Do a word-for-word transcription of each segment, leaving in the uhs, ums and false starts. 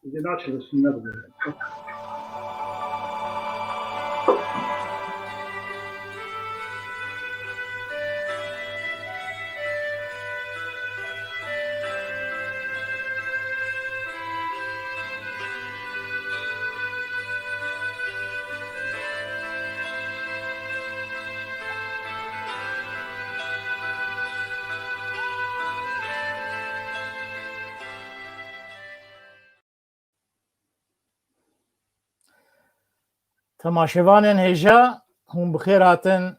Dê naçe li sünnet be. Temaşevanên hêja, hûn bi xêr hatin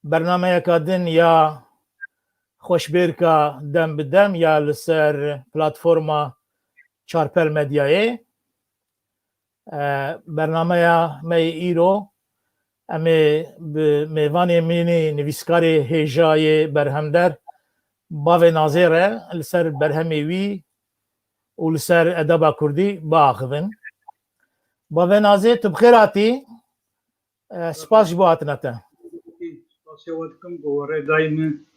bernameyeka din ya xweşbêrka Dem bi Dem ya li ser platforma Çarpel Medyayê. E, bernameya me yê îro, em ê bi mêvanê min ê nivîskarê hêja yê berhemder Bavê Nazê re li ser berhemê wî û li ser edeba kurdî biaxivin. Bavê Nazê, tu bi xêr hatî. E, spas ji bo hatina te. Spasiya we dikim ku we rê dayî min,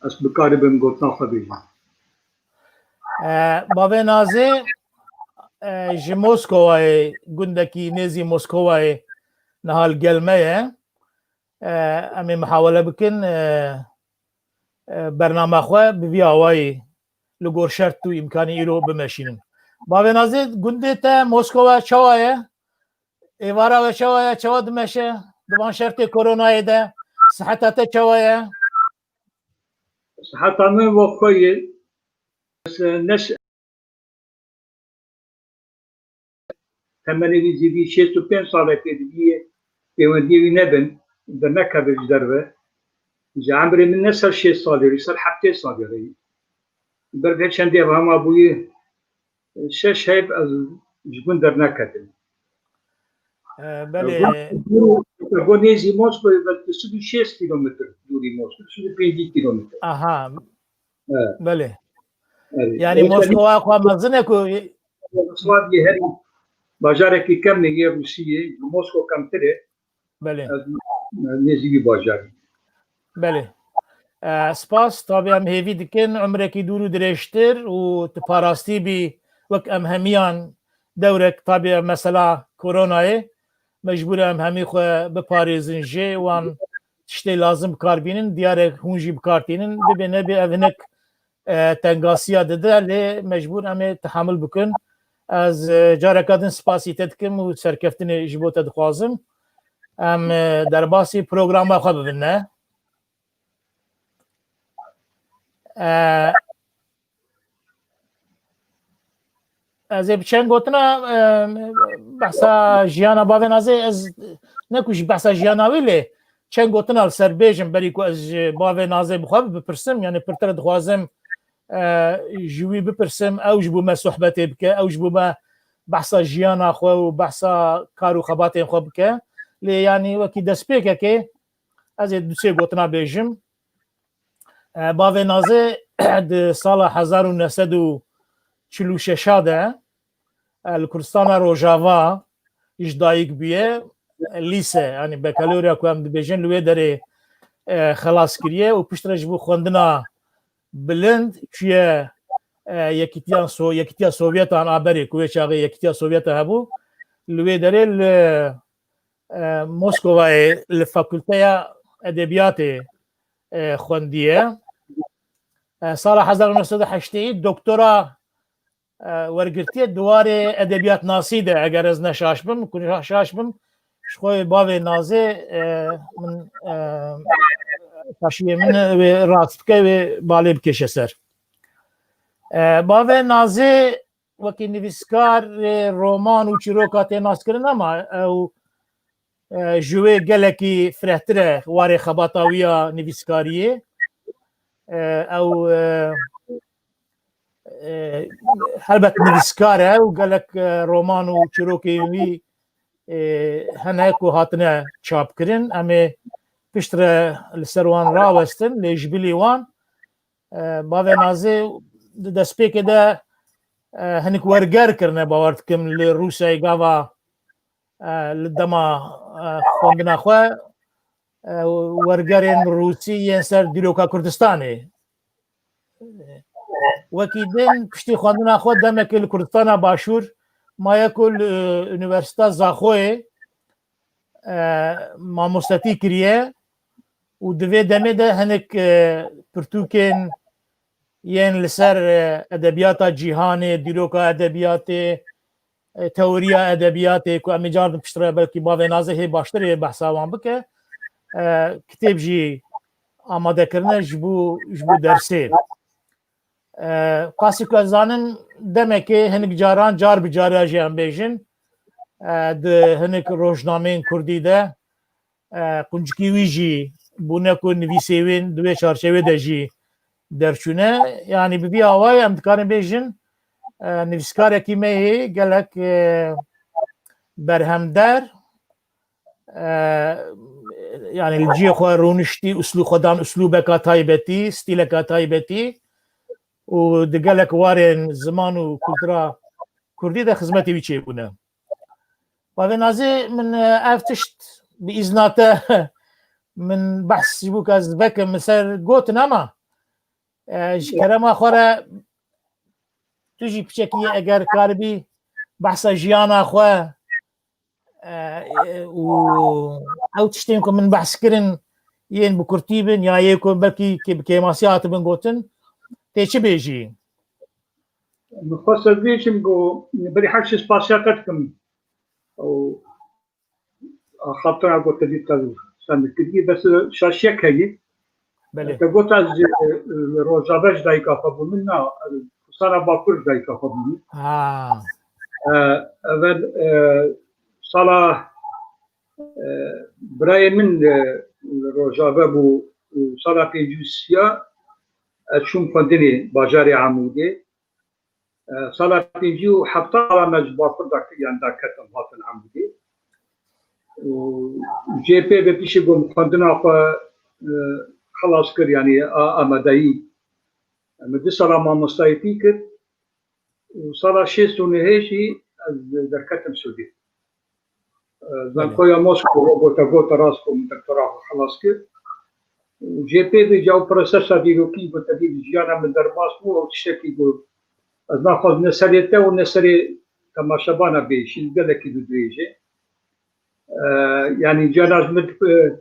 ez bikaribim gotina xwe bêjim. E, Bavê Nazê, e, ji Moskowayê, gundekî nêzî Moskowayê niha li gel me ye. E, em ê mihawele bikin, e, e, bernama xwe bi vî awayî li gor şert û îmkanî îro bimeşînin. Bavê Nazê, gundê te Moskowa çawa ye? Êvara we çawa ye? Çawa dimeşe? Di van şertê koronayê de siheta te çawa ye? Siheta min wek xwe ye. Ez ne temenê wî zî bî şêst û pênc salekê dibî pêwendiyê wî nebin, dernekeve ji derve. Ji emrê min ne ser şêst salê re, ser heftê salê re. Ber vê çendê ev hema bûyî şeş heb ez ji gund derneketim. E, belê. Go nêzî Moskoyê ve tu sed û şêst kilometr dûrî Moskoyê, tu sed û pêncî kilometr. Aha. Evet. Belê. Evet. Yani Moskova xwe mezin e ku Yugoslavya her bajarekî kevnê yê Rûsiyê, Moskova kemtir e. Belê. Ez nêzî wî bajarî. Belê. E, spas, tabi em hêvî dikin, umrekî dûr û dirêjtir û tu parastî bî, wek em hemiyan dewrek, tabi ev mesela koronayê, mecbûr e em hemî xwe biparêzin jê, wan tiştê lazim bikar bînin, diyarek hûn jî bikar tînin, bibê nebê ev hinek, e, tengasiya dide, lê mecbûr em ê tehamul bikin. Ez, e, careka din spasî te dikim û serkeftinê ji bo te dixwazim. Em, e, derbasî programa xwe bibin, ne? E, Ez ê bi çend gotina, e, behsa jiyana bavê Nazê, ez ne ku ji behsa jiyana wî lê çend gotina li ser bêjim, berî ku ez ji bavê Nazê bi xwe bipirsim, yani pirtir dixwazim, e, ji wî bipirsim, ew ji bo me sohbetê bike, ew ji bo me behsa jiyana xwe û behsa kar û xebatên xwe bike. Lê yani wekî destpêkekê ez ê du sê gotina bêjim. E, bavê Nazê di sala hezar û neh sed û çil û şeş de, e, li Kurdistana Rojava ji dayik bûye, lîse, yani bakalorya ku em dibêjin, li wê derê, e, xelas kiriye û piştre ji bo xwendina bilind çûye, e, Yekîtiya So-, Yekîtiya Sovyetan a berê, ku wê çaxê Yekîtiya Sovyeta hebû, li wê derê li, e, Moskovayê li Fakulteya Edebiyatê, e, xwendiye. E, sala hezar û neh sed û heştê doktora, e, wergirtiye di warê edebiyatnasî de, eger ez ne şaş bim, ku şaş bim, ji xwe bavê Nazê, e, min, e, kaşiyê min wê rast bike, wê balê bikêşe ser. E, bavê Nazê wekî nivîskarê roman û çîroka tê naskirin, ama ew, e, ji wê gelekî firehtir e warê xebata wî ya nivîskariyê. E, ew, e, e, helbet nivîskar e û gelek, e, roman û çîrokên wî, e, hene ku hatine çapkirin. Em ê piştre li ser wan rawestin, lê ji bilî wan, e, bavê Nazê di destpêkê de, e, hinek werger kirine, bawer dikim li Rûsyayê gava, e, li dema, e, xwendina xwe, e, wergerên rûsî yên ser dîroka Kurdistanê. Wekî din piştî xwendina xwe demekê li Kurdistana Başûr, maye ku li Unîversîta Zaxoyê, e, mamostetî kiriye û di vê demê de hinek, e, pirtûkên yên li ser, e, edebiyata cîhanê, dîroka edebiyatê, e, teoriya edebiyatê ku em ê cardin piştre belkî bavê Nazê hê baştir ê behsa wan bike. E, kitêb jî amade kirine ji bo, ji bo dersê. E, qasî ku ez zanim demekê hinek caran car bi cara jî em bêjin, e, di hinek rojnameyên kurdî de, e, quncikî wî jî bûne ku nivîsê wê di wê çarçevê de jî derçûne. Yanî bi vî awayî em dikarin bêjin, e, nivîskarekî me yê gelek, e, berhemdar, e, yanî li cihê xwe rûniştî, uslû-, xwe dan uslûbeka taybetî, stîleka taybetî û di gelek warên ziman û kultura kurdî de xizmetê wî çêbûne. Bavê Nazê, min, e, ev tişt bi îzna te min behs ji bo ka ez vekim, min ser gotin ama, e, ji kerema xwe re tu jî piçekî eger karibî behsa jiyana xwe, e, e, û ew tiştên ku min behs kirin yên bi kurtî bin ya yê ku belkî kê-, bi kêmasî hatibin gotin, tê çi bêjî? Min xwest ez bêjim ku berî her şî spasiya te dikim. Û axaftina ku te dî te send kiriye, bes şaşiyek heye. Belê. Te got ez, e, li Rojava ji dayika xwe bûm. Min na, Kurdistana Bakur ji dayika xwe bûm. Ha. E, evel, e, sala, e, birayê min, e, li Rojava bû û sala pêncî û sê ez çûm xwendinê bajarê Amûdê. E, sala pêncî û hefta me ji Bakur de, yan derketin hatin Amûdê. Û jê pê ve piştî ku min xwendina xwe, e, xelas kir, yanî a-, amadeyî. Min du sala mamostayîtî kir û sala şêst û nehê jî ez derketim Sûdê. E, Belê. Zankoya Moskowa, gote, gote rast ku min doktora xwe xelas kir. Û jê pê ve jî ew prosesa dîrokî ku te dî jiyana min derbas bû, ew tiştekî ku ez naxwazim ne serê te û ne serê temaşebana bê, şî gelekî dû dirêj e. E, yanî cana ji min, e,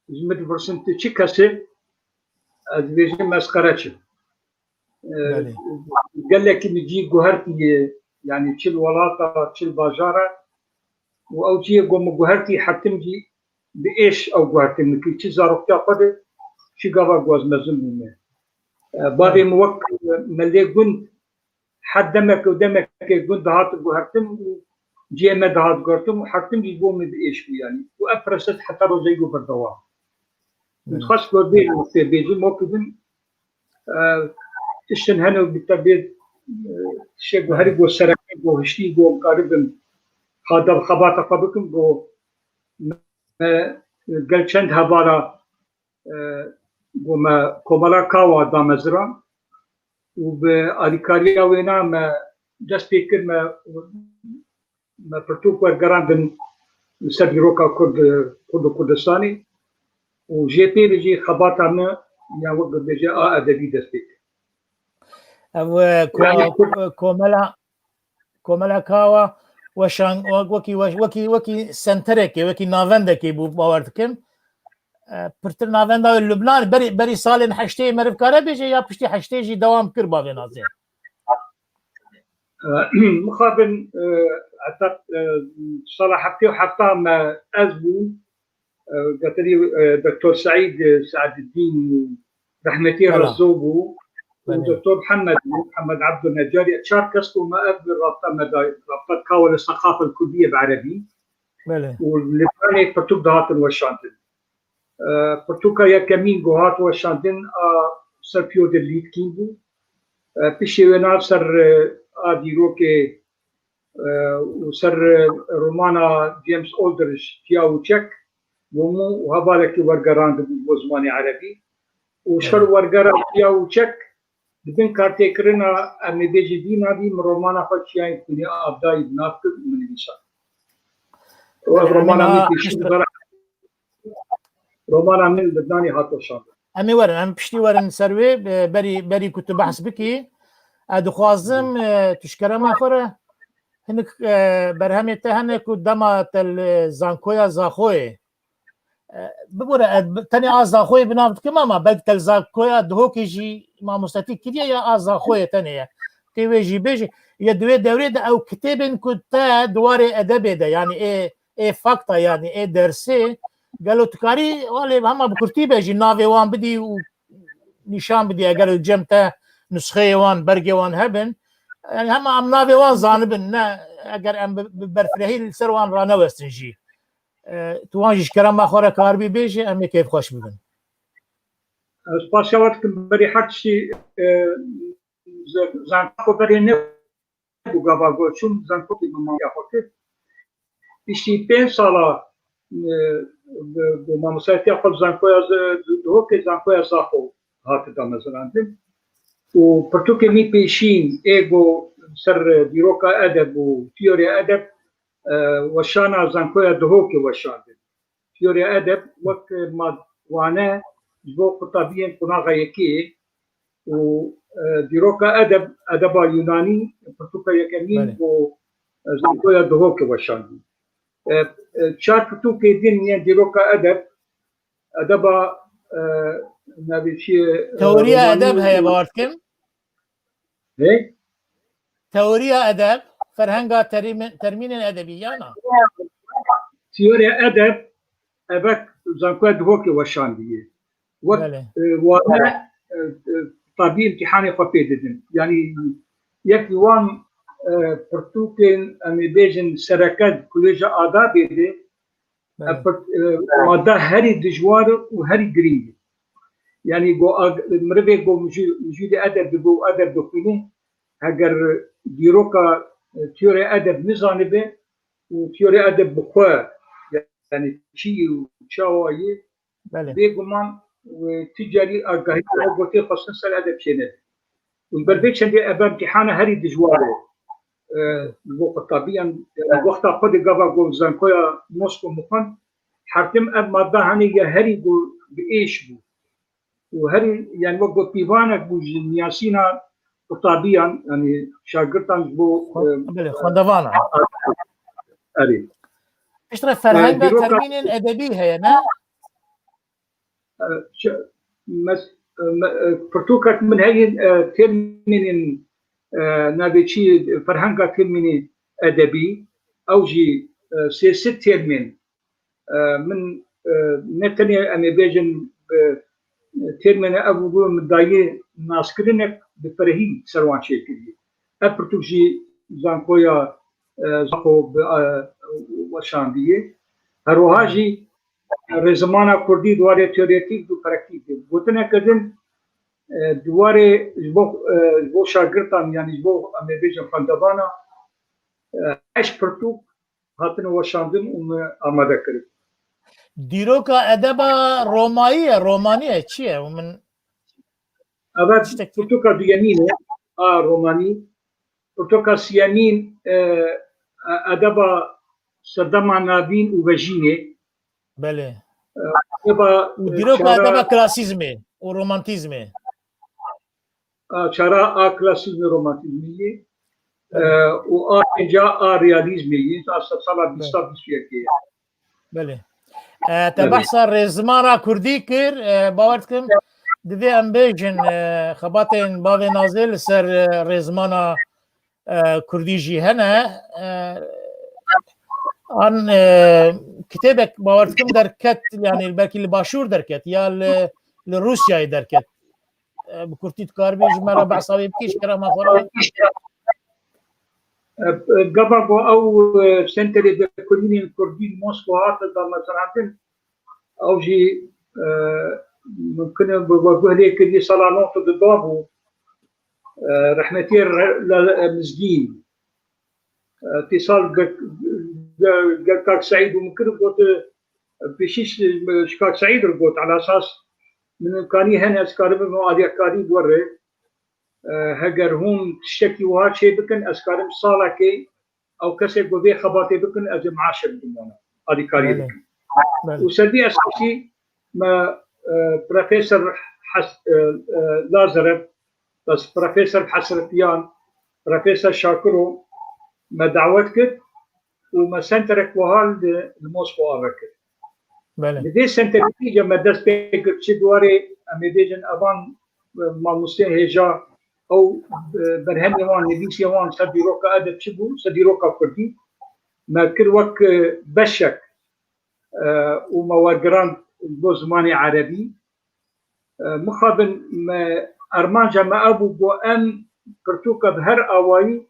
ji min dipirsin tu çi kes î, ez dibêjim ez qereç im. E, Belê. Gelekî min cî guhertiye, yanî çi li welata, çi li bajara. Û ew cihê ku min guhertî, her tim jî bi êş ew guhertin min kir. Çi zaroktiya xwe de, çi gava ku ez mezin bûme. E, bavê Belê. min wek, e, me lê gund, her demek û demekê gund dihat guhertin û cihê me dihat guhertin û her tim jî bo min bi êş bû, yanî. Û ev proses heta rojê ku berdewam. Belê. Xas ku vê wextê bêjim, wekî din, e, tiştin hene û bi tebî, e, tiştê ku herî ku sereke ku hiştî ku em karibin ha dev xebata xwe bikin ku me, e, gel çend hevala, e, ku me Komela Kawa da me ziran û bi alîkariya wêna me dest pê kir, me me pirtûk wergerandin li ser dîroka Kurd, Kurd û Kurdistanê û jê pê ve jî xebata me ya wek bibêje a edebî dest pê kir. Ev, e, ko-, Yani Kurd- e, komela, komela Kawa weşan, wek-, wekî weş-, wekî, wekî senterekê, wekî navendekê bû, bawer dikim. E, pirtir navenda wê Lubnan, berî, berî salên heştê meriv kare bêje ya piştî heştê jî dewam kir bavê Nazê? E, mixabin, e, heta, e, sala heftê û hefta me ez bûm, e, Getirî, e, Doktor Seîd, e, Seededdîn û Rehmetî Bela. Rezo bû û Belê. Doktor Mihemed bû, Mihemed Ebdulnecarî. Çar kes bû me ev rabta me da, rabta Kawa li Sexafel Kurdiyê bi Erebî Belê. û li Lubnanê pirtûk dihatin weşandin. E, pirtûka yekemîn ku hat weşandin a ser Fyodor Lîtkîn bû. E, piştî wê nav ser, e, a dîrokê, e, û ser, e, romana James Aldrich, Tiya û Çek, Gomo û hevalekî wergerandibû bo zimanê erebî. Û ser Evet. wergera Tiya û Çek, di bin kartêkirina, em ê bêjin vî navî, min romana xwe Çiyayên Xwînê Avdayî bi nav kir û min nivîsand. Û ev Evet, romana min pêşî dibara. Romana min li Lubnanê hat weşandin. Em ê werin, em piştî werin ser wê, e, berî, berî ku tu behs bikî. Ez dixwazim, e, tu ji kerema xwe re, Hinek, e, berhemê te hene ku dema te li zankoya Zaxoyê, e, bibore, e, tenê a Zaxoyê bi nav dikim ama belkî te li zankoya Dihokê jî mamostetî kiriye ya a Zaxoyê tenê ye. Tê wê jî bêjî, ya di wê dewrê de ew kitêbên ku te di warê edebê de, yanî ê, ê fakta, yanî ê dersê, gelo tu karî, walê hema bi kurtî bêjî, navê wan bidî û nîşan bidî, eger li cem te nusxeyê wan, bergê wan hebin, yanî hema em navê wan zanibin, ne eger em bi, bi berfirehî li ser wan ranewestin jî. E, tu wan jî ji kerema xwe re karibî bêjî, em ê kêfxweş bibin. Ez spasiya we dikim, berî her tiştî, e, z-, zanka xwe berê nebû gava got, çûm zankokê bi mamiya xwe kir. Piştî pênc sala, e, bi, bi mamostayetiya xwe bi zankoya Z-, Dihokê, zankoya Zaxo hate damezrandin. Û pirtûkê min pêşîn ê ku ser dîroka edeb û teoriya edeb, e, weşana zankoya Dihokê weşandin. Teoriya edeb wek, e, ma wane ji bo qutabiyên qunaxa yekê û, e, dîroka edeb, edeba Yunanî, pirtûka yekemîn Belê. û, e, zankoya Dihokê weşandî. E, e, çar pirtûkê din yên dîroka edeb, edeba, e, navê çi ye, e, Teoriya romanî edeb û heye, bawer dikim. He? Teoriya edeb, ferhenga terîme-, termînên edebî, yana? Teoriya edeb, evek zankoya Dihokê weşandiye. Wek, Belê. e, wane, e, e, tabî îmtîhanê xwe pê didin. Yanî yek ji wan, e, pirtûkên, em ê bêjin, sereke di Kulêja Adabê de, Belê. e, pirt-, e, mada herî dijwar û herî girîng e. Yanî go ag-, mirovê go mijû-, mijûlê edeb dibe û edeb dixwîne, heger dîroka, e, teoriya edeb nizanibe û teoriya edeb bi xwe, yanî çi ye û çawa ye, Belê. bêguman, e, ti carî agahî ew gotê xwestin ser edeb çênebe. Û ji ber vê çendê ev îmtîhana herî dijwar e. E, ji bo qutabiyan, e, wexta xwe di gava ku zankoya Mosko mixwend, her tim ev madde hene ya herî ku bi êş bû. Û herî, yani wek got pîvanek bû ji niyasîna qutabiyan, yani şagirtan ji bo, Xwe-, e, belê, xwendevana. Erê. Piştre E, ferhenga dîroka termînên edebî heye, ne? E, ç-, mes-, e, me-, e, pirtûkek min heye, e, termînên, e, navê çi, ferhenga termînê edebî, ew jî, e, sê sed termîn. E, min, e, ne tenê em ê bêjin, e, termînê ev bû min dayê naskirinek bi ferehî ser wan çêkiriye. Ev pirtûk jî zankoya, e, Zaxo bi, e, weşandiye. Her wiha jî rêzimana kurdî di warê teoretîk û praktîk de. Gotineke din, e, di warê ji bo, e, ji bo şagirtan, yanî ji bo, em ê bêjin xwendevana, e, heşt pirtûk hatine weşandin û me amade kirin. Dîroka edeba Romayî ye, Romanî ye, çi ye? Û min Evet, tiştekî pirtûka duyemîn e, a romanî. Pirtûka siyemîn, e, e, edeba serdema navîn û vejînê. Belê. E, edeba, Û e, dîroka çara edeba klasîzmê û romantîzmê. A, çara a klasîzmê romantîzmê yê, e, Belê. û a pênca a realîzmê yê, a sedsala bîsta Belê. bîst û yekê ye. Belê. E, te Belê. behsa rêzimana kurdî kir, e, bawer dikim, divê em bêjin, e, xebatên bavê Nazê li ser, e, rêzimana, e, kurdî jî hene. E, an, e, kitêbek bawer dikim derket, yani belkî li Başûr derket, ya li, li Rûsyayê derket. E, bi kurtî dikaribî ji me re behsa wê bikî, ji kerema xwe re? E, e, gava ku ew, e, senterê vekolînên kurdî li Moskwa hate damezrandin, ew jî, e, mimkin e bi veguh lê kirî sala nod û du de bû, e, rehmetiyê re-, le-, e, Mizgîn. E, tîsal ge-, ge-, gel Kak Seîd û min kir, got, e, pêşî ji, ji Kak Seîd re got, ala esas min imkanî hene, ez karibim alîyekarî werê. E, heger hûn tiştekî wiha çê bikin, ez karim salekê ew kesê ku vê xebatê bikin, ez ê meaşê bidim wana, alîkariyê Belê. bikim. Belê. Û ser vî esasî me, e, Profesor Hes-, e, e, Lazarev, bes Profesor Hesretiyan, Profesor Şakiro, me dawet kir û me senterek wiha li, li Moskova vekir. Belê. Li vê senterekî de me dest pê kir, çi di warê, em ê bêjin, evan, e, mamosteyên hêja, ew, e, berhemê wan, nivîsê wan ser dîroka edeb çi bû, ser dîroka kurdî, me kir wek, e, beşek, e, û me wergirand bo zimanê erebî. E, mixabin me, armanca me ev bû, got em pirtûka bi her awayî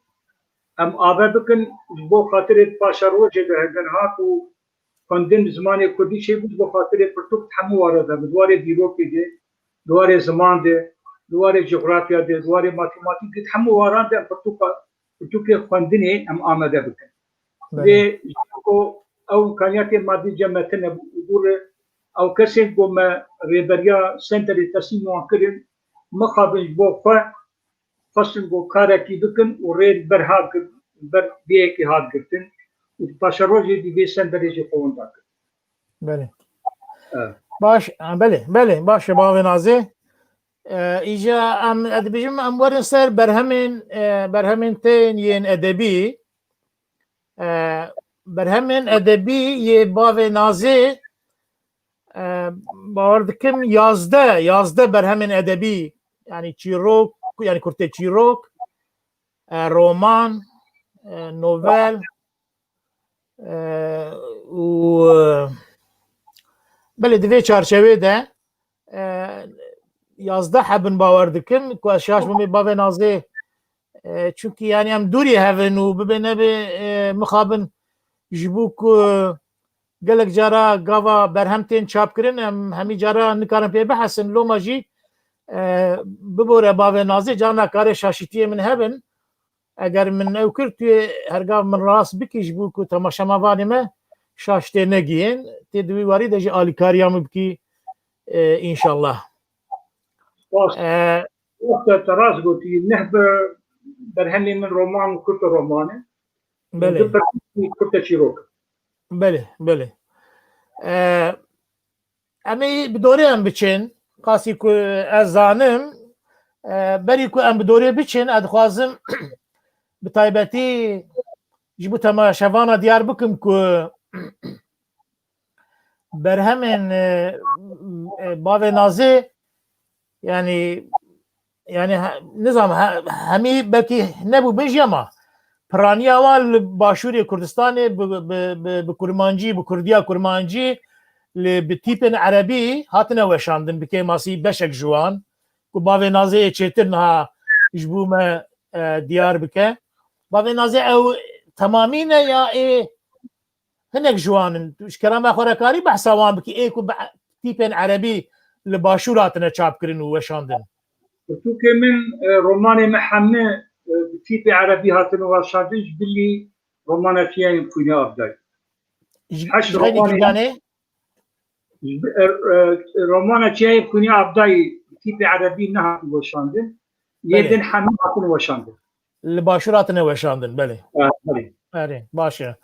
em ave bikin, ji bo xatirê paşerojê de heger hat û xwendin bi zimanê kurdî çêbû, ji bo xatirê pirtûk di hemû wara de, di warê dîrokê de, di warê ziman de, di warê cografya de, di warê matematîk de, di hemû waran de em pirtûka, pirtûkê xwendinê em amade bikin. Belê. Lê ji bo ew imkaniyatê madî cem me tune bû û dû re ew kesên ku me rêberiya senterê teslîm wan kirin, mixabin ji bo xwe xwestin ku karekî bikin û rê li ber hat gir-, li ber vê yekê hat girtin û di paşerojê dî vê senterê jî xwe winda kir. Belê. Evet. Baş, ha, belê, belê, baş e, bavê Nazê. E, îja em, ez dibêjim, em werin ser berhemên, e, berhemên tên yên edebî. E, berhemên edebî yê bavê Nazê, e, bawer dikim yazdeh, yazdeh berhemên edebî, yani çîrok, yani kurtê çîrok, e, roman, e, novel, e, û, e, belê di vê çarçevê de, e, yazdeh hebin bawer dikim, ku ez şaş bim ê bavê Nazê, e, çunkî yani em dûrî hev in û bibê nebê, e, mixabin ji bo ku gelek cara gava berhem tên çapkirin, em hemî cara nikarin pê bihesin, loma jî, e, bibore bavê Nazê, carna kare şaşîtiyê min hebin. Eger min ew kir, tu yê hergav min rast bikî, ji bo ku temaşevanê me şaş tê negihên, tê di wî warî de jî alîkariya min bikî, e, înşallah. Rast. E, Rast e, te rast gotî. Neh bi berhemê min roman û kurte roman e. Belê. Du pirtûk kurte çîrok. Belê, belê. E, Em ê bi dorê em biçin. Qasî ku ez zanim, e, berî ku em bi dorê biçin, ez dixwazim bi taybetî ji bo temaşevana diyar bikim ku berhemên, e, e, bavê Nazê, yani, yani, he-, nizam, he-, hemî belkî nebû bin jî, ama piraniya wan li Başûrê Kurdistanê bi, bi, bi, bi kurmancî, bi kurdiya kurmancî, li, bi tîpên erebî hatine weşandin, bi kêmasî beşek ji wan, ku bavê Nazê yê çêtir niha ji bo me, e, diyar bike. Bavê Nazê ew temamî ne ya ê hinek ji wan in? Tu ji kerema xwe re karî behsa wan bikî, ê ku bi tîpên erebî li Başûr hatine çapkirin û weşandin? Pirtûkê min, e, romanê me hemî, e, bi tîpê erebî hatine weşandin, ji bilî romana Çiyayên Xwînê Abdayî. Ji, heşt ji xeynî romanê kijanê? Ji bi-, e, e, romana Çiyayên Xwînê Abdayî bi tîpê erebî nehatin weşandin. Yê Belê. din hemî hatin weşandin. Li Başûr hatine weşandin, belê. Ha, belê. Erê, baş e.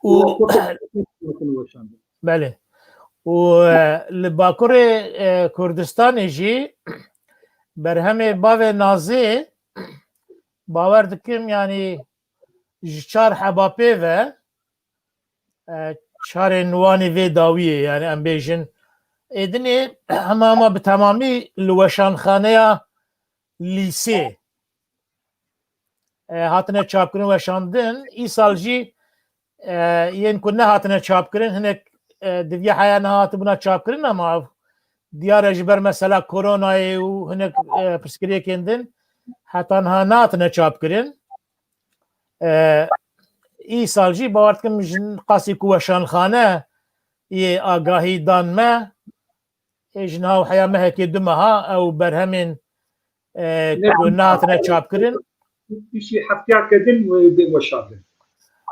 Û Û belê. Û, e, li Bakurê, e, Kurdistanê jî berhemê bavê Nazê, bawer dikim, yani, ji çar heba pê ve, e, çarên wan ê vê dawiyê, yani, em bêjin, êdinê hema hema bi temamî li weşanxaneya lîsê, e, hatine çapkirin, weşandin. Îsal jî, e, yên ku nehatine çapkirin, hinek, e, di vî heya nehatibûna çapkirin, ama diyar e ji ber mesela koronayê û hinek, e, pirsgirêkên din heta niha nehatine çapkirin. E, îsal jî bawer dikim ji qasî ku weşanxane yê agahî dan me, ê ji niha û heya mehekê du meha ew berhemên, e, Ne, ku nehatine çapkirin. Piştî hefteyeke din wê bên weşandin.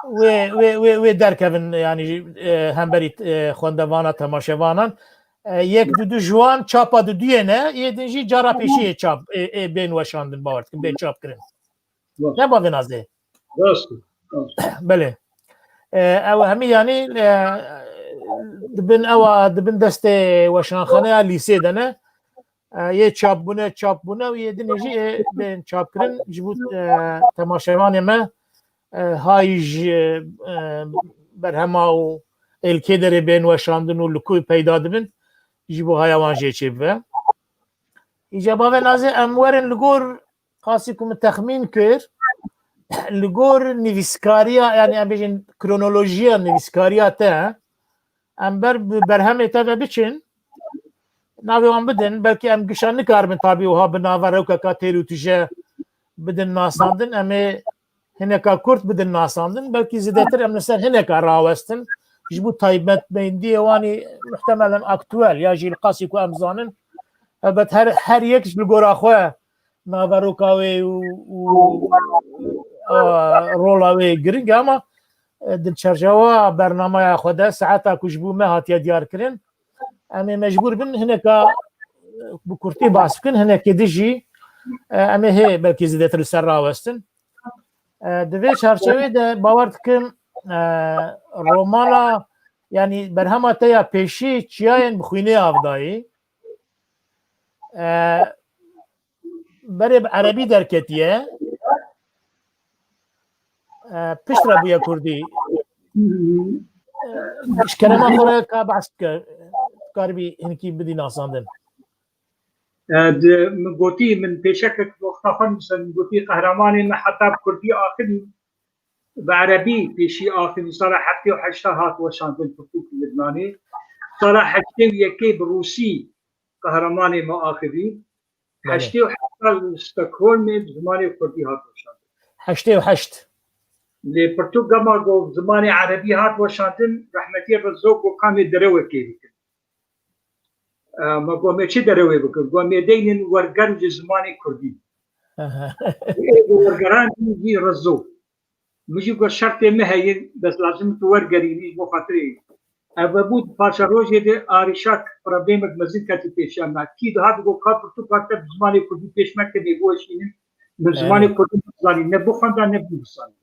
Wê, wê, wê, wê derkevin, yani, e, hemberî, e, xwendevana, temaşevanan. E, yek du du ji wan çapa duduyê ne, yê din jî cara pêşiyê çap, ê, ê bên weşandin, bawer dikim, bên çapkirin. Rast. Ne bavê Nazê? Rast e, rast. Belê. E, ew hemî, yani, e, dibin ewa, dibin destê weşanxaneya lîsê de ne. E, yê çap bûne, çap bûne û yê dinê jî ê bên çapkirin ji bo, e, temaşevanê me e, hay ji, e, berhema û êlkê derê bên weşandin û li ku peyda dibin, ji bo haya wan jê çêbibe. Îca bavê Nazê, em werin li gor qasî ku min texmîn kir, li gor nivîskariya, yani em bêjin kronolojiya nivîskariya te, em ber bi berhemê te ve biçin, navê wan bidin, belkî em gişa nikaribin tabî wiha bi naverokeka têr û tije bidin nasandin, em ê hineka kurt bidin nasandin, belkî zêdetir em li ser hineka rawestin, ji bo taybetmendiyê wan ê muhtemelen aktuel ya jî li qasî ku em zanin, elbet her, her yek ji li gora xwe naveroka wê û, û, a, rola wê giring e, ama, e, di çerçewa bernameya xwe de, saeta ku ji bo me hatiye diyarkirin, em ê mecbûr bin hineka, e, bi kurtî bas bikin, hinekê din jî, e, em ê hê belkî zêdetir li ser rawestin. E, di vê çarçevê de bawer dikim, e, romana, yani berhema te ya pêşî Çiyayên bi xwînê av dayî. E, berê bi erebî derketiye. E, piştre bûye kurdî. E, ji kerema xwe re ka behs bike, dikaribî hinkî bidî nasandin. E, di, min gotî, min pêşekek wexta xwe nivîsa, min gotî qehremanê me heta bi kurdî axivî, bi erebî pêşî axivî, sala heftê û heşta hat weşandin pirtûk li Libnanê. Sala heştê û yekê bi rûsî qehremanê me axivî. Belê. Heştê û heft li Stockholmê bi zimanê kurdî hat weşandin. Heştê û heşt. Lê pirtûk gema ku bi zimanê erebî hat weşandin, rehmetî Rezo got, ka em ê derewekê bikin. E, me got, em ê çi derewê bikin? Got, em ê deynin werger ji zimanê kurdî. Aha. Ê got, wergeran jî Rezo. Min jî got, şertê min heye, bes lazim tu wergerînî ji bo xatirê. Ev vebû, di paşerojê de arîşak problemek mezin ketî pêşiya me. Kî dihat digot, ka pirtûka te bi zimanê kurdî pêş meke, bê biweşînin. Min zimanê kurdî nizanî, ne bixwenda, ne bivîsanda.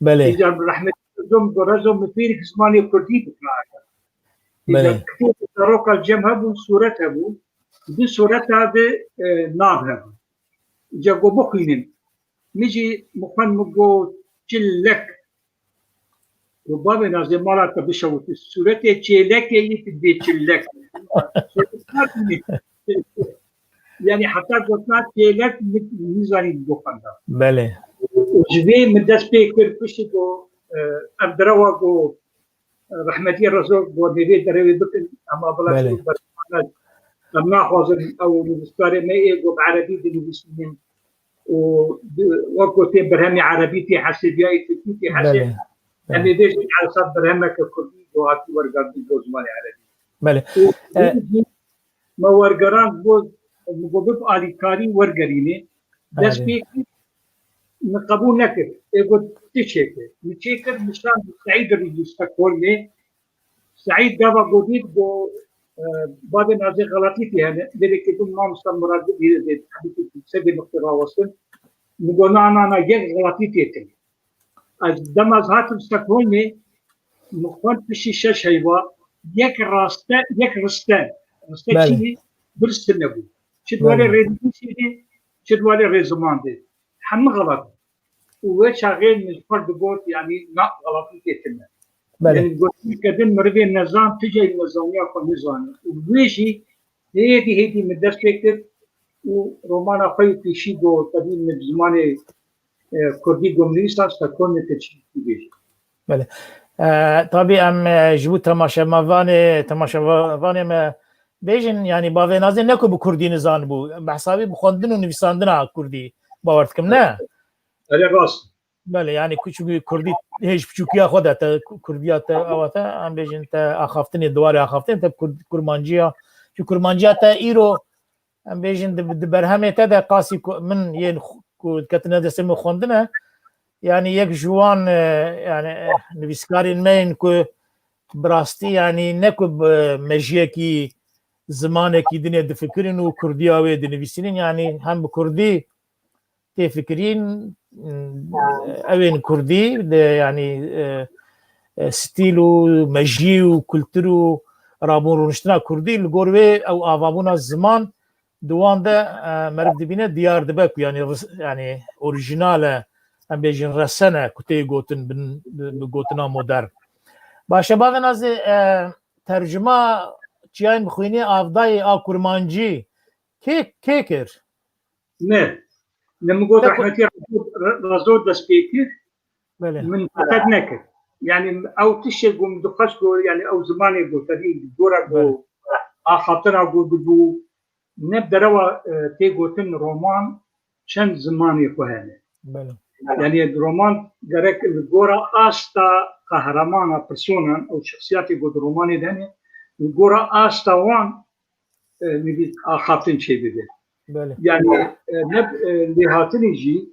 Belê. Îcar rehmetî Rezo min got, Rezo, min fêrî zimanê kurdî bikare. Îcar kitêb, seroka cem hebû, sûret hebû. Di sûreta de, e, nav hebû. Îcar got, bixwînin. Min jî min xwend, min got, çilek. Got, bavê Nazê, mala te bişewitî. Sûretê çêlekê yî tu dê çilek. Yani heta gotina çêlek ni-, nizanî bixwenda. Belê. Û ji vê min dest pê kir, piştî ku, e, ev derewa ku, e, rehmetî Rezo got, em ê vê derewê bikin, ama bila Belê. Em naxwazin ew nivîskarê me ê ku bi erebî dinivîsînin û di, wek gotê berhemê erebî tê hesêbiya, ê tirkî tê hesê. Belê. Em ê bêjin ew saet berhemeke kurdî ku hatî wergandin bo zimanê erebî. Belê. Û E, me wergerand bo, bo bib alîkarî wergerînê. Dest Belê. Pê kir, min qebûl nekir. Ê got, tu çêkir. Min çêkir, min şand Seîd Rîzî Stockholmê. Seîd gava got, dît, got, e, bavê Nazê xelatî tê hene. Lêrekê din mamosta Murad Bidî, Hebîtî Sedê Mixtî rawestin. Min got, na, na, na, yek xelatî tê tine. Ez dema ez hatim Stockholmê, min xwend piştî şeş heyva, yek raste, yek riste. Riste Belê. Çi? Birist nebû. Çi di warê Belê. Rênivîsê de, çi di warê rêziman de. Hemû xelat. Û wê çaxê min ji xwe digot, yanî na xelatî tê tine. Belê. Yanî gotineke din mirivê nezan, tu jî nezaniya xwe nizane. Û wê jî hêdî hêdî min dest pê kir û romana xwe yê pêşî got, tevî min bi zimanê, e, kurdî got, min nivîsa Stockholmê te çi dibêjî. Belê. E, tabî em, e, ji bo temaşevanê, temaşevanê me bêjin, yanî bavê Nazê ne ku bi kurdî nizanibû, behsa wî bi xwendin û nivîsandina kurdî, bawer dikim, ne? Erê, rast. Belê, yanî ku çimkî kurdî hê ji piçûkiya xwe de te, kurdiya te, ewa te, em bêjin te axaftinê, di warê axaftinê te kurd-, kurmanciya, çi kurmanciya te îro, em bêjin di, di berhemê te de qasî ku min yên xu-, ku diketine destê min xwendine, yanî yek ji wan, e, yanî, e, nivîskarên me yên ku bi rastî, yanî ne ku bi mejiyekî, zimanekî dinê difikirin û kurdiya wê dinivîsînin, yanî hem bi kurdî tê fikirîn, ew ên kurdî de, yanî, e, e, stîl û mejî û kultur û rabûn rûniştina kurdî li gor wê ew avabûna ziman di wan de, e, meriv dibîne diyar dibe ku, yanî, ris-, yanî, orîjînal e, em bêjin resene ku tê gotin bin, bi, bi gotina modern. Baş e, bavê Nazê, e, tercuma çiyayên bi xwînê avdayê a kurmancî kê, kê kir? Ne. Ne, min got Ne ku- rehmetî Rezo, Rezo dest pê kir. Belê. Min feqet nekir. Yani ew tiştê ku min dixwest ku, yani ew zimanê ku tevî gora ku Belê. axaftina ku dibû, ne bi derewa, e, tê gotin roman çend zimanê xwe hene. Belê. Yani roman gerek li gora asta qehramana, personan, ew şexsiyatê ku di romanê de hene, li gora asta wan, e, nivîs axaftin çêbibe. Belê. Yani, e, ne, e, lêhatinê jî,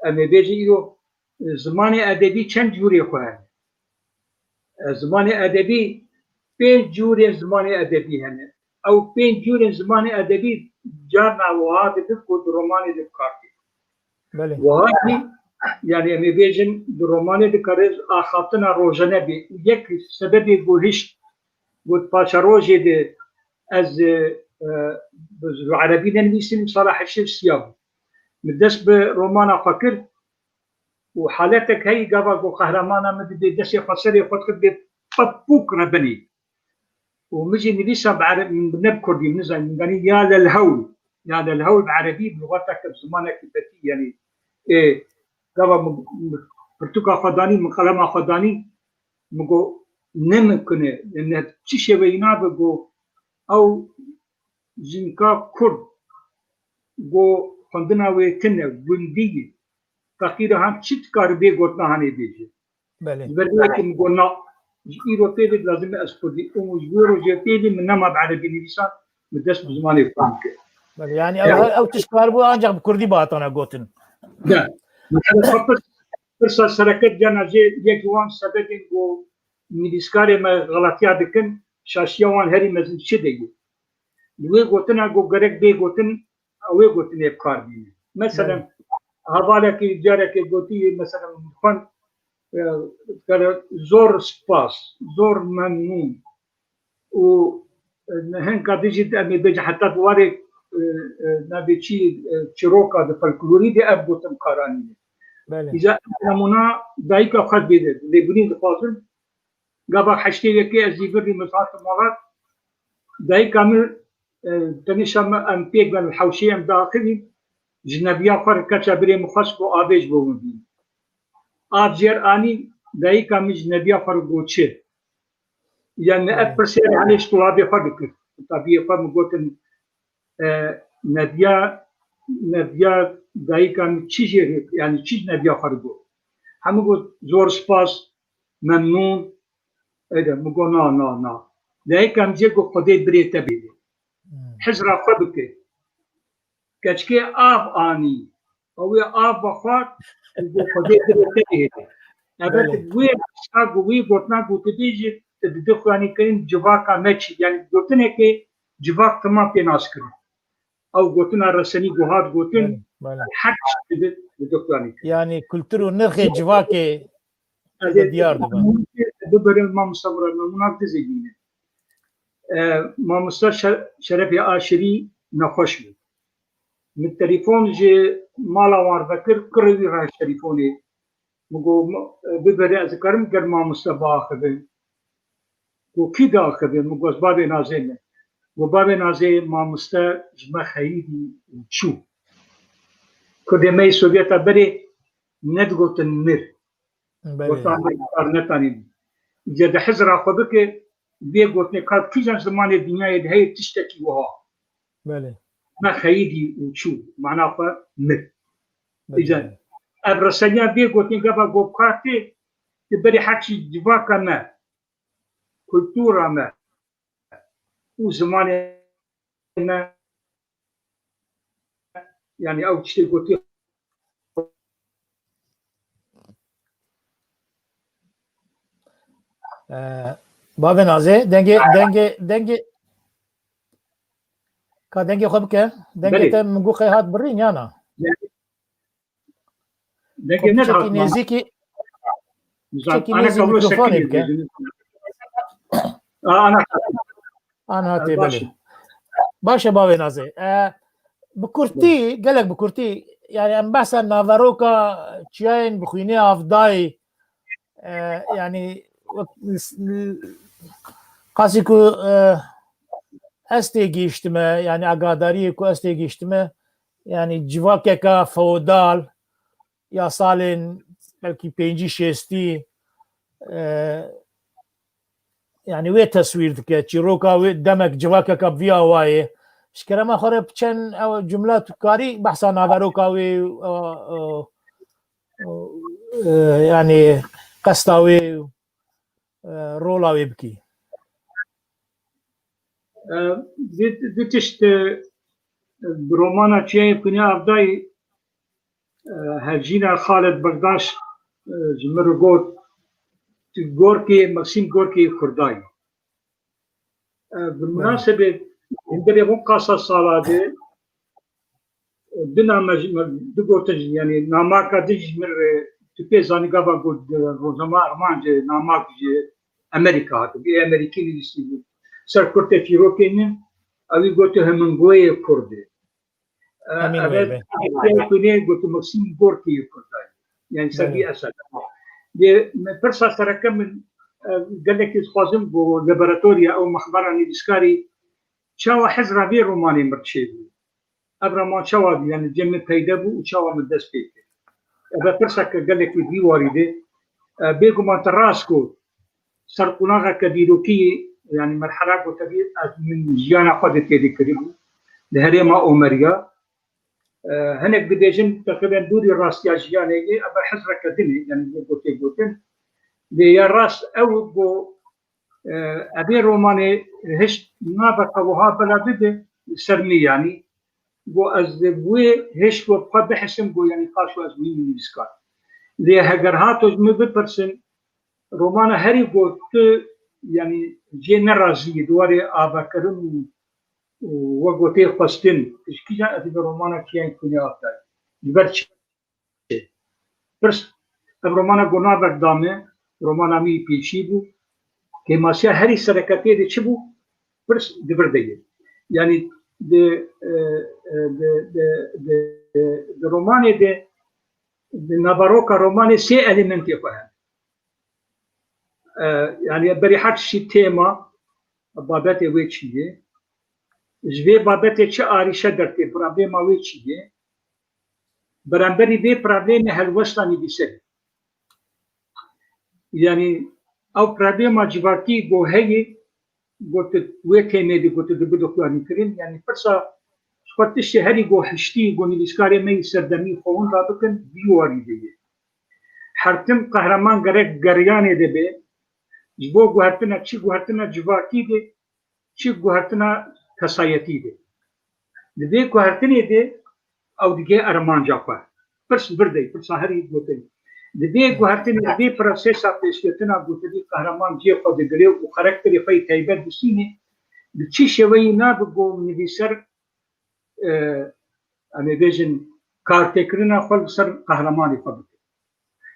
em ê bêjin îro, e, zimanê edebî çend cûrê xwe hene. E, zimanê edebî, pênc cûrên zimanê edebî hene. Ew pênc cûrên zimanê edebî carna wiha dibin ku di romanê de bi kar tê. Belê. Wiha jî, yani em ê bêjin, di romanê dikare axaftina rojane bê. Yek sebebê ku hişt, got paşerojê de ez, e, e, bi erebî de nivîsîm, sala heştê û sî ya bû. Min dest bi romana xwe kir û haletek heyî gava ku qehramana min dibê destê xwe serê xwe dixist bê pepûk rebinî. Û min jî nivîsa bi ereb-, ne bi kurdî, min nizanî, min ganî ya lelhewl, ya lelhewl bi erebî, bi lugata ke bi zimanekî fetî, yani, ê, gava min, min pirtûka xwe danî, min qelema xwe danî, min got, ne mimkun e, yani, çi şêweyî nabe, got, ew jinka kurd, got, xwendina wê tune, gundî ye, feqîr e, han çi dikare bê gotina hanê bêje. Belê. Ji ber vê yekê min got na, ji îro pê ve lazim e ez kurdî. Û ji wê rojê pê ve min nema bi erebî nivîsan, min dest bi zimanê xwe kir. Belê, yani ew, Ya. ew tişt karibû ancak bi kurdî bihatana gotin. De. Mesela xwe pirs, pirsa sereke cana jê yek ji wan sebebên ku nivîskarê me xeletiya dikin, şaşiya wan herî mezin çi de ye? Li wê gotina ku gerek bê gotin, ew ê gotinê bi kar bîne. Meselen, Evet. hevalekî carekê gotiye, meselen, xwend, e, dikare, zor spas, zor memnûn. Û, e, hinka din jî em ê bêjin heta di warê, e, e, navê çi, e, çîroka di folklorî de ev gotin karanîne. Belê. Îca nemûna dayika xwe bêde, lêbirîn dixwazin. Gava heştê yekê ez jî vir dî min hatim mala. Dayika min, e, tenê şa min em pêk ben hewşê em diaxivîn. Ji nebiya xwe re keça birê min xwest ku avê ji bo min bîn. Av jêr anî, dayika min ji nebiya xwe re got çi? Yani ev Evet. pirsê re henê ji tulabê xwe dikir. Tabiyê xwe min gotin, e, nebiya, nebiya dayika min çi jê re, yani çi ji nebiya xwe re got? Hemû got, zor spas, memnûn. Ede, min got, na, na, na. Dayika min jê got, Xwedê birê te bêje. Hmm. Hizra xwe bike. Keçikê av anî. Ew ê av vexwar û got, Xwedê birê te bêje. Evet, Belê. wê, wê gotina ku tu bêjî, tu didixuyanî kirin civaka me çi? Yani gotinekê civak temam pê nas kirin. Ew gotina resenî ku hat gotin, Belê, belê. her tişt didixuyanî kirin. Yani kultur û nirxê civakê Ez de diyar dibe. Bibirin mamosta Murat, min munak dizê bîne. E, mamosta Şe-, Şerefê Aşirî nexweş bû. Min telefon ji mala wan vekir, kurê wî re telefonê. Min got, e, bibere ez dikarim ger mamosta biaxivim. Got, kî diaxivim? Min got, bavê Nazê me. Got, bavê Nazê mamoste ji me xeyidî û çû. Kurdê me yê Sovyeta berê nedigotin mir. Belê. Gotan kar netanî. Îca di hizra xwe bike, vê gotinê ka kîjan zimanê dinyayê de heye tiştekî wiha. Belê. Me xeyidî û çû. Mana xwe mir. Belê. Îca ev reseniya vê gotinê gava got kartê, di berê her çî civaka me, kultura me û zimanê me, yani ew tiştê gotiye. Ee, Bavê Nazê, dengê, dengê, dengê, ka dengê xwe bike. Dengê Belê. Te min got qey hat birîn ya na? Dengê Xwe ne çekî hat nêzîkî, çekî nêzî mikrofonê bike. Ana hatê, belê. Baş e, bavê Nazê. E, bi kurtî, gelek bi kurtî, yani em behsa naveroka çiyayên bi xwînê avdayî, e, yani wek s-, qasî ku, e, ez têgihiştime, yani agadariyê ku ez têgihiştime, yani civakeka feodal ya salên belkî pêncî şêstî, e, yani wê teswîr dike. Çîroka wê demek civakeka bi vî awayê. Ji kerema xwe re bi çend ew cumle tu karî behsa naveroka wê, e, e, e, yani qesta wê, e, rola wê bikî. E, du, du tişt, e, bi romana Çiyayê Xwînê Avdayî, e, hevjîna Xalid Bekdaş, e, ji min re got, tu Gorkê, Maxîm Gorkê Kurdayî. E, bi Belê. Minasebê hundirê hûn qasa sala de, e, dina me ji, me du gotin, yani namaka din ji min re, tu pê zanî gava got, e, Rojnama Armanc, e, namak ji Amerîka hatibû, ê Amerîkî nivîsî bû. Ser kurtê çîrokê min, ewî gotu Hemingwayê Kurdê. E, Hemingway, evet, be. Hemingway gotu Maxîm Gorkî Kurdayî. Yani ser Belê. Vî eser. Lê min pirsa sereke min, e, gelekî dixwazim bo laboratoriya ew mexbera nivîskarî çawa hizra vê romanê mir çêbû. Ev roman çawa bû, yani cem min peyde bû û çawa min dest pê kir. Ev e pirseke gelekî vî warî de, e, bêguman te rast got, ser qonaxeke dîrokî, yani merhela ku te dî, ez min jiyana xwe de têdî kiribû, li herêma Omeriya. E, hinek dibêjin, teqrîben dûrî rastiya jiyanê ye, ev e hizreke din e, yani wek gotê gotin. Lê ya rast ew ku, e, evê romanê hişt naveke wiha bila bibe ser min, yanî, ku ez wê hişt we bi xwe bihisim, ku, yanî, qaşo ez wî nivîskar. Lê heger hato ji min bipirsin, romana herî ku tu, yanî, jê nerazî yî, di warê avakirin û, û we gotê xwestin, tu ji kîjan ez dibe romana Çiyayên Xwînê Avdayî? Ji ber çi? Pirs, ev romana ku navek da me, romana min yî pêşî bû. Kêmasiya herî sereke tê de çi bû? Pirs di vir de ye. Yanî di, e, e, di, di, di, di romanê de, di naveroka romanê sê elementê xwe hene. E, yanî berî her tiştî têma, babetê wê çi ye? Ji vê babetê çi arîşe dertê, problema wê çi ye? Beramberî vê problemê helwesta nivîserê. Yanî ew problema civakî ku heye, ku tu wê têmê de ku tu dibî dixuyanîkirin, yanî pirsa ji xwe tiştê herî ku hiştî ku nivîskarê me yî serdemî xwe winda bikin, vî warî de ye. Her tim qehreman gerek geriyanê de be, ji bo guhertina çi, guhertina civakî de, çi guhertina kesayetî de. Di vê guhertinê de ew dike armanca xwe. Pirs vir de, pirsa herî gotin. Di vê guhertinê, di vê prosesa pêşketina gotinî qehreman cihê xwe digire û karakterê xwe yî taybet distîne, bi çi şêweyî nabe ku nivîser, e, em ê bêjin, kartêkirina xwe li ser qehremanê xwe bike.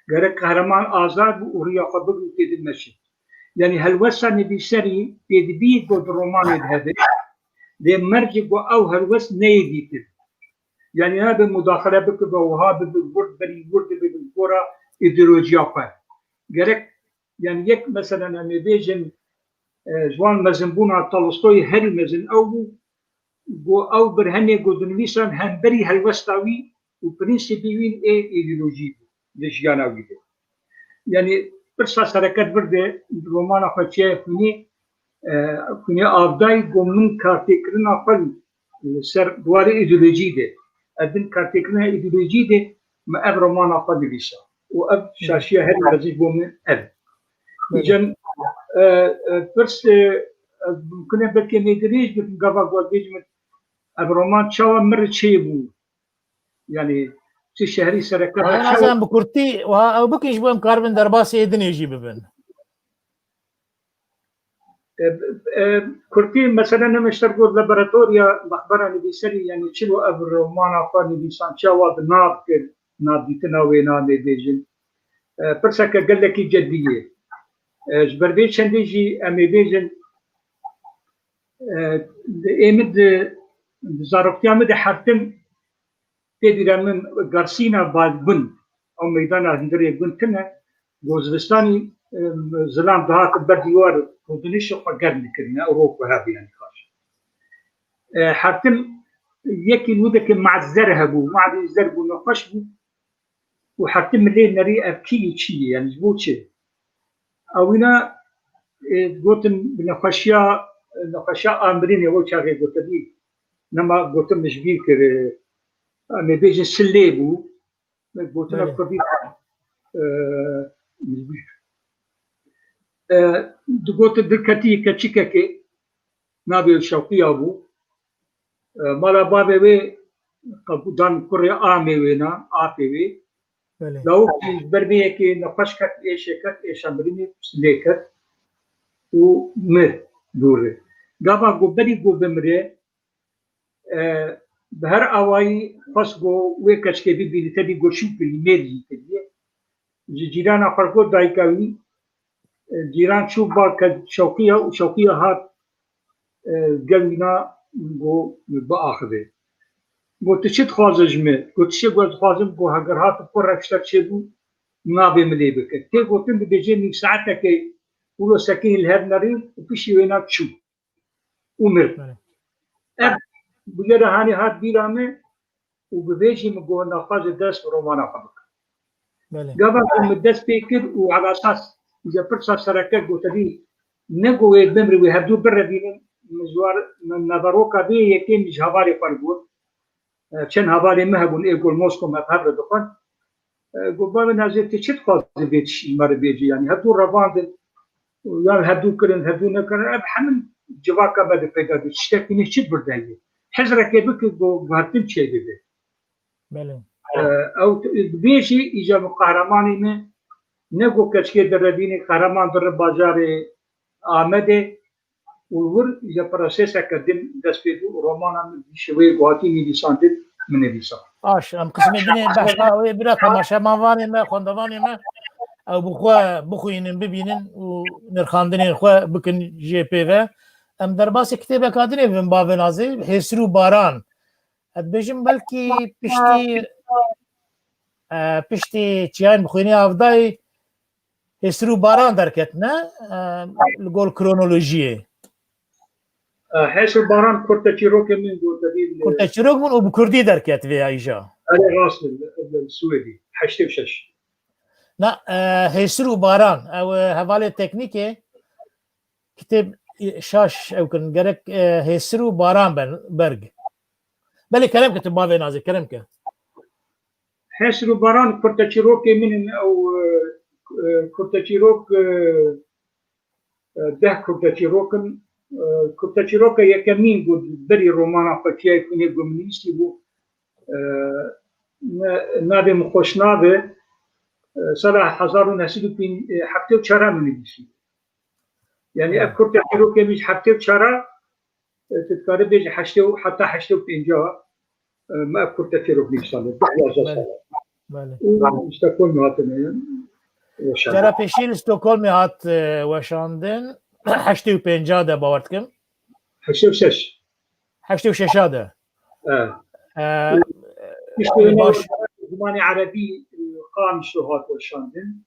Gerek qehreman azad bû û riya xwe bigre û têdin meşe. Yanî helwesta nivîserî pêdivî ku di romanê de hebe, lê mercê ku ew helwest neyê dîtin. Yanî nabe mudaxele bikibe, wiha bibe, wird berî wird bibe, bi gora îdeolojiya xwe. Gerek, yanî yek, meselen, em ê bêjin, e, ji wan mezinbûna Tolstoyê herî mezin ew bû, ku ew birhenê ku dinivîsan hemberî helwesta wî û prînsîpî wî ê îdeolojî bû di jiyana wî de. Yanî pirsa sereke vir de romana xwe Çiyayê Xwînê, e, Xwînê Avdayî ku min kartêkirina xwe li ser di warê îdeolojî de, ez din kartêkirina îdeolojî de min ev romana xwe nivîsa. Û ev şaşiya herî mezin ji bo min ev. Belê. Îcan, e, e, pirs, e, ez mimkun e belkê nêdirêj bikim, gava ku ez bêjim, ev roman çawa min re çêbû? Yanî, tu şehrî sereke Wiha çawa? Nazanim bi kurtî, wiha ew bikin ji bo em karibin derbasî ê dinê jî bibin. E, e, kurtî, mesele ne, min ji te re got, laboratoriya mexbera nivîserî, yanî çilo ev romana xwe nivîsan, çawa bi nav kir, navdîtina wê namê bêjin. E, pirseke gelekî cedî ye. E, ji ber vê çendê jî em ê bêjin, e, ê min di, di zaroktiya min de her tim Tê bîra min Garsîna Balbin, ew meydana hundirê gund tune, go zivistanî, em, zilam dihatin ber dîwar, gotinê şi xwe germ dikirine, ew rok we hebû, yanî xaş. E, hertim yekî nûdeke mad zer hebû, madê zer bû, nexweş bû. Û hertim min lê nerî ev kî yê çi ye, yanî ji bo çi? Ewîna, e, gotin bi nexweşiya, nexweşiya a mirinê, ew çaxê gotinî, nema gotin min ji bîr kir, e, em ê bêjin silê bû, me gotina Belê. kurdî, e, min ji bîr kir. E, digotin dilketî keçikekê, navê Şewqiya bû. E, mala bavê wê qebûdan kurê amê wê na, apê wê. Belê. Lawik jî ji ber vê yekê nexweş ket, êşê ket, êşa mirinê lê ket û mir dûrê. Gava ku berî ku bimire, e, bi her awayî xwest ku wê keçikê bibînî, tevî ku şû kirî, mêr jî kiriye. Ji cîrana xwe got dayika wî, e, cîran çû ba ke Şewqiya û Şewqiya hat, e, gel wîna go biaxive. Got, "Tu çi dixwaze ji min?" Got, "Tiştê ku ez dixwazim, ku heger hatin xwe rewşta çêbû, navê min lê bike." Tê gotin dibêje nîv saetekê wilo sekîn li hev nerîn û piştî wêna çû û mir. Belê. Ev bûyera hanê hat bîra min û bi vê jî min got, "Naxwaze dest bi romana xwe bikim." Belê. Gava ku min dest pê kir û ala esas, îca pirsa sereke gotinî, ne ku wê bimri, wê hevdû birevînin, min ji war, min naveroka vê yekê min ji hevalê xwe re got. E, çend hevalê min hebûn, ê ku li Moskow me bi hev re dixwend. E, got, "Bavê Nazê, tu çi dixwazî vê tiştî ji me re bêjî? Yanî hevdû revandin, yan hevdû kirin, hevdû nekirin, ev hemin civaka me de peyda dibin. Tiştekî nî çi di vir de heye? Hizrekê bike, got, guhertin çêbibe." Belê. E, ew t-, bêjî, îca min qehremanê me, ne got keçikê direvînê, qehreman dirin bajarê Amedê, û wir ji proseseke din dest pê bû, romana min bi şêweyê ku hatî nivîsandin, min nivîsand. Baş, em qismê dinê behsa wê bira temaşevanê me, xwendevanê me, ew bi xwe bixwînin, bibînin û nirxandinên xwe bikin jê pê ve. Em derbasî kitêbeka dinê bibin, bavê Nazê, Hêsir û Baran. Ez dibêjim belkî piştî, e, piştî çiyayên bi xwînê avdayî, Hêsir û Baran derket, ne? E, li gor kronolojiyê. E, Hêsir û Baran kurteçîrokê min got, dibî li Kurteçîrok bûn û bi kurdî derket vê ya îja. Erê, rast e, li, li Swêdî, heştê û şeş. Na, e, Hêsir û Baran, ew, e, hevalê teknîkê kitêb, e, şaş ew kirin, gerek, e, Hêsir û Baran ben, berg. Belê, kerem ke tu bavê Nazê, kerem ke. Hêsir û Baran kurteçîrokê min in, ew, e, e, kurteçîrok, e, e, deh kurteçîrok in. E, kurteçîroka yekemîn ku berî romana xwe Çiyayê Xwînê ku min nivîsî bû, e, ne, navê min xweş nabe, e, sala hezar û neh sed û heftê û çar min nivîsî. Yanî ev kurteçîrokê min ji heftê û çar, e, tu dikarî bêjî heştê û, heta heştê û pênc, e, me ev kurteçîrok nivîsandin. Duh, duwazdeh Belê. sal. Belê. Û Stockholmê hatine weşandin. Cara pêşî li Stockholmê hat, e, weşandin. Heştê û pênc de, bawer dikim. Heştê û şeş. Heştê û şeş de. E. E, Piştî wê baş. Zimanê erebî, e, Qamişlo hat weşandin.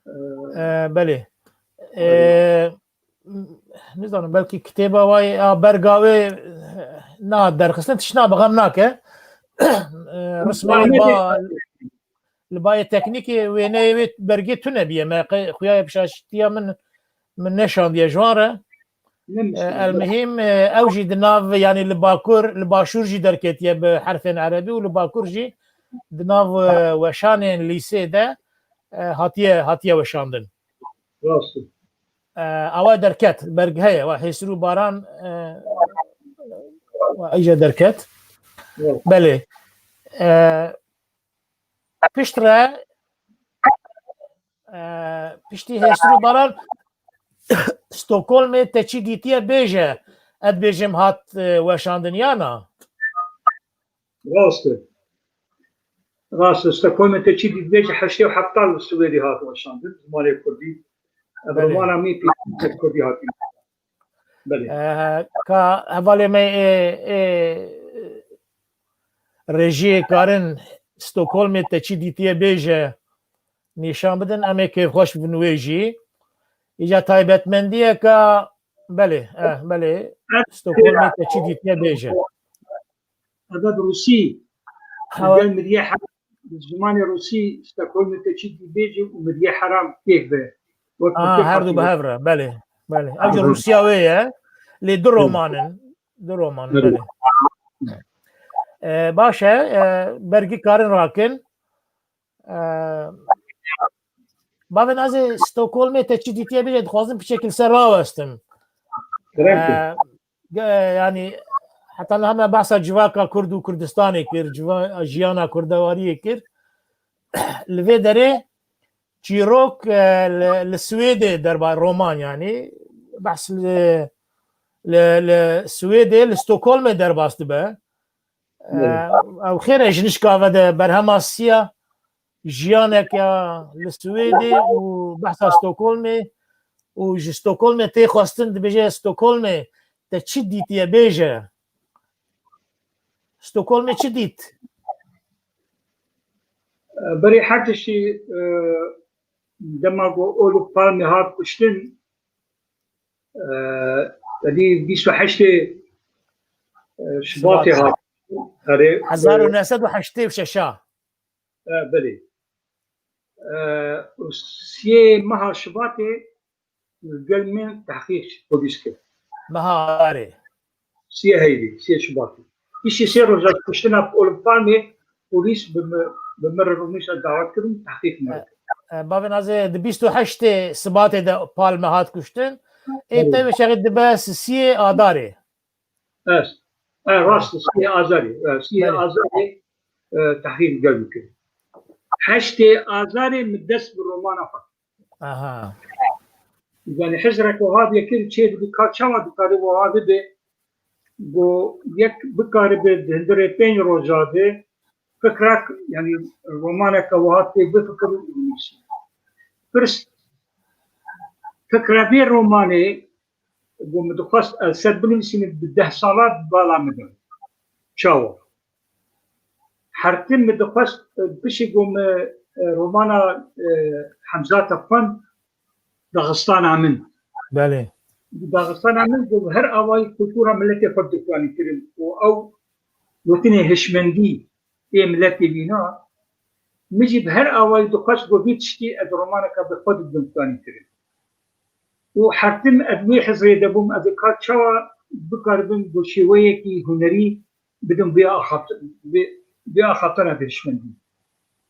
E, E, belê. E, Belê. Nizanim, belkî kitêba wê ya berga wê, e, na derxistin, tişt na bi xem nake. E, rismê wê ba, li bayê teknîkê wêneyê wê bergê tune biye. Me qe-, xuya ye bi şaştiya min, min neşandiye ji wan re. E, elmihîm, e, ew jî di nav, yanî li Bakur, li Başûr jî derketiye bi herfên erebî û li Bakur jî di nav, e, weşanên lîsê de, e, hatiye, hatiye weşandin. Rast e. E, awa derket, berg heye, wa Hêsir û Baran, e, wa îca derket. Rast. Belê. E, piştre, e, piştî Hêsir û Baran Stockholmê te çi dîtiye bêje, ez dibêjim hat, e, weşandin ya na? Rast e. Rast e. Stockholmê te çi dît bêje, heştê û heft li Swêdî hat weşandin, zimanê kurdî. Ev Belê. romana min pê kurdî hatî. Belê. E, ka hevalê me, e, e, rejiyê karin Stockholmê te çi dîtiye bêje nîşan bidin, em ê kêfxweş bibin wê jî. Îca taybetmendiyeke, belê, eh, belê, Stockholmê te çi dîtiye bêje. Ev bi Rûsî, Hewa- gel miriyê her-, bi zimanê Rûsî Stockholmê te çi dî bêje û miriyê heram kêf be. Wek Aha, her du bi hev re, belê, belê. Ev ji Rûsya wê ye, lê du roman in, du roman in, belê. E, baş e, e, bergî karin rakin. E, Bavê Nazê, Stockholmê te çi dîtiye bêje, dixwazim piçekî li ser rawestim. Gerek E, ge-, yanî, heta niha me behsa civaka Kurd û Kurdistanê kir, civa-, jiyana Kurdewariyê kir. Li vê derê çîrok, e, li, li Swêdê derba roman, yanî, behs li, li, li Swêdê, li Stockholmê derbas dibe. E, Evet. Ew xêr e, ji nişka ve de berhema siya jiyanek ya li Swêdê û behsa Stockholmê û ji Stockholmê tê xwestin, dibêje Stockholmê te çi dîtiye bêje. Stockholmê çi dît? Berê her tiştî, e, dema ku Olof Palme hat kuştin, e, tedî bîst û heştê, e, Şibatê Şibat. Hat. Erê, Hezar û neh sed û heştê û şeş a. E, belê. E, û siyê meha Şibatê gel min tehqîq polîs kir. Meha Azarê. Siyê heylê, siyê Şibatê. Piştî sê roja kuştina Olof Palmê polîs bi mi, bi min re rûnişa dawet kirin, tehqîq min re kir. E, e, Bavê Nazê, di bîst û heştê Sibatê de Palme hat kuştin. Ê Evet. Te wê çaxê dibe siyê Adarê. Ez. E, rast, siyê Azarê. E, siyê Belê. Azarê, e, tehqîq gel min kir. Heştê Azarê min dest bi romana xwe. Aha. Yani hizrek wiha bê kir, çê dibî, ka çawa dikare wiha bibe, ku yek bikaribe di hundirê pênc roja de fikrek, yani romaneke wiha tê bifikir û binivîsî. Pirs, fikra vê romanê, ku min dixwest ez ser binivîsînim, bi deh sala bala min de. Çawa? Hertin min dixwest, e, piştî ku min, e, romana, e, Hemzata xwend, Daxistana min. Belê. Daxistana min ku bi her awayî kultura miletê xwe dikwanî kirin û ew gotinê hişmendî ê miletê wîna, min jî bi her awayî dixwest ku vî tiştî ez romaneke bi xwe didim dikwanî kirin. Û hertim ez wê hizrê de bûm, ez ê ka çawa bikaribim bi şêweyekî hunerî bidim vê axaftin-, vê, vê axaftina vê hişmendî.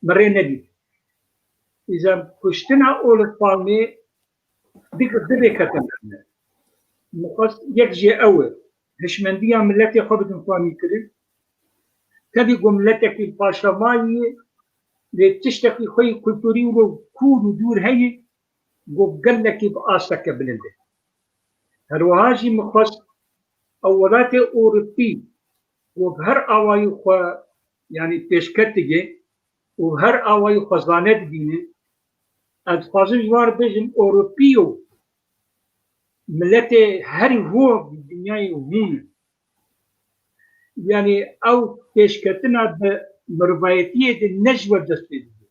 Min rê nedît. Îza kuştina Olof Palmê dik-, divê ketin me. Min xwest yek jê ew e. Hişmendiya miletê xwe bidim fanî kirin. Tevî ku miletekî paşemayî lê tiştekî xwe yî kulturî û kûr û dûr heye, ku gelekî bi asteke bilind e. Her wiha jî min xwest ew welatê Ewropî ku bi her awayî xwe, yanî pêşketigê û bi her awayî xwe zane dibînin, ez dixwazim ji wan re bêjim, Ewropî yo miletê herî hov di dinyayê hûn in. Yanî ew pêşketina di mirovayetiyê de ne ji we dest pê dibe.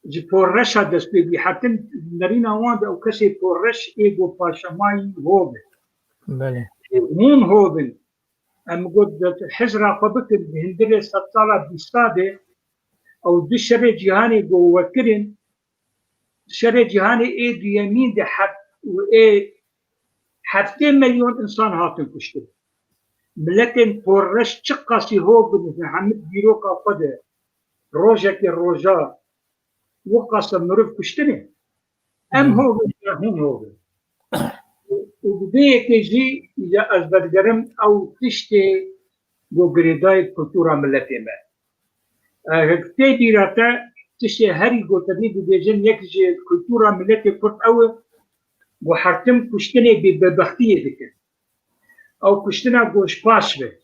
Ji porreşa dest pê bî. Hetin nerîna wan de ew kesê porreş ê ku paşemayî hov e. Belê. Hûn hov in. Em got hizra xwe bikin, di hundirê sedsala bîsta de ew du şerê cîhanê ku we kirin, şerê cîhanê ê duyemîn de heft û ê heftê milyon însan hatin kuştin. Miletên porreş çiqasî hov bin, hemî dîroka xwe de rojekê roja wiqasa mirov kuştinê. Em Hmm. hov in, ya hûn hov in. Û bi vê yekê jî ya ez vedigerim ew tiştê ku girêdayî kultura miletê me. Eger tê bîra te tiştê herî gotinî dibêjin, yek ji kultura miletê Kurd ew e, ku hertim kuştinê bi bêbextiyê dikin. Ew kuştina ku ji paş ve.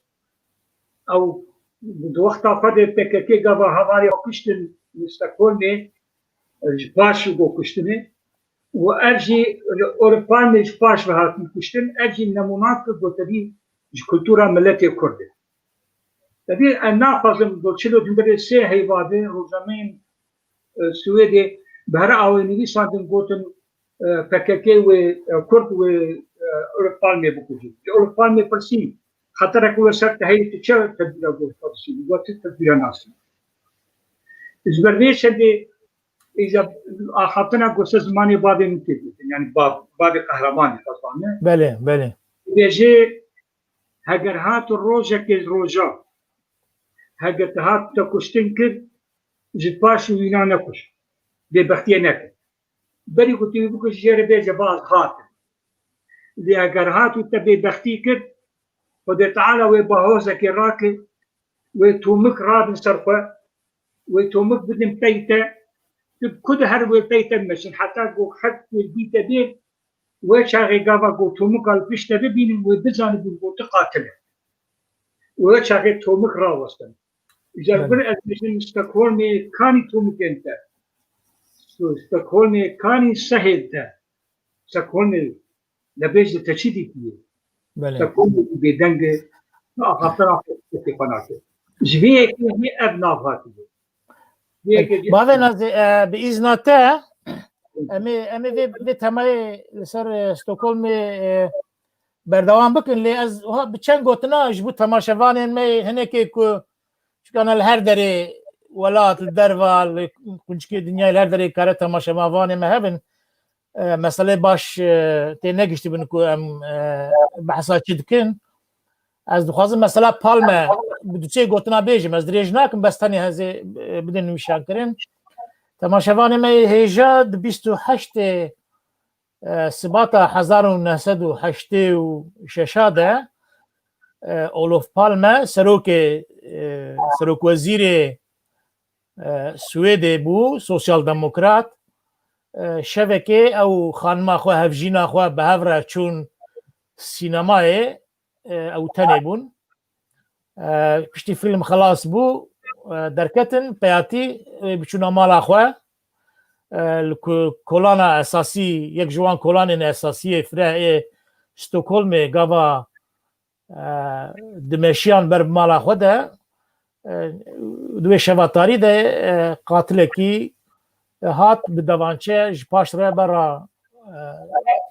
Ew di wexta xwe de P K K gava hevalê xwe kuştin li Stockholmê, ji paş û ku kuştinê. Û ev jî li Ewropa me ji paş ve hatin kuştin. Ev jî nemûnak e ku tevî ji kultura miletê Kurd e. Tevî em naxwazin, do çil û hindê sê heyva de rojnameyên, e, Swêdê bi her awê nivîsandin, gotin, e, P K K wê, e, Kurd wê, e, Olof Palmê bikujin. Ji Olof Palmê pirsî, xeterek wê ser te heye, tu çi tedbîra goşta dişînî? Got, tu tedbîra nasî. Ji ber vê çendê îca axaftina goşta zimanê bavê min tê gotin. Yani bav-, bavê qehremanê xwezane. Belê, belê. Dibêje, heger hat rojekê roja, heger te hat te kuştin kir, ji paş wîna nekuş. Bêbextiyê neke. Berî ku tu wî bikujî, jê re bêje, baz hatin. Lê eger hat û te bêbextî kir, Xwedê Teala wê bahozekê rake, wê tomik rabin ser xwe, wê tomik bidin pey te, tu bi ku de her wê pey te meşin, heta ku hek wê bî te bê, wê çaxê gava ku tomika li pişt te bibînin, wê bizanibin ku tu qatil e. Wê çaxê tomik rawestin. Îcar Evet. bir ez bêjim Stockholmê kanî tomikên te. Stockholmê kanî sehên te. Stockholmê lebêj li te çi dîtiye? Belê. Stockholmê bêdeng e, axaftina xwe xwe nake. Ji vê yekê hê ev nav hatiye. Vê yekê Bavê Nazê, e, bi îzna te, em ê, em ê vê, vê temayê li ser, e, Stockholmê, e, berdewam bikin, lê ez wiha bi çend gotina ji bo temaşevanên me hinekê ku, çikana li her derê welat, li derva, li quncikê dinyayê, li her derê kare temaşevanê me hebin, e, meselê baş, e, tê negiştibin ku em, e, behsa çi dikin. Ez dixwazim mesela Palme bi du çê gotina bêjim, ez dirêj nakim, bes tenê hezê, e, bidin nîşankirin. Temaşevanê me yê hêja di bîst û heştê e, Sibata hezar û neh sed û heştê û şeş de, e, Olof Palme, serokê, e, serokwezîrê, e, Swêdê bû, sosyal demokrat. E, şevekê ew xanima xwe, hevjîna xwe bi hev re çûn sînemayê, e, ew tenê bûn. E, piştî fîlm xelas bû, e, derketin, peyatî, e, biçûna mala xwe. E, li ku kolana esasî, yek ji wan kolanên esasî yê fireh ê Stockholmê gava, e, dimeşiyan ber bi mala xwe de, e, di wê şeva tarî de, e, qatilekî, e, hat bi devançe ji paş re bera, e,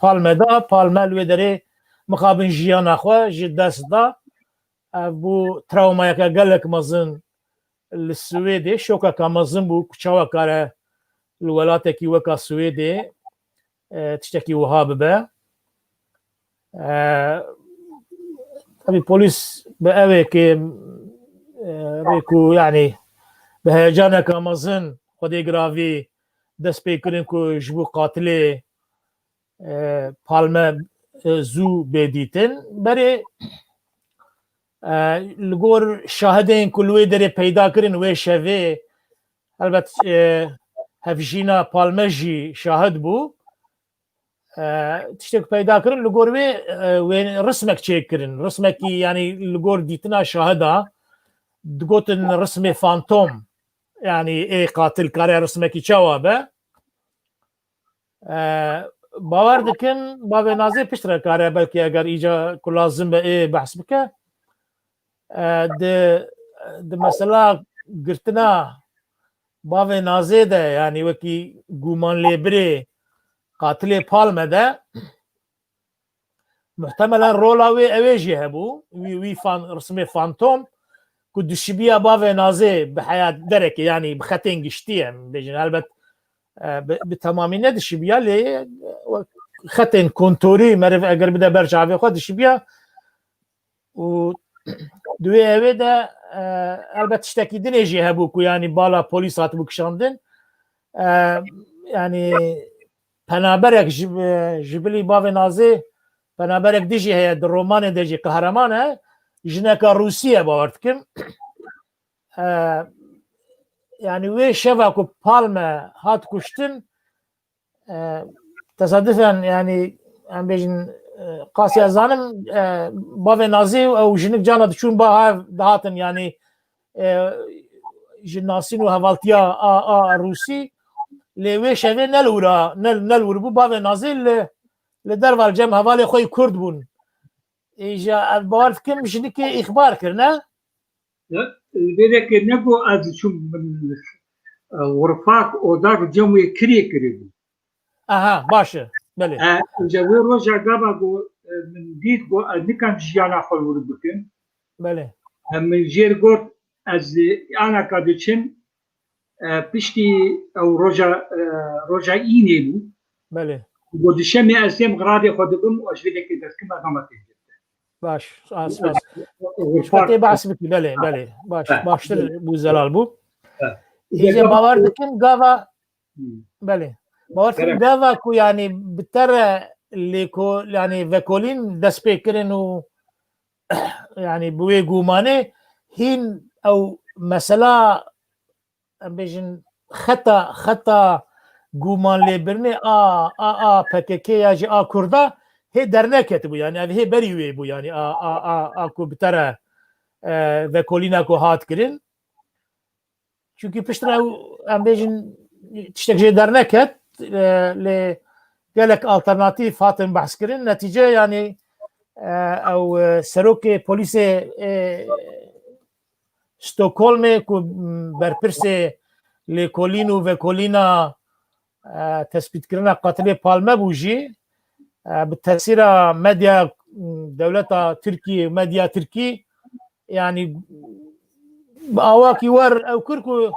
Palme da. Palme li wê derê mixabin jiyana xwe ji dest da. Ev bû trawmayeke gelek mezin li Swêdê, şokeke mezin bû ku çawa kare li welatekî weka Swêdê, e, tiştekî wiha bibe. E, tabii polîs bi evê ki, e, rê ku, yani, bi heyecaneke mezin Xwedê giravî dest pê kirin ku ji bo qatilê, e, Palme, e, zû bê dîtin. Berê, e, li gor şahidên ku li wê derê peyda kirin wê şevê, helbet, e, hevjîna Palme jî şahid bû. E, tiştek peyda kirin, li gor wê, e, wê rismek çêkirin. Rismekî, yani, li gor dîtina şahida digotin rismê fantom. Yani, ê qatil kare rismekî çawa be? E, bawer dikim, bavê Nazê piştre kare, belkî eger îca ku lazim be ê behs bike. E, di, di mesela girtina bavê Nazê de, yani wekî gumanlêbirê qatilê Palme de, muhtemelen rola wê ew ê jî hebû, wî, wî fan-, rismê fantom ku dişibiya bavê Nazê bi heya derekê, yani bi xetên giştî em bêjin, helbet, e, bi, bi temamî nedişibiya, lê, e, xetên kontorî meriv eger bide ber çavê xwe dişibiya. Û di wê ewê de, e, elbet tiştekî dinê jî hebû ku, yani, bala polîs hatibû kişandin. E, yani, penaberek ji, ji bilî bavê Nazê, penaberek dijî heye, di romanê de jî qehreman e, jineka Rûsî ye, bawer dikim. E, yani, wê şeva ku Palme hat kuştin, e, tesadüfen, yani, em bêjin, e, qasî ez zanim, e, bavê Nazê û ew jinik cana diçûn ba hev dihatin, yani, e, ji nasîn û hevaltiya a, a Rûsî, lê wê şevê ne li wira, ne, ne li wir bû, bavê Nazê li, li derva li cem hevalê xwe yê Kurd bûn. Îja ez bawer dikim jinikê îxbar kirine. Ya, vê de ke ne go ez çûm min, e, xurfak, odak cem wê kirê kirê bû. Aha, baş e. Belê. E, ji wê roja gava go, e, min dît go ez nikan jiyana xwe wir bikim. Belê. E, min jêr got ez, e, anaka diçim, e, piştî ew roja, e, roja înê bû. Belê. Go dişemê ez têm xiradê xwe dibim û ez ji vê dekê dest kim ez hema têm. Baş, spas, spas. Xurfak. Tê behs bikî, belê, belê. Baş, baştir bû, zelal bû. Îje bawer dikin gava, belê. Bawer dikin gava ku yani bi te re lêko-, yani vekolîn dest pê kirin û yani bi wê gumanê hîn ew mesela em bêjin xeta, xeta guman lêbirinê a, a, a P K K ya jî a Kurda hê derneketibû, yani ev hê berî wê bû, yani a, a, a, a ku bi te re, e, vekolîna ku hat kirin. Çunkî piştre ew, em bêjin, tiştek jê derneket, e, lê gelek alternatîf hatin behs kirin. Netîce, yani, e, ew, e, serokê polîsê, e, Stockholmê ku, m, berpirsê lêkolîn û vekolîna, e, tespîtkirina qatilê Palme bû jî, e, bi tesîra medya, m, dewleta Tirkî, medya Tirkî, yani bi awakî wer ew kir ku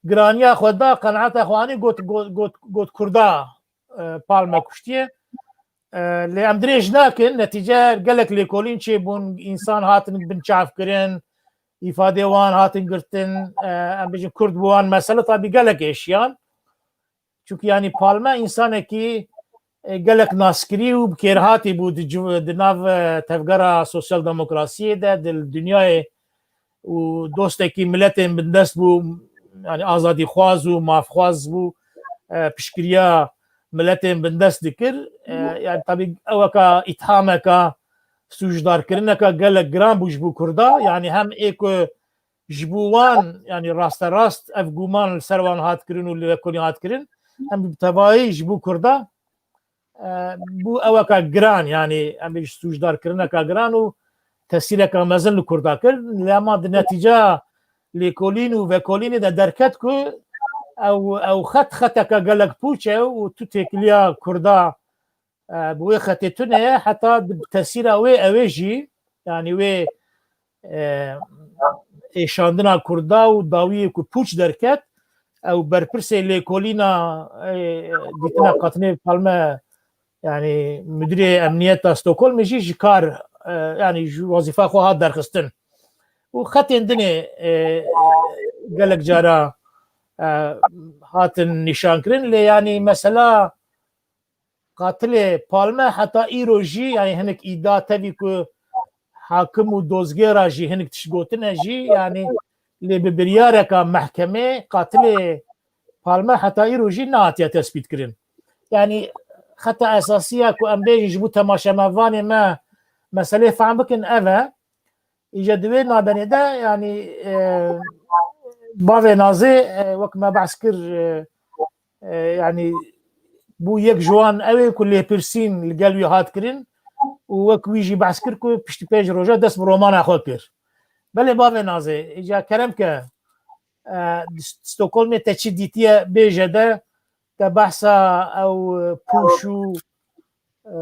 giraniya xwe da, qenaeta xwe anî, got, got, got, got Kurda, e, Palme kuştiye. E, lê em dirêj nakin, netîce gelek lêkolîn çêbûn, însan hatin binçavkirin, îfadê wan hatin girtin, e, em bêjin Kurd bi wan mesele tabî gelek êşiyan. Çunkî yanî Palme însanekî, e, gelek naskirî û bi kêrhatî bû di civ-, di nav, e, tevgera sosyal demokrasiyê de, di dinyayê û dostekî miletên bindest bû, yani azadîxwaz û mafxwaz bû, e, piştgiriya miletên bindest dikir. E, yani tabî ew weka îthameka, sûcdarkirineka gelek giran bû ji bo Kurda. Yani hem ê ku ji bo wan, yani rasterast ev guman li ser wan hat kirin û li vekolîn hat kirin, hem bi tevayî ji bo Kurda, e, bû eweka giran, yani em bêjin sûcdarkirineka giran û tesîreka mezin li Kurda kir. Lê ema di netîceya lêkolîn û vekolînê de derket ku ew, ew xet xeteke gelek pûç e û tu têkiliya Kurda, e, bi wê xetê tune ye, heta di tesîra wê ew ê jî, yani wê, e, êşandina Kurda û dawiyê ku pûç derket, ew berpirsê lêkolîna, e, dîtina qatilê Palme, yani müdürê emniyeta Stockholmê jî ji kar, e, yani ji wezîfa xwe hat derxistin. Û xetên dinê, e, gelek cara, e, hatin nîşan kirin, lê yani mesela qatilê Palme heta îro jî, yani hinek îdia tevî ku hakim û dozgêra jî hinek tişt gotine jî, yani lê bi biryareka mehkemê qatilê Palme heta îro jî nehatiye tespît kirin. Yani xeta esasiya ku em bêjin ji bo temaşemevanê me meselê fehm bikin ev e. Îca di wê nabenê de, yani, e, bavê Nazê, e, wek me behs kir, e, e, yani bû yek ji wan ew ê ku lêpirsîn li gel wî hat kirin û wek wî jî behs kir ku piştî pênc roja dest bi romana xwe kir. Belê bavê Nazê, îca kerem ke, e, di Stockholmê te çi dîtiye bêje de, te behsa ew, e, pûş û, e,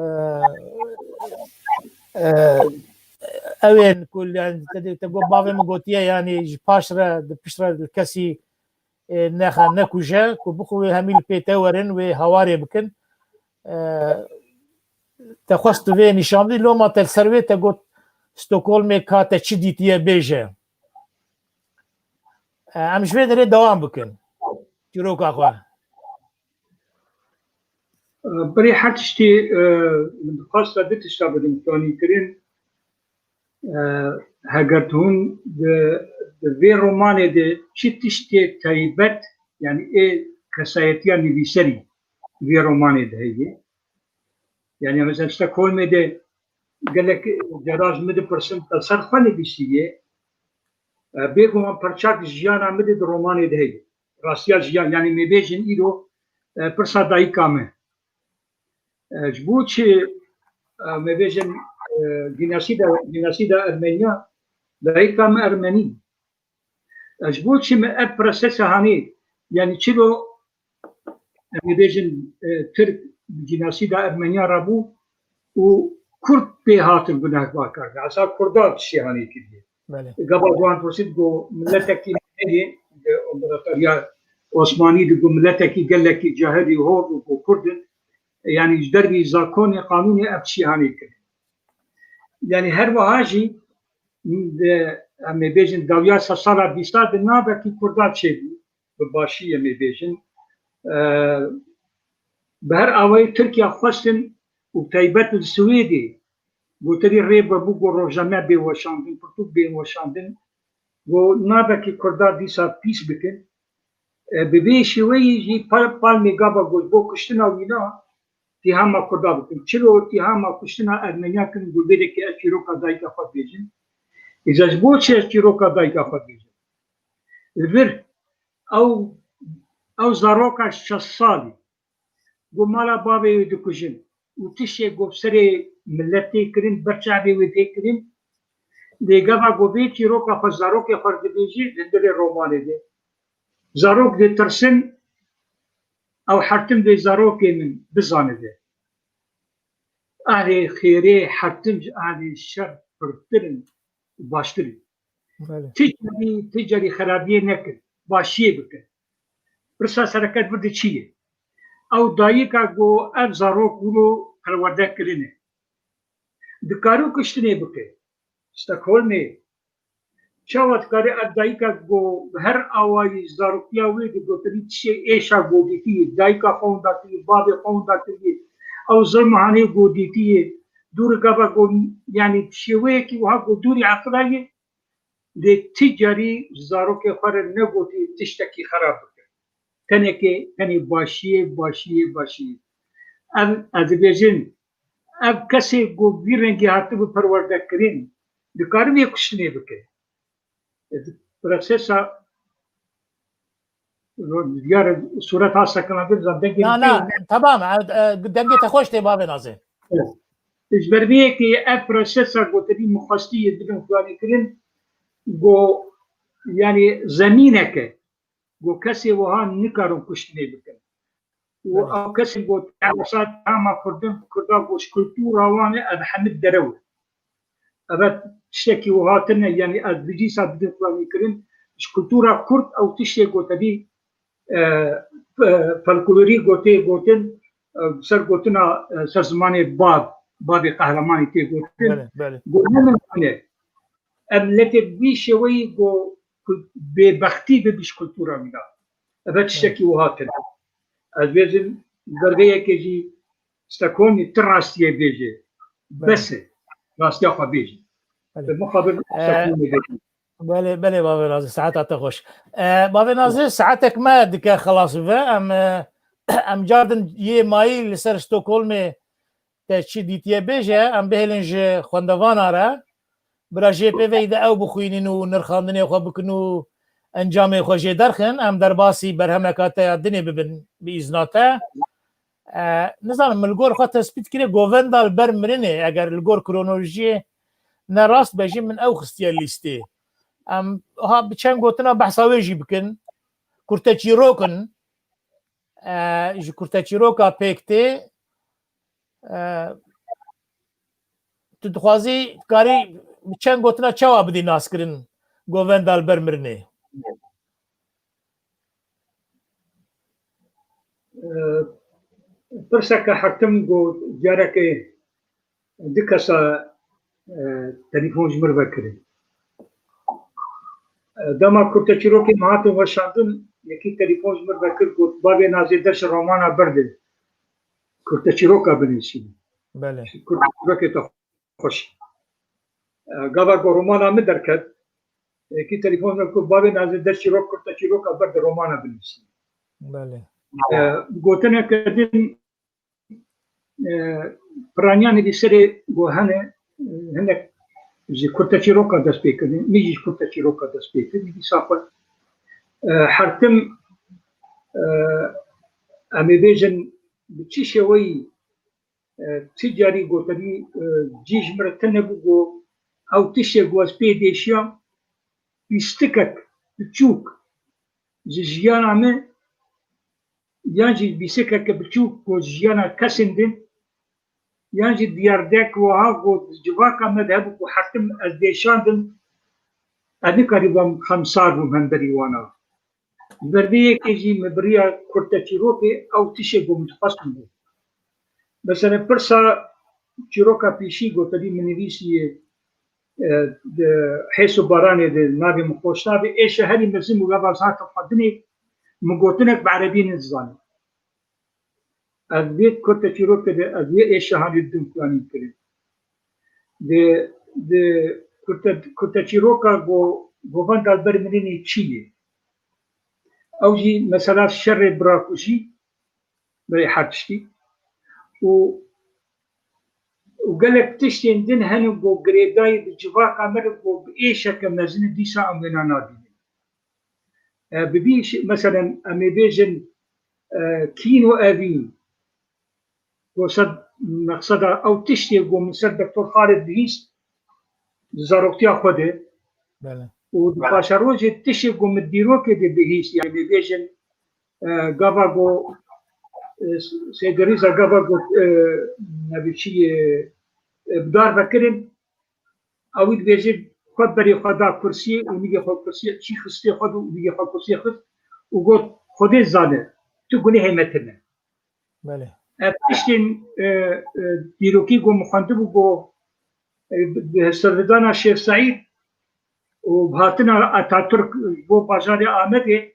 e, ew ên ku, yani, te, te got, bavê min gotiye, yani ji paş re, di pişt re li kesî, e, nexe, nekuje, ku bixwe wê hemî li pê te werin, wê hawarê bikin. E, te xwest tu vê nîşan bidî, loma te li ser wê te got, Stockholmê ka te çi dîtiye bêje. E, em ji vê derê dewam bikin. Çîroka xwe. E, berî her tiştî, e, min dixwesta du tişta bidim tonîkirin. E, heger tu hûn di, di vê romanê de çi tiştê taybet, yani ê kesayetiya nivîserî vê romanê de heye? Yani mesela Stockholmê de gelek cara ji min dipirsin, te ser xwe nivîsiye. E, bêguman parçak jiyana min de di romanê de heye. Rastiya jiyan, yani me bêjin îro, e, pirsa dayika me. E, ji bo çi, e, me bêjin, e, genasîda, genasîda Ermeniya, dayika me Ermenî. Ez ji bo çi me ev prosesa hanê, yani çilo, em ê bêjin, e, Tirk bi cînasîda Ermeniya re bû û Kurd pê hatin gunehbar kirin. Esa Kurda tiştê hanê kiriye. Belê. Gava wan pirsî digo miletekî heye, di împaratoriya Osmanî digo miletekî gelekî cahilî hor û ku Kurd in. Yani ji dervî zakonê, qanûnê ev tiştê hanê kirin. Yani her wiha jî, di, em ê bêjin dawiya se sala bîsta di navekî Kurda çêbû, bi başî em ê bêjin. E, bi her awayî Tirkiya xwestin û taybet li Swêdê gotirî rê vebû ku rojname bê weşandin, pirtûk bê weşandin, ku navekî Kurda dîsa pîs bikin. E, bi vê şêweyî jî pa-, palmê gava ku ji bo kuştina wîna îtîhama Kurda bikin. Çilo îtîhama kuştina Ermeniya kirin, ku vê dekê ez çîroka dayika xwe bêjim. Îza ji bo çi ez çîroka dayika xwe bêjim? Li vir ew, ew zaroka şeş salî ku mala bavê wê dikujin û tiştê ku bi serê miletê kirin, ber çavê wê tê kirin, lê gava ku vê çîroka xwe zarokê xwe dibêjî, li dilê romanê de. Zarok ditirsin, ew hertim vê zarokê min bizanibe. Ahlê xêrê hertim ji ahlê şer pirtir in û baştir in. Belê. Ti carî, ti carî xerabiyê nekin, başiyê bikin. Pirsa sereke vir di çi ye? Ew dayika ku ev zarok wilo perwerde kirine, dikare û kuştinê bike. Stockholmê çawa dikare ev dayika ku bi her awayî zarokiya wê digotinî tiştê êşa godîtiyê, dayika xwe winda kiriye, bavê xwe winda kiriye, ew zilma hanê godîtiyê, dûrî gava ku, yanî tiştê wê yekî wiha ku dûrî eqila ye, lê ti carî ji zarokê xwe re negotî tiştekî xerab bike. Tenekê, tenê başiyê, başiyê, başiyê. Ev, ez dibêjin, ev kesê ku vî rengî hatibû perwerdekirin, dikare vê kuştinê bike. Prosesa, diyar e, sûret ha sekinandin, zan dengê Na, na, tamam, e, e, dengê te xweş tê, bavê Nazê. Ji ber vê yekê ev prosesa gotinî min xwestî yê bidin xuyanîkirin, go, yanî zemîneke, go kesê wiha nikarin kuştinê bikin. Û Belê. ew kesên go temaşa hema Kurdin, Kurda go ji kultura wan e, ev hemî derew e. Ev tiştekî wiha tune, yanî ez bi dîsa bidin xuyanîkirin, ji kultura Kurd ew tiştê go tevî, e, e, folklorî gotê gotin, e, ser gotina, e, ser zimanê bav, bavê qehremanî tê gotin. Belê, belê. Go ne min hene. Em miletê bi vî şêweyî go ku bêbextî bibe ji kultura wî de. Ev tiştekî wiha tune. Ez bêjim, berveyekê jî Stockholmê ti rastiyê bêje. Belê. Bes e. Rastiya xwe bêje. Belê. Bi muqabil Ee, Stockholmê bêje. Belê, belê, bavê Nazî, saeta te xweş. Ee, bavê Nazî, saatek me dike xelas bibe. Em, e, em cardin yê mayî li ser Stockholmê te çi dîtiye bêje, em bihêlin ji xwendevana re. Bira jê pê veyî de ew bixwînin û nirxandinê xwe bikin û encamê xwe jê derxin. Em derbasî berhemeka te ya dinê bibin bi îzna te. E, nizanim, min li gor xwe tespît kirê govenda li ber mirinê, eger li gor kronolojiyê ne rast be jî, min ew xistiye lîstê. Em ha bi çend gotina behsa wê jî bikin. Kurteçîrok in. E, ji kurteçîroka pêk tê. E, tu dixwazî, dikarî bi çend gotina çawa bidî naskirin govenda li ber mirinê? E, pirseke hertim got, carekê du kesa, e, telefon ji mir vekirin. E, dema kurteçîrokê me hatin weşandin, yekî telefon ji mir vekir, got, "Bavê Nazê, der ji romana berde. Kurteçîroka binivîsîne." Belê. Kurteçîrokê te xweş. E, gava ku romana min derket, yekî telefon min got, "Bavê Nazê, der çîrok, kurteçîroka berde, romana binivîsîne." Belê. E, gotineke din, e, piraniya nivîserê ku hene, e, hinek ji kurteçîroka dest pê kirin, min jî ji kurteçîroka dest pê kir, nivîsa xwe. E, hertim, e, em ê bêjin, bi çi şêweyî, e, ti carî gotinî, e, cî ji min re tune bû, got, ew tiştê ku ez pê dêşiyam, pîstikek piçûk ji jiyana me yan jî bîsekeke biçûk ku ji jiyana kesên din yan jî diyardek wiha ku civaka me de hebû ku hertim ez dêşandim, ez nikarîbam xemsar bûm hemberî wana. Ji ber vê yekê jî min bi riya kurteçîrokê ew tiştê ku min dixwest min got. Mesela pirsa çîroka pêşî ku tevî min nivîsî, e, di hês û baranê de navê min xweş nabe, êşa herî mezin û gava ez hatim xwendinê, min gotinek bi erebî nizanî. Ez vê kurteçîrokê de ez vê êşa herî din planî kirin. Di, di kurte-, kurteçîroka go-, govenda li ber mirinê çi ye? Ew jî mesela şerê birakujî, berê her tiştî. Û, û gelek tiştên din hene ku girêdayî bi civaka me re ku bi êşeke mezin e, dîsa em wêna nabînin. E, bi vî şi-, meselen, em ê bêjin, e, kîn û evîn, ku sed meqseda ew tiştê ku min ser Doktor Xalid bihîst, di zaroktiya xwe de. Bele. Û di paşerojê tiştê ku min dîrokê de bihîst, yani bêjin, e, gava ku, e, Seydi Rîza gava ku, e, nevî çi, e, e, bi dar vekirin, ew dibêje xwe berê xwe da kursiyê û nigê xwe kursiyê çî xistê xwe û nigê xwe kursiyê xist û got, Xwedê zane, tu gunehê me tune. Belê. Ev tiştên, e, e, dîrokî ku min xwendibû ku, e, bi, bi serhildana Şêx Seîd û bi hatina Ataturk ji bo bajarê Amedê,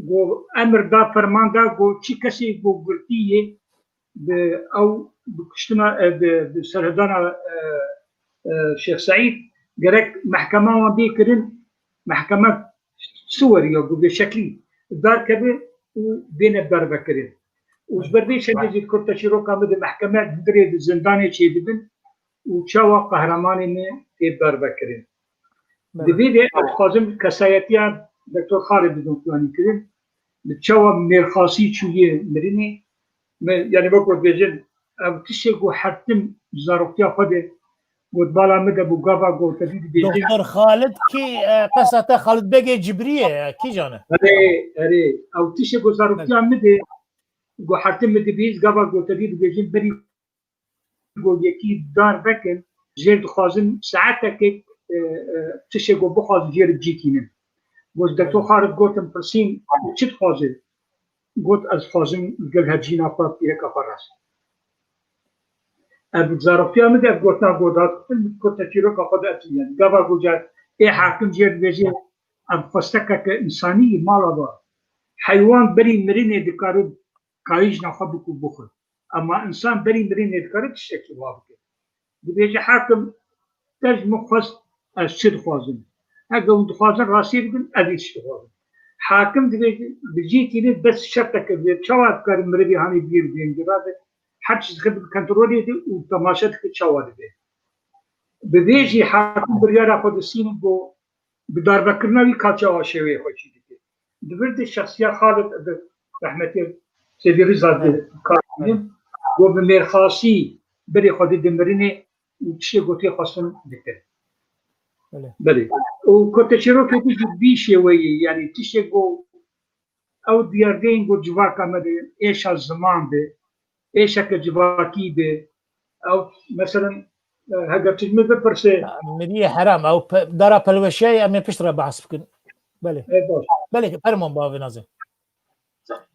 ku emir da, ferman da, ku çi kesê ku girtî yê bi ew bi kuştina, e, bi, bi serhildana, e, e, Şêx Seîd gerek mehkema wan bê kirin, mehkeme siweriya ku bê şeklî derkeve û bêne dervekirin. Û ji ber vê çendê jî kurteçîroka min di mehkeme hundirê di zindanê çêdibin û çawa qehremanê me tê dervekirin. Di vê de ez dixwazim kesayetiya Doktor Xalid bidin planîkirin. Bi çawa mêrxasî çûyê mirinê, me, yani wek dibêjin, ev tiştê ku her tim zaroktiya xwe de got bala min de bû, gava ku tevî dibêjin. Doktor Xalid kî, e, qesa te Xalid Begê Cibrî ye, e, kîjan e? Erê, erê. Ew tiştê ku zaroktiya min de ku her tim min dibîst, gava ku tevî dibêjin, berî ku yekî dar vekin, jêr dixwazin saetekê, e, e, tiştê ku bixwazin jêr bicîkînin. Got, Doktor Xalid, gotin, pirsîn, çi dixwaze? Got, ez dixwazim gel her cîna xwe pîreka xwe rast. Ev zaroktiya min de ev gotina got hat, min kurteçîroka xwe de ev, yani gava goca ê hakim jê dibêje, ev xwestekeke însanî yî, mala va. Heywan berî mirinê dikare kayîjna xwe bikû bixwe. Ema însan berî mirinê dikare tiştekî wa bike. Dibêje, hakim, te ji min xwest, ez çi dixwazim? Heke hûn dixwazin rastiyê bikin, ez ê çi dixwazim? Hakim dibêje, bi cî tînin bes şerteke dibê, çawa dikarin mirivî hanê biyê biyên cira de, her çi dixin bi kontrolê de û temaşe dike çawa dibe. Bi vê jî hakim biryara xwe distînin ku bi darbekirina wî ka çawa şêweyê xwe çî dike. Di vir de şexsiya Xalid, di rehmetê Sêdî Riza de kar kirin, ku bi mêrxasî berê xwe de dimirinê û tiştê ku tê xwestin dikin. Belê. Belê. Û kurteçîrokê din jî bi vî şêweyî, yani tiştê ku ew diyardeyên ku civaka me de, êşa ziman de, êşeke civakî de, ew, meselen, e, heger tu ji min bipirse. Miriyê heram, ew pe-, dara pelweşiyayê em ê pişt re behs bikin. Belê. E, baş. Belê, fermon bavê Nazim.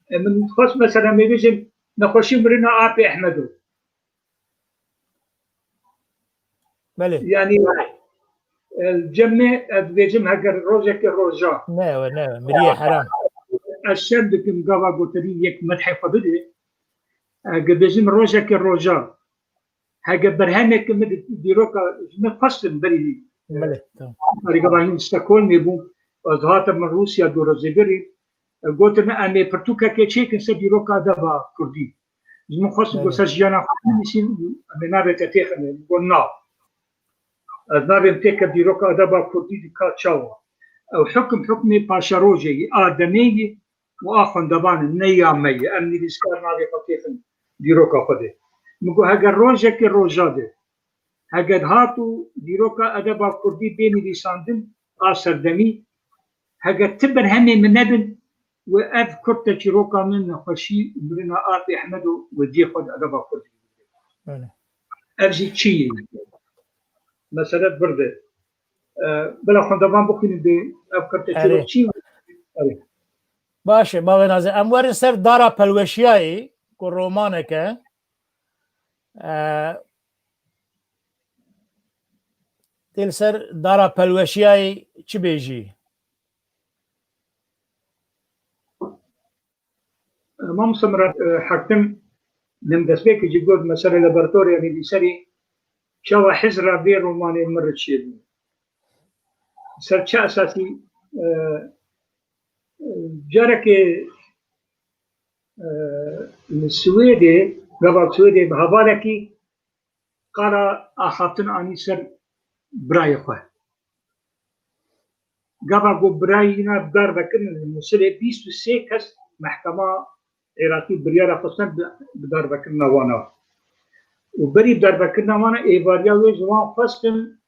E, min xwest, meselen, em ê bêjin, nexweşî mirina Apê Ehmedo. Belê. Yani, e, cem me, ez dibêjim, heger rojekê roja. Ne, we, ne, we, miriyê heram. Ez şerm dikim, gava gotinî yek medhê xwe bide. Eger bêjim rojekê roja, heger berhemekê min di dîroka ji min xwestin berî, e, Belê, tamam. Karîgava hîn Stockholmê bûm, ez hatim min Rûsya dûrozêbirî, e, gotin, em ê pirtûkekê çêkin ser dîroka edeba kurdî. Ji min xwest Belê. Got ser jiyana xwe binivîsîn, em ê navê te têxin, got na. Ez navê min têke dîroka edeba kurdî dika çawa? Ew hukm hukmê paşerojê yî, a demê yî û a xwendevan in, ne ya me ye. Em nivîskar navê xwe têxin dîroka xwe de. Min got, heger rojekê roja de, heger hat û dîroka edeba kurdî bê nivîsandin, a serdemî, Hege ti berhemê min nebin, we ev Kurd te çîroka min nexweşî û mirina Ardê Ehmedo we cihê xwe di edeba Kurdî. Belê. Ev jî çi ye? Mesele vir de. E, bila xwendevan bixwînin dê ev Kurd te Erê. çîrok çi ye? Erê. Baş e, Bavê Nazê. Em werin ser dara pelweşiyayê, ku romanek e. E, tê li ser dara pelweşiyayê çi bêjî? Mamoste Mirat, e, Hakim, min destpêkê jî got, mesele laboratorya nivîserî, çawa hizra vê romanê min re çêbû. Ser çi esasî, e, e, carekê, e, li Swêdê, gava Swêdê bi hevalekî qala axaftin anî ser birayê xwe. Gava ku birayî wî na bi dar vekirin li Mûsilê, bîst û sê kes mehkema Iraqî biryara xwe stend bi, bi dar vekirina wana. Û berî bi dar vekirina wana êvariya wê ji wan xwestin,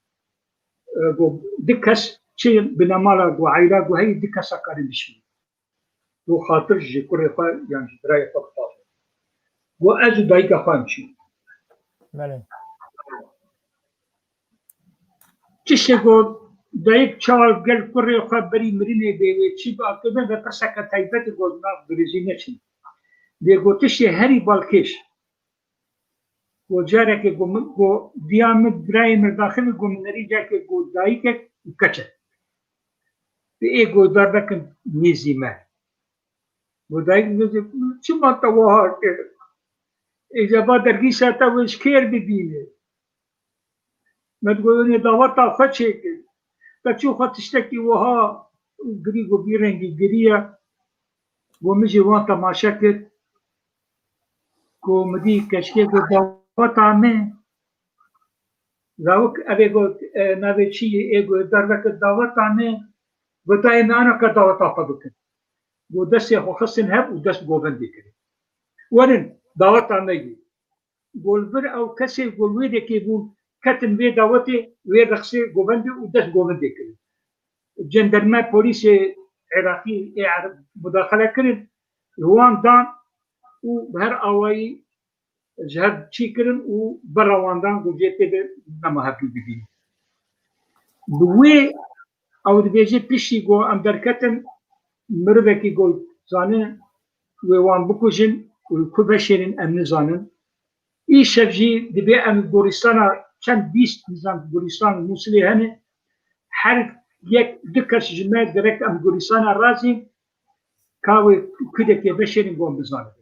e, ku du kes çi binemala ku eîla ku heyî du kesa karin bişînin. Bo xatir ji kurê xwe yan ji birayê xwe bixwazin. Got, ez û dayika xwe em çûn. Belê. Tiştê got, dayik çawa gel kurê xwe berî mirinê bê, wê çi biakibe, ve pirseke taybet got, nav birêzî neçin. Lê got, tiştê herî balkêş. Got, carekê got, min, got, diya min, birayê min daxivî, got, min nerî carekê, got, dayikek û keçek. Bi ê got, dar nekin nêzî me. Got, dayik, çima te wiha kir? Êcaba dergîşa te wê ji kêr bibîne? Me digot, wê daweta xwe çêkin. Te çû xwe tiştekî wiha û girî, got, bî rengî giriya. Got, min jî wan temaşe kir. Got, min dî keçikê, got, daweta me. Lawik, ev ê got, e, navê çi yê? Ê got, dar veke daweta me. Got, dayê me, ana ka daweta xwe bikin. Got, destê xwe xistin hev û dest govendê kirin. Werin, daweta me yê. Got, li vir ew kesê got wê dekê bûn, ketin vê dawetê, wê rexsê govendê û dest govendê kirin. Cenderme, polîsê Iraqî ê Ereb mudaxele kirin, li wan dan û bi her awayî ji hev çî kirin û berra wan dan, got, vê tê de nema hevdû bibînin. Bi wê ew dibêje, piştî ku em derketin, mirivekî ku zanin wê wan bikujin û li ku veşêrin em nizanin. Îşev jî dibê em gorîstana çend bîst nizam gorîstan Mûsilê hene. Her yek du kes ji me direk em gorîstana razîn ka wê kudekê veşêrin ku em bizanibin.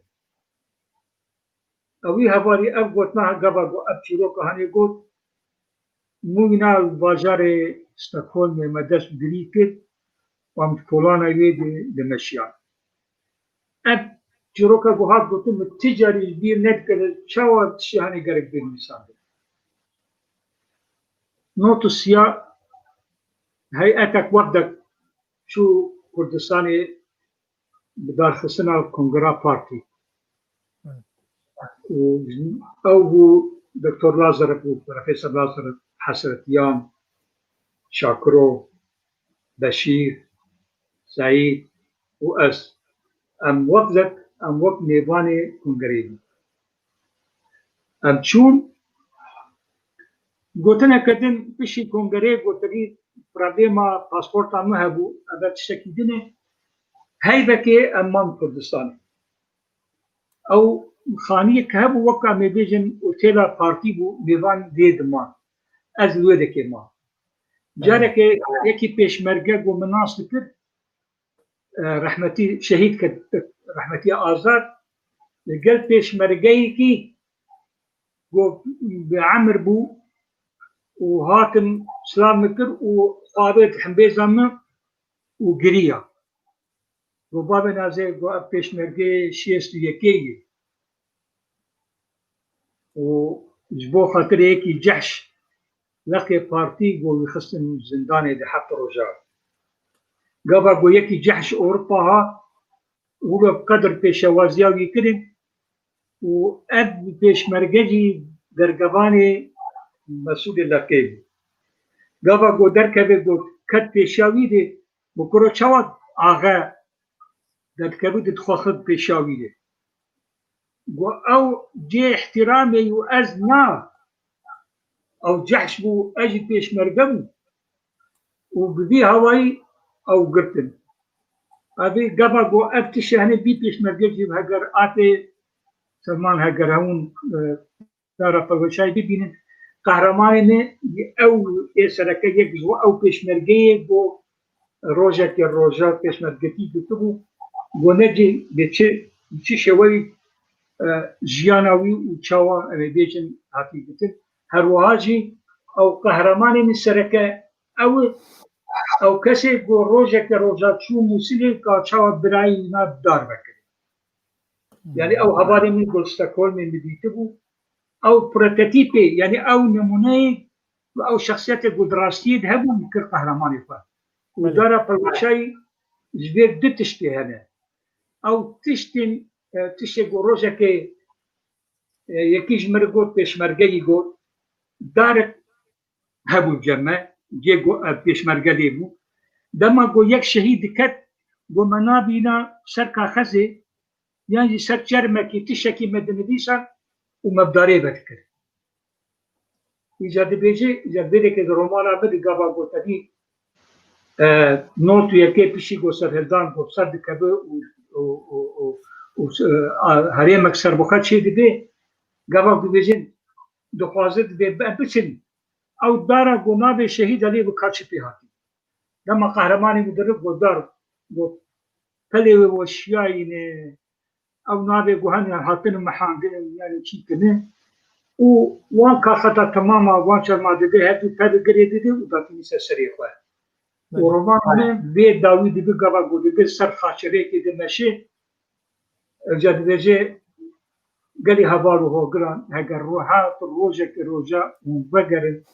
Ewî hevalî ev gotina gava got, ev çîroka hanê got, mûyna bajarê Stockholmê me dest girî kir, wan kolana wê de dimeşiyan. Ev çîroka ku hat gotin, min ti carî ji bîr nedikeve, çawa tiştê hanê gerek bê nivîsandin. Not û siya heyetek wefdek çû Kurdistanê bi darxistina Kongreya Partî. Û ew bû Doktor Lazarov û Profesor Lazarov, Hesretiyan, Şakiro, Beşîr, Seîd û ez. Em wek zek, em wek mêvanê kongreyê bûn. Em çûn, gotineke din piştî kongreyê gotinî, problema pasporta min hebû, ev tiştekî din e. Heyvekê em man Kurdistanê. Ew xaniyek hebû, weka em ê bêjin otêla partî bû, mêvan lê diman. Ez li wê dekê mam. Careke yekî pêşmerge ku min nas dikir, e, rehmetî şehîd kir, rehmetî Azad, li gel pêşmergeyekî ku bi emir bû û hatin silav min kir û xwe avêt hembêza min û giriya. Got, bavê Nazê, got, ev pêşmergeyê şêst û yekê ye. Û ji bo xatirê yekî cehş leqê partî got, wî xistin zindanê di heft roja. Gava got, yekî cehş Ewropa hat, û bi qedir pêşewaziya wî kirin û ev pêşmerge jî dergevanê mesûlê leqê bû. Gava got derkeve, got ket pêşiya wî de, Bi kuro çawa axe derdikevû didixwaxin pêşiya wî de. Got, ew cê îhtîramê û ez na, ew cehş bû, ez jî pêşmerge bû û bi vî hawayî ew girtin. Evê gava got, ev tişe hene bî pêşmerge jî heger atê Selman heger hewin, e, Dara Pelweşayî bibînin. Qehremanê me ew ê sereke yek ji ew pêşmergeyê ku rojekê roja pêşmergetî dikibû, ku ne cî bi çi, bi çi şêweyî, e, jiyana wî û çawa, em ê bêjin, hatî dikin. Her wiha jî ew qehremanê min sereke ew e, ew kesê ku rojeke roja çû Mûsilê ka çawa birayî wîna dar vekirî. Yani ew hevalê min ku li Stockholmê min dîtibû, ew prototîpê, yani ew nimûneyê, ew şexsiyetê ku di rastiyê de hebû, min kir qehremanê xwe. Û Belê. Dara Pelweşayî ji vê du tiştê hene. Ew tiştên, e, tiştê ku rojekê, e, yekî ji min re got, pêşmergeyî got, darek hebû cem me, cê ku, e, pêşmerge lê bû. Dema ku yek şehîd diket, ku me nabîna ser kaxezê, yan jî ser çermekî tiştekî me dinivîsa û me bi darê vedikir. Îca dibêje, îca vêrekê di romana min di gava gotebî, e, not û yekê piştî ku serhildan ku ser dikeve û, û, û, û, û, e, a, herêmek serbixwe çêdibe, gava dibêjin, dixwaze dibê em biçin, ew dara ku navê şehîda lê bi ka çi pê hatî. Dema qehremanê min dirit, got dar, got pelê wê weşiyayîne, ew navê ku hene hatine mehandin, yani çî tine. Û wan kaxeta temama wan çerma dide, her du pere girê dide û datîne ser serê xwe. Û Belê. Roman hene vê dawî dibe gava ku dide ser xaçerêkê de meşe, Evca dibêje, gelî heval û hogiran, heger ro-, hat rojekê roja û vegerin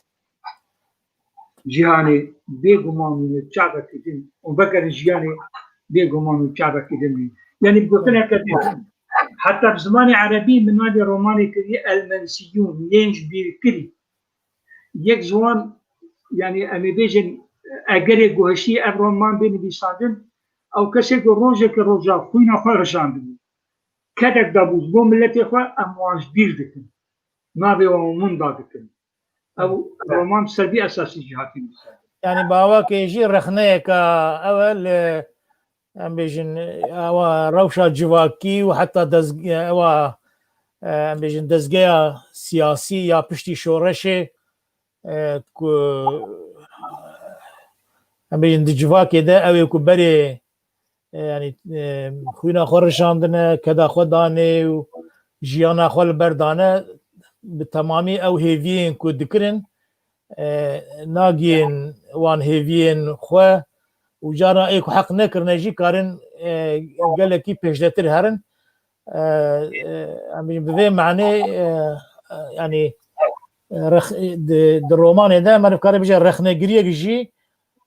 cîhanê bêguman û çavekî din, û vegerin jiyanê bêguman û çavekî din. Yani bi gotineke din, heta bi zimanê erebî min navê romanê kiriye El Mensiyûn, yên ji bîr kirî. Yek ji wan, yani em ê bêjin, egerê guhiştî ev roman bê nivîsandin, ew kesê ku rojeke roja xwîna xwe rijandibû, kedek dabû ji bo miletê xwe, em wan ji bîr dikin. Navê wan winda dikin. Ew Evet. roman bi ser vî esasî jî hatî nivîsandin. Yani bi awakê jî rexneyeka ew e li, em bêjin, ewa rewşa civakî û heta dez-, ewa, e, em bêjin dezgeya siyasî ya piştî şoreşê, e, ku, em bêjin di civakê de ew ê ku berê, e, yanî, e, xwîna xwe rişandine, keda xwe danê û jiyana xwe li ber dane, bi temamî ew hêviyên ku dikirin, e, nagihên wan hêviyên xwe û cara ê ku heq nekirine jî karin, e, gelekî pêşdetir herin. E, e, em bêjin bi vê manê, e, e, yanî, e, rex-, di, di romanê de me nikare bêje rexnegiriyek jî,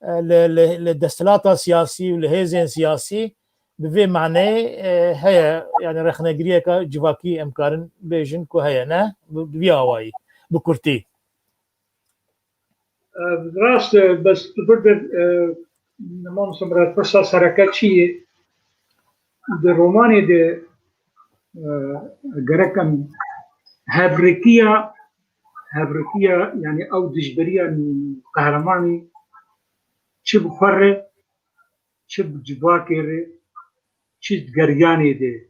e, li, li, li desthilata siyasî û li hêzên siyasî bi vê maneyê, e, heye, yanî rexnegiriyeke civakî em karin bêjin ku heye, ne? Bi, bi vî awayî, bi kurtî. E, rast e, bes tu bir de, e, Mam Semra, pirsa sereke çi ye? Di romanê de, e, gerek em hevrikiya, hevrikiya, yani ew dijberiya qehremanî çi bi xwe re, çi bi civakê re, çi di geriyanê de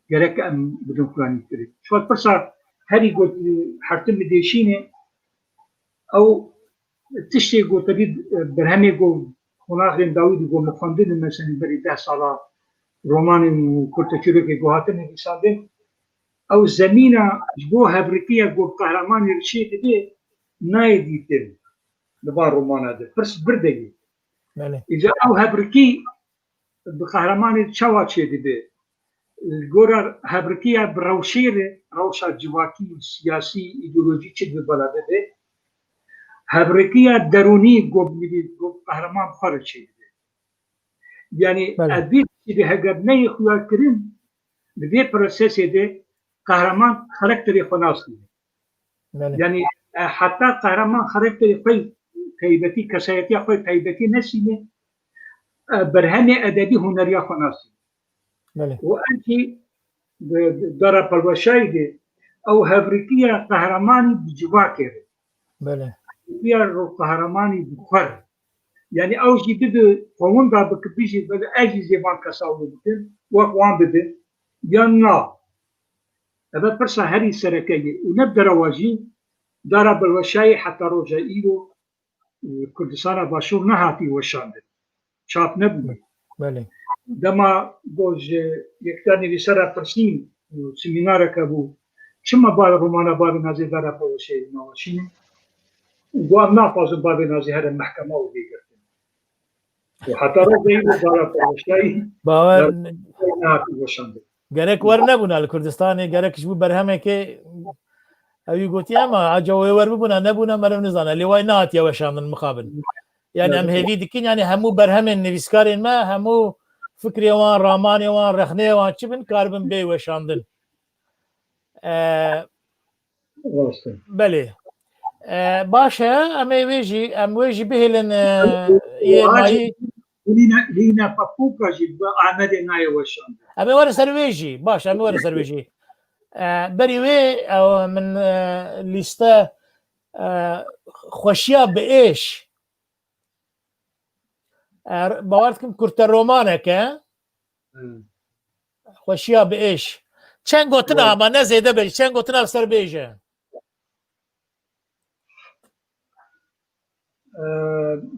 gerek em bidin xuyanî kirê. Çiwa pirsa herî got, her tim dêşîne, ew tiştê ku tevî, e, berhemê ku qonaxên dawî di ku min xwendin, mesela berî deh sala romanên û kurteçîrokê ku hatin nivîsandin, ew zemîna ji bo hevrikiya ku qehremanê re çê dibe nayê dîtin li van romana de. Pirs bir de ye. Belê. Îca ew hevrikî bi qehremanê çawa çêdibe? Li gora hevrikiya bi rewşê re, rewşa civakî, siyasî, îdeolojî çi dibe bela bibe? Hevrikiya derûnî got, got qehreman xwe re çêdibe. Yanî Belê. Ev vê tiştê heger neyê xuya kirin, li vê prosesê de qehreman karakterê xwe nasîne. Belê. Yani, e, heta qehreman karakterê xwe taybetî, kesayetiya xwe taybetî nesîne, e, berhemê edebî huneriya xwe nasî. Belê. Û em jî di, di dara pelweşayî de ew hevrikiya qehremanî bi civakê re. Belê. Hevrikiya ro qehremanî bi xwe re. Yani ew jî bibi xwe winda biki bijî, belê ez jî zêvan kesa wê bikim, wek wan bibim. Yan na. Eve pirsa herî sereke ye. Û ne bi derewa jî dara pelweşayî heta roja îro Kurdistana Başûr nehatî weşandin. Çap nebû. Belê. Dema go ji yekta nivîsera pirsîn û semînareke bû, çima bavê romana bavê Nazê Dara Paweşeyê naweşînin? Û go em naxwazin bavê Nazê here mehkema û bê girtin. Û heta rojê îro Dara Paweşeyî Bawer nehatî weşandin. Gerek wer nebûna li Kurdistanê, gerek ji bo berhemekê ew ê gotiye, ema aca wê wer bibûna nebûna meriv nizane. Lê way nehatiye weşandin mixabin. Yani em hêvî dikin, yani hemû berhemên nivîskarên me, hemû fikrê wan, ramanê wan, rexneyê wan çi bin, karibin bê weşandin. E, Rast e. Belê. E, baş e, em ê wê jî, em wê jî bihêlin, e, yê mayî. Lîna, Lîna Papûka jî bi Amedê nayê weşandin. Em ê werin ser wê jî. Baş, em ê werin ser wê jî. E, berî wê, e, min, e, lîste, e, xweşiya bi êş. E, bawer dikim kurte romanek e. Hmm. Xweşiya bi êş. Çend gotina ama ne zêde be, çend gotina li ser bêje. Ee,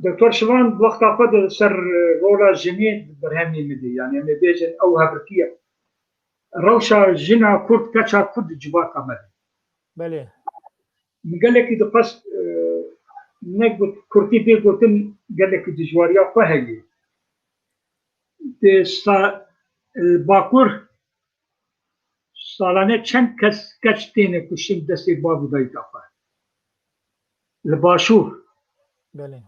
Doktor Şivan wexta xwe di ser, e, rola jinê di berhemê min de, yani em ê bêjin ew hevrikiye. Rewşa jina Kurd, keça Kurd di civaka me de. Belê. Min gelekî dixwest, e, ne got, kurtî bê gotin gelekî dijwariya xwe heye. Di sa-, e, Bakur salane çend kes, keç têne kuştin destê bav û dayika xwe? Li Başûr. Belê.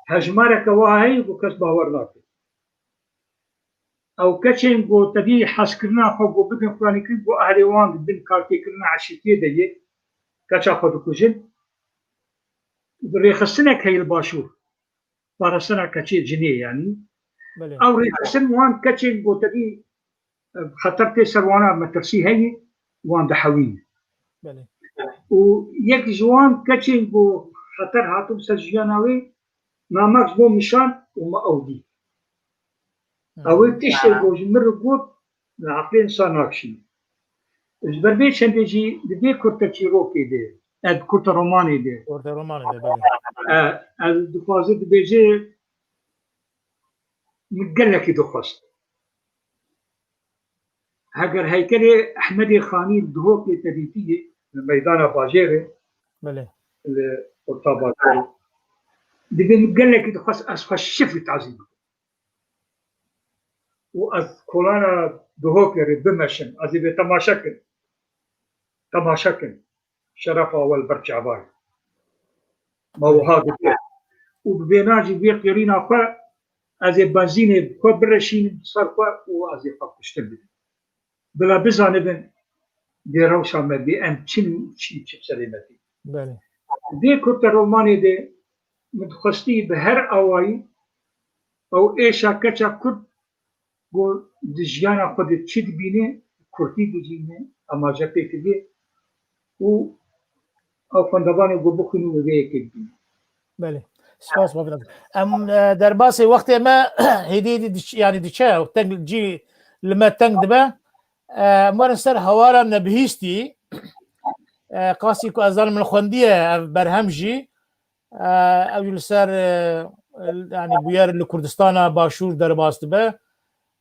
Hejmareke wiha heye ku kes bawer nake. Ew keçên ku tevî hezkirina xwe ku bidin xuyanîkirin, ku ehlê wan di bin kartêkirina eşîtiyê de yê, keça xwe dikujin. Rêxistinek heye li Başûr. Parastina keçê, jinê, yanî. Belê. Ew rêxistin wan keçên ku tevî, e, xeter tê ser wana, metirsî heye, wan dihewîne. Belê. Û yek ji wan keçên ku xeter hatibû ser jiyana wê, namek ji bo min şand û me ew dît. Hmm. Ew ê tiştê ku ji min re got, li eqlê insan nakişîne. Ji ber vê çendê jî di vê kurte çîrokê de, e, di kurte romanê de, Kurte romanê de, belê. E, ez dixwaze dibêje, min gelekî dixwest. Heger heykelê Ehmedê Xanî li Duhokê te dîtiyê, li meydana bajêrê, Belê. Li orta bajêrê, dibê min gelekî dixwest ez xwe şifî tazî bikim. Û ez kolana Duhokê rê bimeşim, ez ê bê temaşe kin. Temaşe kin. Şerefa we li ber çavan. Ma wiha dike. Û bi vêna jî vê qêrîna xwe ez ê benzînê bi xwe bireşînim ser xwe û ez ê xwe kuştin bidim. Bila bizanibin, dê rewşa me bê em çin û çi çi serê me tê. Belê. Vê kurte romanê de min dixwestî bi her awayî ew êşa keça Kurd ku di jiyana xwe de çi dibîne, kurtî dibîne, amaje pê dibê û ew xwendevanê ku bixwînin û vê yekê dibînin. Belê. Spas, Mafî. Em, e, derbasê wextê me hêdî hêdî diç-, yani diçe, teng, cî li me teng dibe. E, em werin ser hewara nebihîstî. E, qasî ku ez zanim min xwendiye ev berhem jî. E, ew jî li ser, e, yani bûyer li Kurdistana Başûr derbas dibe.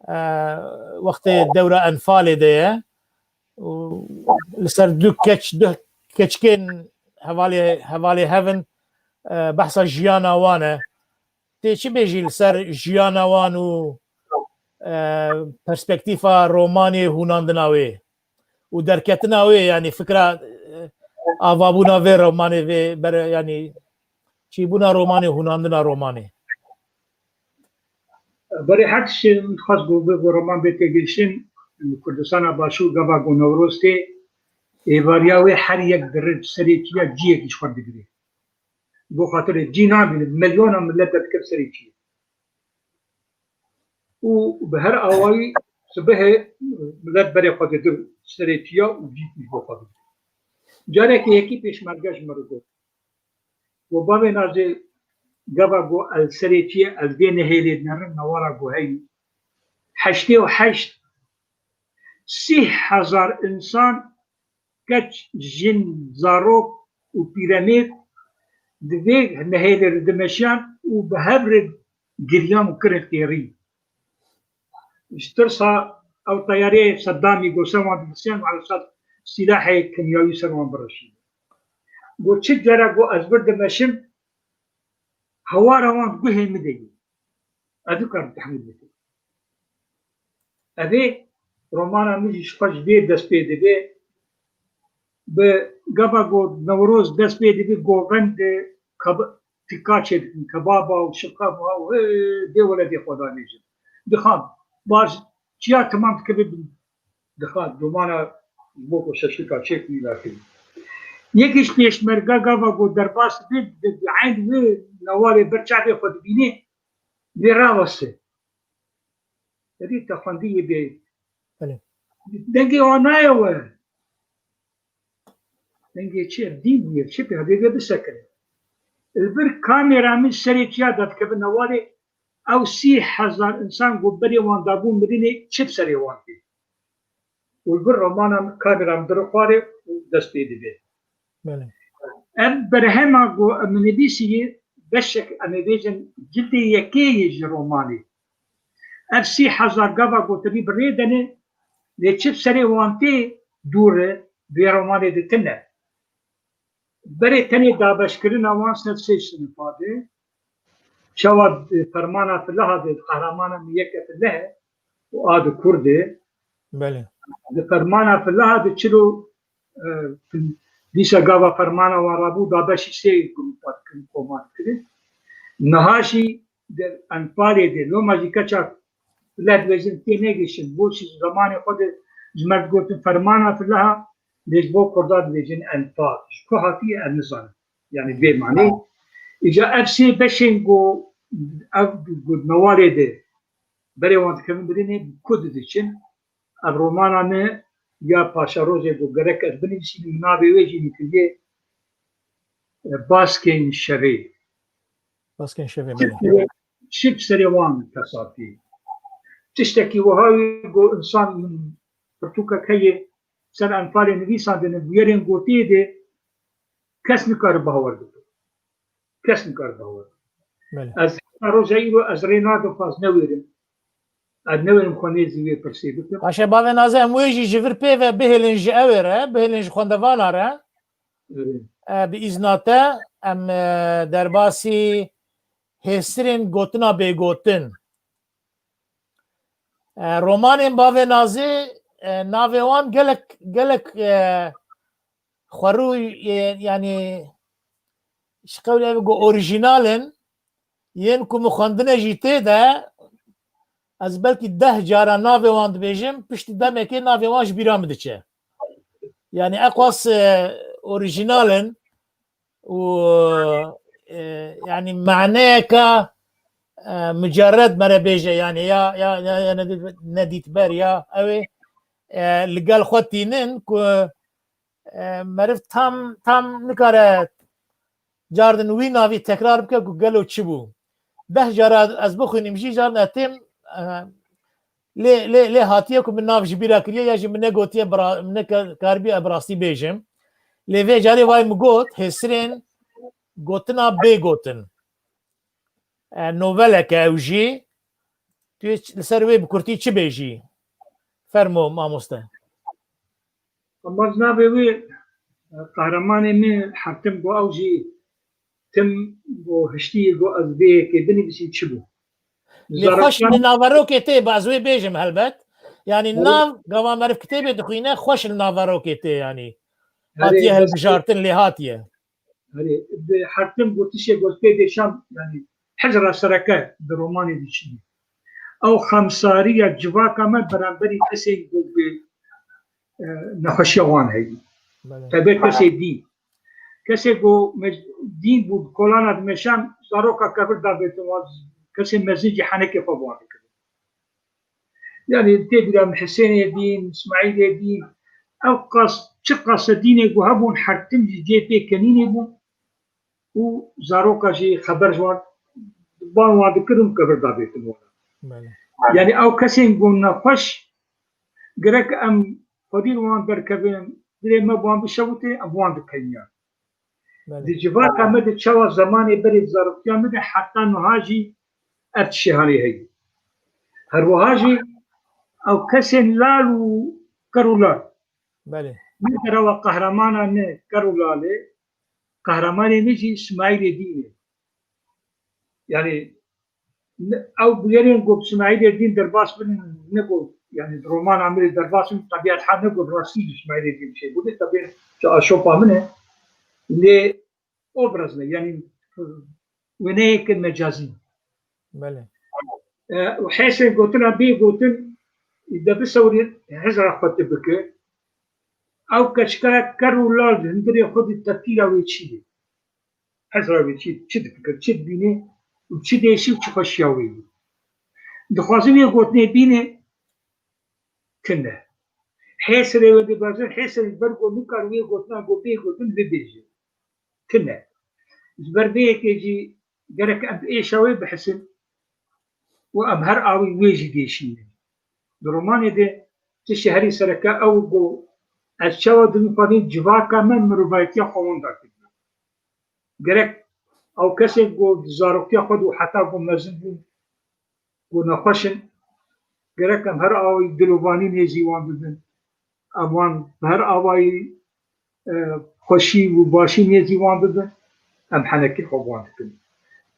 E, wextê dewra Enfalê de ye. Û li ser du keç, du keçikên hevalê, hevalê hev in, e, behsa jiyana wan e. Tê çi bêjî li ser jiyana wan û, e, perspektîfa romanê hûnandina wê û derketina wê, yanî fikra, e, avabûna vê romanê, vê bere, yanî çîbûna romanê, hûnandina romanê? Berê her tiştê min dixwest ku bê ku roman bê têgihiştin, Kurdistana Başûr gava ku Newroz tê, êvariya wê her yek dirin serê çiya ciyekî ji xwe digire. Bo xatirê cî nabînin, milyona milet derdikevin serê çiyê. û bi her awayî sibehê millet berê xwe didir serê çiya û cî jî bo xwe didir. Carekê yekî pêşmerge ji min re got, got, "Bavê Nazê, gava got ez serê çiyê ez vê nehêlê dinerim, newara got heyî. Heştê û heşt, sî hezar însan, keç, jin, zarok û pîremêr di vê nehêlê re dimeşiyan û bi hev re giriyan û kirin qêrî." Ji tirsa ew teyareyê Seddamî got ser wan didirsiyan, û alesat sîlahê kimyawî ser wan bireşîne. Got, "Çi cara got ez vir dimeşim, hewara wan guhê min de ye. Ez nikarim tehmîl bikim." Evê romana min jî ji xwe ji vê dest pê dibe. Bi gava got Newroz dest pê dibe, govend, keb-, tîka çêdikin, kebaba û şikava û hê, dê weledê xwe davêjin. Dixan, baş, çiya temam dikibe, dixan, domana ji bo ku şeşlika çêk mîla kirî. Yekî ji pêşmerga gava got derbas dibe, di, di eyn wê newalê ber çavê xwe dibîne, lê raweste. Te dî te xwendî yê bê. Belê. Dengê wan nayê we. Dengê çi? Ev dîn bûye. Çi pê? Hevê vê bisekine. Li vir kamera min serê çiya de dikeve newalê, ew sî hezar însan ku berê wan dabû mirinê, çi bi serê wan tê? Û li vir romana min, kamera min dire xwarê û dest pê dibe. Belê. Ev berhema ku em nivîsî, beşek em ê bêjin cildê yekê yê ji romanê. Ev sî hezar gava gotinî bi rê dene, lê çi bi serê wan tê dûr e, vê romanê de tune. Berê tenê dabeşkirina wan ser sê sinifa de, çawa di fermana Filaha de, qehramana min yek e Fileh e û a di Kurd e. Belê. Di fermana Filaha de çilo, e, dîsa gava fermana wan rabû, dabeşî sê grupa dikirin, koma dikirin. Niha jî di Enfalê de, loma jî keça Fileh dibêjin tê negihiştin, bo çi zemanê xwe de ji me digotin fermana Filaha, lê ji bo Kurda dibêjin Enfal. Ji ku hatiye em nizanin. Yani vê manê. Îca ev sê beşên ku ev got newalê de berê wan dikevin birinê, bi ku didiçin? Ev romana me ya paşerojê ku gerek ez binivîsînim, navê wê jî min kiriye, e, Baskên Şevê. Baskên Şevê, belê. Çi bi serê wan kesatî? Tiştekî wiha wî ku însan, min pirtûkek heye, ser Enfalê nivîsandine, bûyerên gotiyê de kes nikare bawer bibe. Kes nikare bawer bibe. Belê. Ez heta roja îro ez rê nadim, ez newêrim. Ez newêrim xwe nêzî vê pirsê bikim. Paşa bavê Nazê, em wê jî ji vir pê ve bihêlin ji ew ê re, bihêlin ji xwendevana re. Evet. E, bi îzna te em, e, derbasî hêsirên gotina bêgotin. E, romanên bavê Nazê, e, navê wan gelek, gelek, e, xwerû, e, yanî ji qewlê ev ku orîjînal in, yên ku min xwendine jî tê de, ez belkî deh cara navê wan dibêjim, piştî demekê navê wan ji bîra min diçe. Yanî eqwas, e, orîjînal in û, e, yanî maneyeka, e, mucerred mere bêje, yanî ya, ya, ya, ya nedît-, nedîtber ya ew ê, e, li gel xwe tînin ku, e, meriv tam, tam nikare cardin wî navî tekrar bike ku gelo çi bû. Deh cara ez bixwînim jî cardin ez têm, e, lê, lê, lê hatiye ku min nav ji bîra kiriye ya jî min negotiye bira-, min neka-, karibiye bi rastî bêjim. Lê vê carê vay min got, hêsirên gotina bê gotin. E, noveleke ew jî. Tu yê li ser wê bi kurtî çi bêjî? Fermo mamoste. Ama navê wê, e, qehremanê min Hertim got, ew jî tim got, hiştî got ez vê yekê binivîsîm, çi bû? Lê xweş li naverokê tê, ba ez wê bêjim helbet. Yanî nav, gava meriv kitêbê dixwîne, xweş li naverokê tê, yanî. Hatiye hilbijartin, lê hatiye. Herê, bi Hertim got tiştê got pê dêşan, yanî hicra sereke di romanê de çi bû? Ew xemsariya civaka me beramberî kesên ku bi, e, nexweşiya wan heyî. Belê. Taybet kesê dîn. Kesê ku me dîn bû, kolana dimeşan, zaroka kevir davêtin wan, kesê mezin jî henekê xwe bi wan dikirin. Yani tê bîra min Hisênê dîn, Îsmaîlê dîn, ew qas, çi qase dînê ku hebûn her tim ji cê pê kenînê bûn û zaroka jî xeber ji wan, ban wan dikirin û kevir davêtin wan. Belê. Yani ew kesên ku nexweş gerek em xwedî li wan derkevin, dilê me bi wan bişewite, em bi wan dikeniyan. Di Belê. civaka me de çawa zemanê berê zaroktiya me de heta niha jî ev tiştê hanê heye. Her wiha jî ew kesên lal û ker û lal. Belê. Ne derewa qehremanane ker û lalê, qehremanê me jî Îsmaîlê dîn e. Yani ne, ew bûyerên ku Îsmaîlê dîn derbas bin, ne ku, yani di romana min derbas bin, tebîet ha ne ku rastî ji Îsmaîlê dîn şey bûne, tebîet ji aşopa min e. Lê obraz ne, yani wêneyeke mecazî. Belê. E, û hêsên gotina bê gotin, de bisewirî hizra xwe tu bike. Ew keçika ker û lal di hundirê xwe de tefkîra wê çi ye? Hizra wê çi, çi difikir, çi dibîne û çi dêşî û çi xweşiya wê ye? Dixwazin wê gotinê bîne, tune. Hêsirê wê dibezin, hêsirê ber ku nikar wê gotina ku bê gotin bibêje. Tune. Ji ber vê yekê jî gerek em bi êşa wê bihisin û em her awî wê jî dêşînin. Di romanê de tiştê herî sereke ew ku ez çawa dibînim xwedî civaka me mirovayetiya xwe wenda kiriye. Gerek ew kesên ku di zaroktiya xwe de û heta ku mezin bûn, ku nexweş in, gerek em her awayî dilovanî nêzî wan bibin. Em wan bi her awayî, e, xweşî û başî nêzî wan bibin. Em henekî xwe bi wan dikin.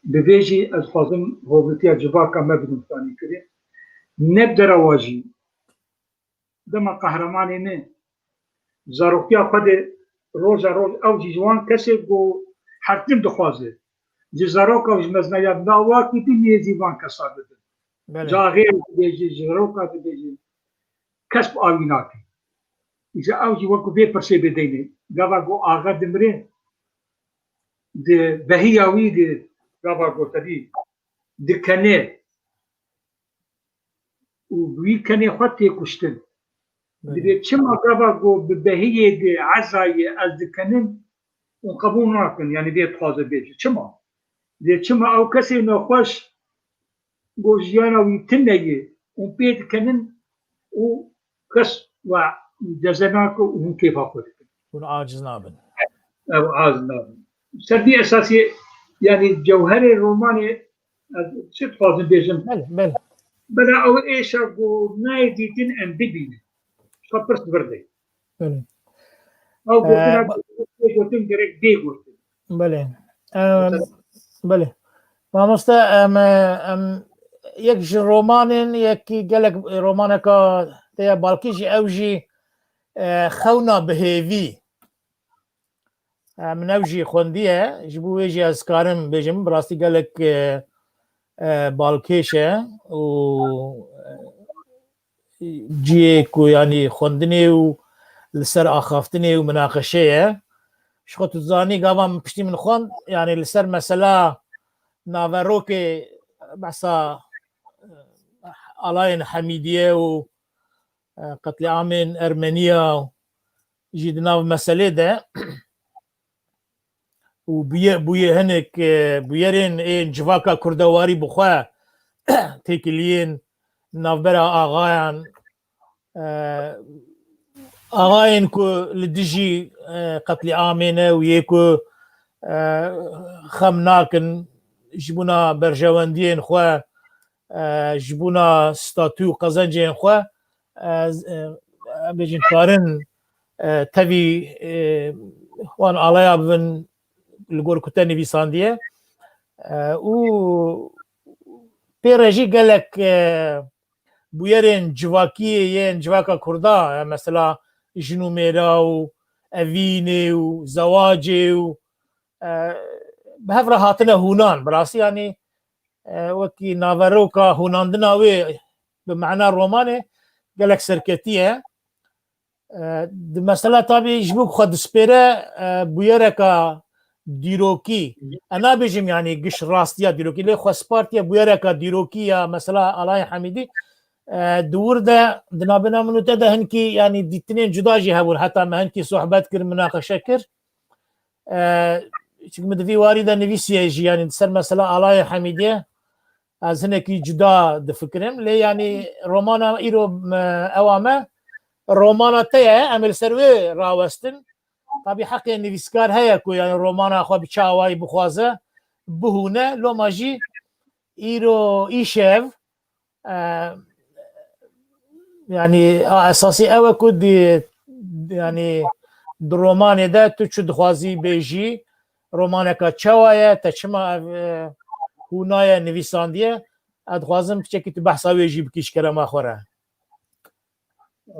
Bi vê jî ez dixwazim hovletiya civaka me bidim tanîkirin. Ne bi derewa jî, dema qehremanê me zaroktiya xwe de roja roj ew jî ji wan kesê ku her tim dixwaze. Ji zaroka û ji mezinaya bi awakî din nêzî van kesa bibin. Belê. Ji axê dibêjî, ji zaroka dibêjî. Kes bi awî nake. Îja ew jî wekî vê pirsê bêdeynê. Gava ku axa dimire, di behiya wî de gava ku tevî dikene û bi wî kenê xwe tê kuştin. Dibê çima gava ku bi behiyê de ezayê ez dikenim û qebûl nakin, yani vê dixwaze bêje. Çima? Dibê çima ew kesê nexweş ku jiyana wî tune ye û pê dikenin û kes we ceze nake û hûn kêfa xwe dikin. Hûn aciz nabin. Ew aciz nabin. Ser vî esasî, yani cewherê romanê, ez çi dixwazim bêjim? Belê, belê. Bela ew êşa ku nayê dîtin em bibînin. Xwe pirs vir de. Belê. Ew gotina Ee, ba- ku gotin gerek bê gotin. Belê. Em, belê. Mamoste, em, em, yek ji romanên, yekî gelek romaneka te ya balkî jî, ew jî, e, Xewna Bi Hêvî. E, min ew jî xwendiye, ji bo wê jî ez karim bêjim, bi rastî gelek, e, e, balkêş e û, e, cihê ku, yanî, xwendinê û li ser axaftinê û minaqeşê ye. Ji xwe tu dizanî, gava min piştî min xwend, yanî, li ser mesela naverokê behsa, e, alayên Hemîdiye û, e, qetlîamên Ermeniya jî di nav meselê de û bûye-, bûye hinek, e, bûyerên ên civaka kurdewarî bi xwe têkiliyên navbera axayan, e, axayên ku li dijî, e, qetlîamê ne û yê ku, e, xem nakin ji bona berjewendiyên xwe, e, ji bona statû û qezencên xwe, e, z-, e, em bêjin karin, e, tevî, e, wan alaya bibin li gor ku te nivîsandiye. E, û pê re jî gelek, e, bûyerên civakiyê yên civaka Kurda, e, mesela jin û mêra û evînê û zewacê û, e, bi hev re hatine hûnan. Bi rastî, yanî, e, wekî naveroka hûnandina wê bi mena romanê gelek serketî ye. E, di mesela tabî ji bo ku xwe dispêre, e, bûyereka dîrokî, e, nabêjim, yanî, giş rastiya dîrokî, lê xwespartiye bûyereka dîrokî ya mesela Alayê Hemîdî, E, di wir de, di navbêna min û te de hinkî, yanî dîtinên cuda jî hebûn. Heta me hinkî sohbet kir, minaqeşe kir. E, çimkî min di vî warî de nivîsiye jî, yanî di ser mesela Alayê Hemîdiyê ez hinekî cuda difikirim. Lê yanî romana îro, e, ewa me, romana te ye, em ê li ser wê rawestin. Tabî heqê nivîskar heye ku yanî romana xwe bi çi awayî bixwaze, bihûne. Loma jî îro, îşev, e, yanî a esasî ew e ku di, yanî di romanê de tu çi dixwazî bêjî, romaneka çawa ye, te çima ev, e, hûnaye nivîsandiye? Ez dixwazim piçekî tu behsa wê jî bikî ji kerema xwe re.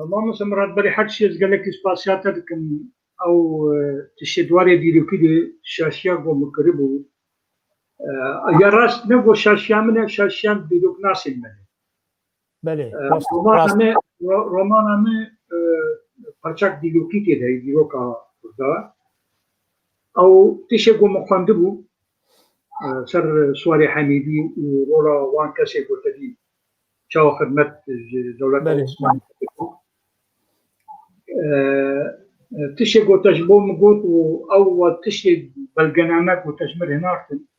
Mamoste Murat, berî her tiştî ez gelekî spasiya te dikim. Ew, e, tiştê di warê dîrokî de şaşiya ku min kiribû. E, ya rast ne ku şaşiya min e, şaşiya dîroknasên me ne. Belê, E, rast, romana rast. me, ro-, romana me, e, parçak dîrokî tê de, dîroka Kurda. Ew tiştê ku min xwendibû, e, ser Suwarê Hemîdî û rola wan kesê ku te dî çawa xidmet ji dewleta Belê. Osmanî dikir. E, e, tiştê ku te ji bo min got û ew we tiştê belgename ku te ji min re hinartin,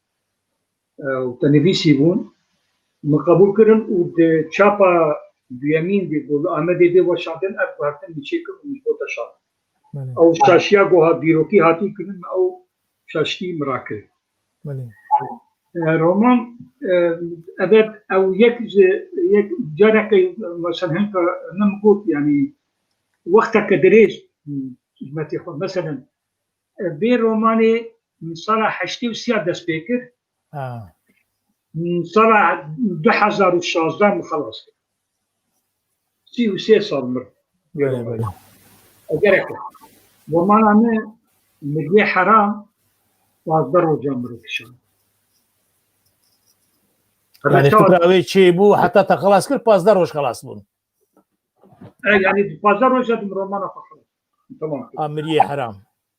e, û te nivîsî bûn, min qebûl kirin û di çapa duyemîn de ku li Amedê dê weşandin, ev guhertin min çêkir û min ji bo te şand. Belê. Ew şaşiya ku hat dîrokî hatî kirin, ew şaştî min rakir. Belê. E, roman, e, evet, ew yek ji, yek careke, mesela, hinka ne min got, yanî wexteke dirêj, hizmetê xwe, mesela, e, vê romanê min sala heştê û sê ya dest pê kir. Ha. Min sala du hezar û şazdeh min xelas kir. Sî û sê sal mir. Belê, belê. Egerek romana me Miriyê Heram pazdeh roja min re kişand. Yanî çawa fikra wê çêbû, heta te xelas kir, pazdeh roj xelas bûn. E, yanî di pazdeh roja de min romana xwe xelas. Tamam. A Miriyê Heram.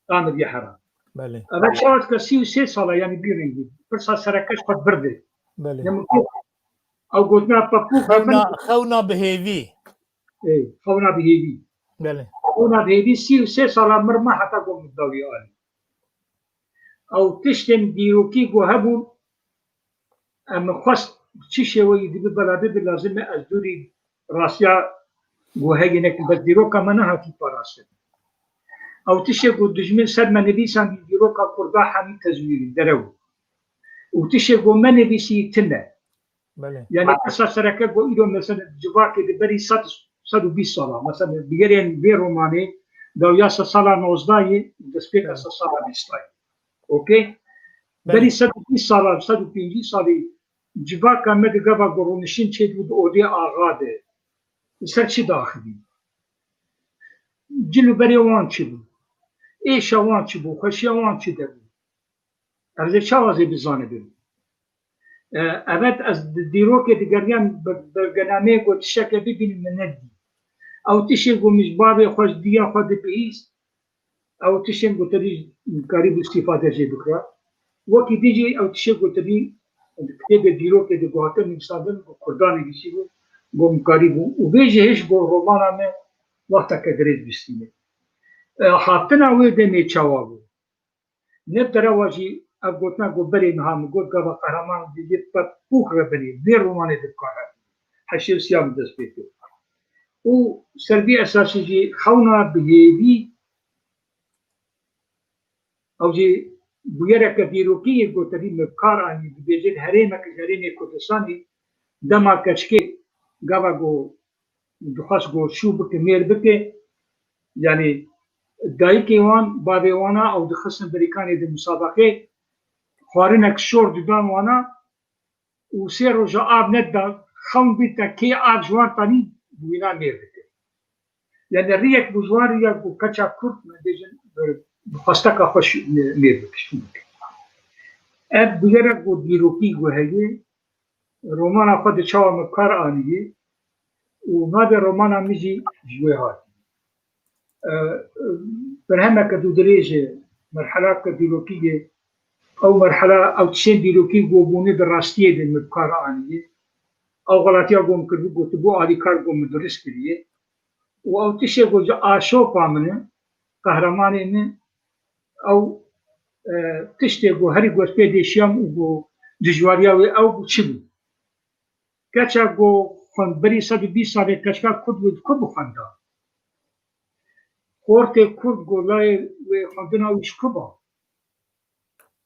A Miriyê Heram. Belê. Ev çawa dike sî û sê sala, yanî bî rengî. Pirsa sereke ji xwe birde. Belê. Ne min got, ew gotina pepûk Xewna, xewna bi hêvî. Ê, xewna bi hêvî. Belê. Xewna bi hêvî sî û sê sala mir ma heta ku min dawî alî. Ew tiştên dîrokî ku hebûn, em xwest çi şêweyî dibi bela bibi, lazim e ez dûrî rastiya ku heyî nekin, bes dîroka me nehatî parastin. Ew tiştê ku dijmin ser me nivîsandî dîroka Kurda hemî tezwîrî derew. Û tiştê ku me nivîsî tune. Belê. Yani pirsa sereke ku îro mesela civakê di berî sed, sed û bîst sala, mesela bi gerên vê romanê dawiya sed sala nozdahê, destpêka Belê. sed sala bîstayê. Okey? Belê. Berî sed û bîst sala, sed û pêncî salî civaka me di gava ku rûniştin çêdibû di odê axa de. Li ser çi daxivî? Cil û berê wan çi bû? Êşa wan çi bû? Xweşiya wan çi de bû? Ev zê çawa zê bizanibin? E, evet, ez di dîrokê digeriyam, bi-, belgenameyê ku tişteke bibînim min nedî. Ew tiştê ku min ji bavê xwe, ji diya xwe dibihîst, ew tiştên ku te dî karîbû îstîfade jê bikira. Wekî dî jî ew tiştê ku te dî di kitêbê dîrokê de ku hate nivîsandin, ku Kurdan nivîsîbû, ku min karîbû. Û vê jî hêj ku romana me wexteke dirêj bistîne. E, hatina wê demê çawa bû? Ne derewa jî ev gotina ku berê niha min got, gava qehreman dê pepûk re binê, vê romanê de bi kar hebû. Heştê û sêya min dest pê kir. Û ser vî esasî jî xewna bi hêvî, ew jî bûyereke dîrokî yê ku te dî min bi kar anî, dibêjin herêmek ji herêmê Kurdistanê, dema keçikê gava ku dixwest ku çû bike, mêr bike, yanî dayikê wan, bavê wana ew dixistin birîkanê di musabaqê, xwarinek şor didan wana û sê roja av nedidan, xewn bî te kê av ji wan tanî, bi wîna mêr dike. Yani riyek bû ji wan riya ku keça Kurd, me bêjin, bi xwesteka xwe şû-, mêr bike, şûn bike. Ev bûyerek ku dîrokî ku heye, romana xwe di çawa min kar anî û navê romana min jî ji wê hatî. E, berhemeke dûdirêj e, merhelake dîrokî ye. Ew merhela, ew tiştên dîrokî ku bûne di rastiyê de min bi kar anî. Ew xelatiya ku min kiribû, gotibû alîkar ku min dirist kiriye. Û ew tiştê ku ji aşopa min e, qehremanê min, ew, e, tiştê ku herî ku ez pê dêşiyam û ku dijwariya wê ew bû çi bû? Keça ku xwend berî sed û bîst salê keçika Kurd wê di ku bixwenda? Xortê Kurd ku layê wê xwendina wî ji ku ba?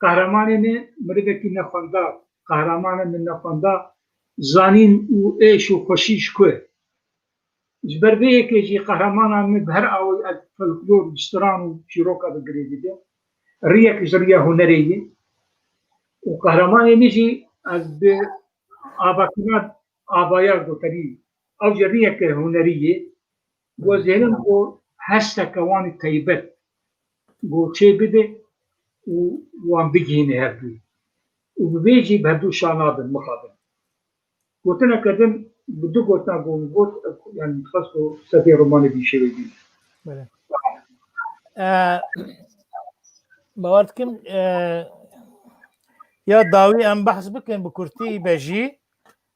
Qehremanê me mirivekî nexwenda, qehremanê min nexwenda, zanîn û êş û xweşî ji ku ye? Ji ber vê yekê jî qehremanên me bi her awayî ez folklor, bi stran û çîroka bi girê dide. Riyek ji riya hunerê ye. Û qehremanê me jî ez bi avakirina avaya goterî, ew jî riyeke hunerî ye. Ku ez dihêlim ku hesteke wan ê taybet ku çê bibe û wan bigihîne hevdû. Û bi vê jî bi hevdû şa nabin, mixabin. Gotineke din bi du gotina ku min got, yani dixwest ku sedê romanê bî şêwê bî. Belê. E, bawer dikim, e, ya dawî em behs bikin bi kurtî be jî,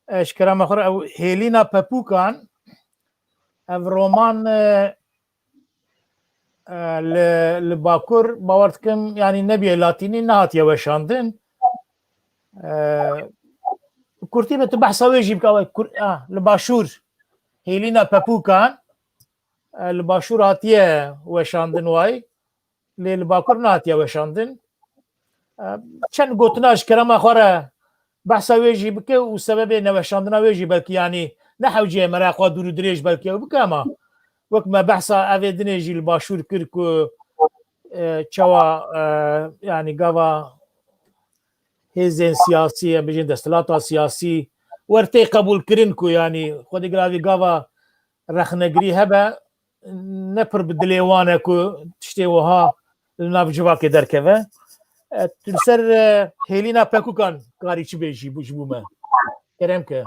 e, ji kerema xwe re ew Hêlîna Pepûkan, ev roman, e, e, li, li Bakur, bawer dikim, yanî nebiye latînî, nehatiye weşandin. E, kurtî be tu behsa wê jî bike, ew kur-, ah, li Başûr, Hêlîna Pepûkan, e, li Başûr hatiye weşandin way, lê li Bakur nehatiye weşandin. E, çend gotina ji kerema xwe re behsa wê jî bike û sebebê neweşandina wê jî belkî, yanî ne hewce ye me re xwe dûr û dirêj belkî ew bike, ama wek me behsa evê dinê jî li Başûr kir ku, e, çawa, e, yanî gava hêzên siyasî, em bijin desthilata siyasî, wer tê qebûlkirin ku, yanî, Xwedê giravî gava rexnegirî hebe, ne pir bi dilê wan e ku tiştê wiha li nav civakê derkeve. E, tu li ser, e, Hêlîna Pekûkan karî çi bêjî ji bo me? Kerem ke.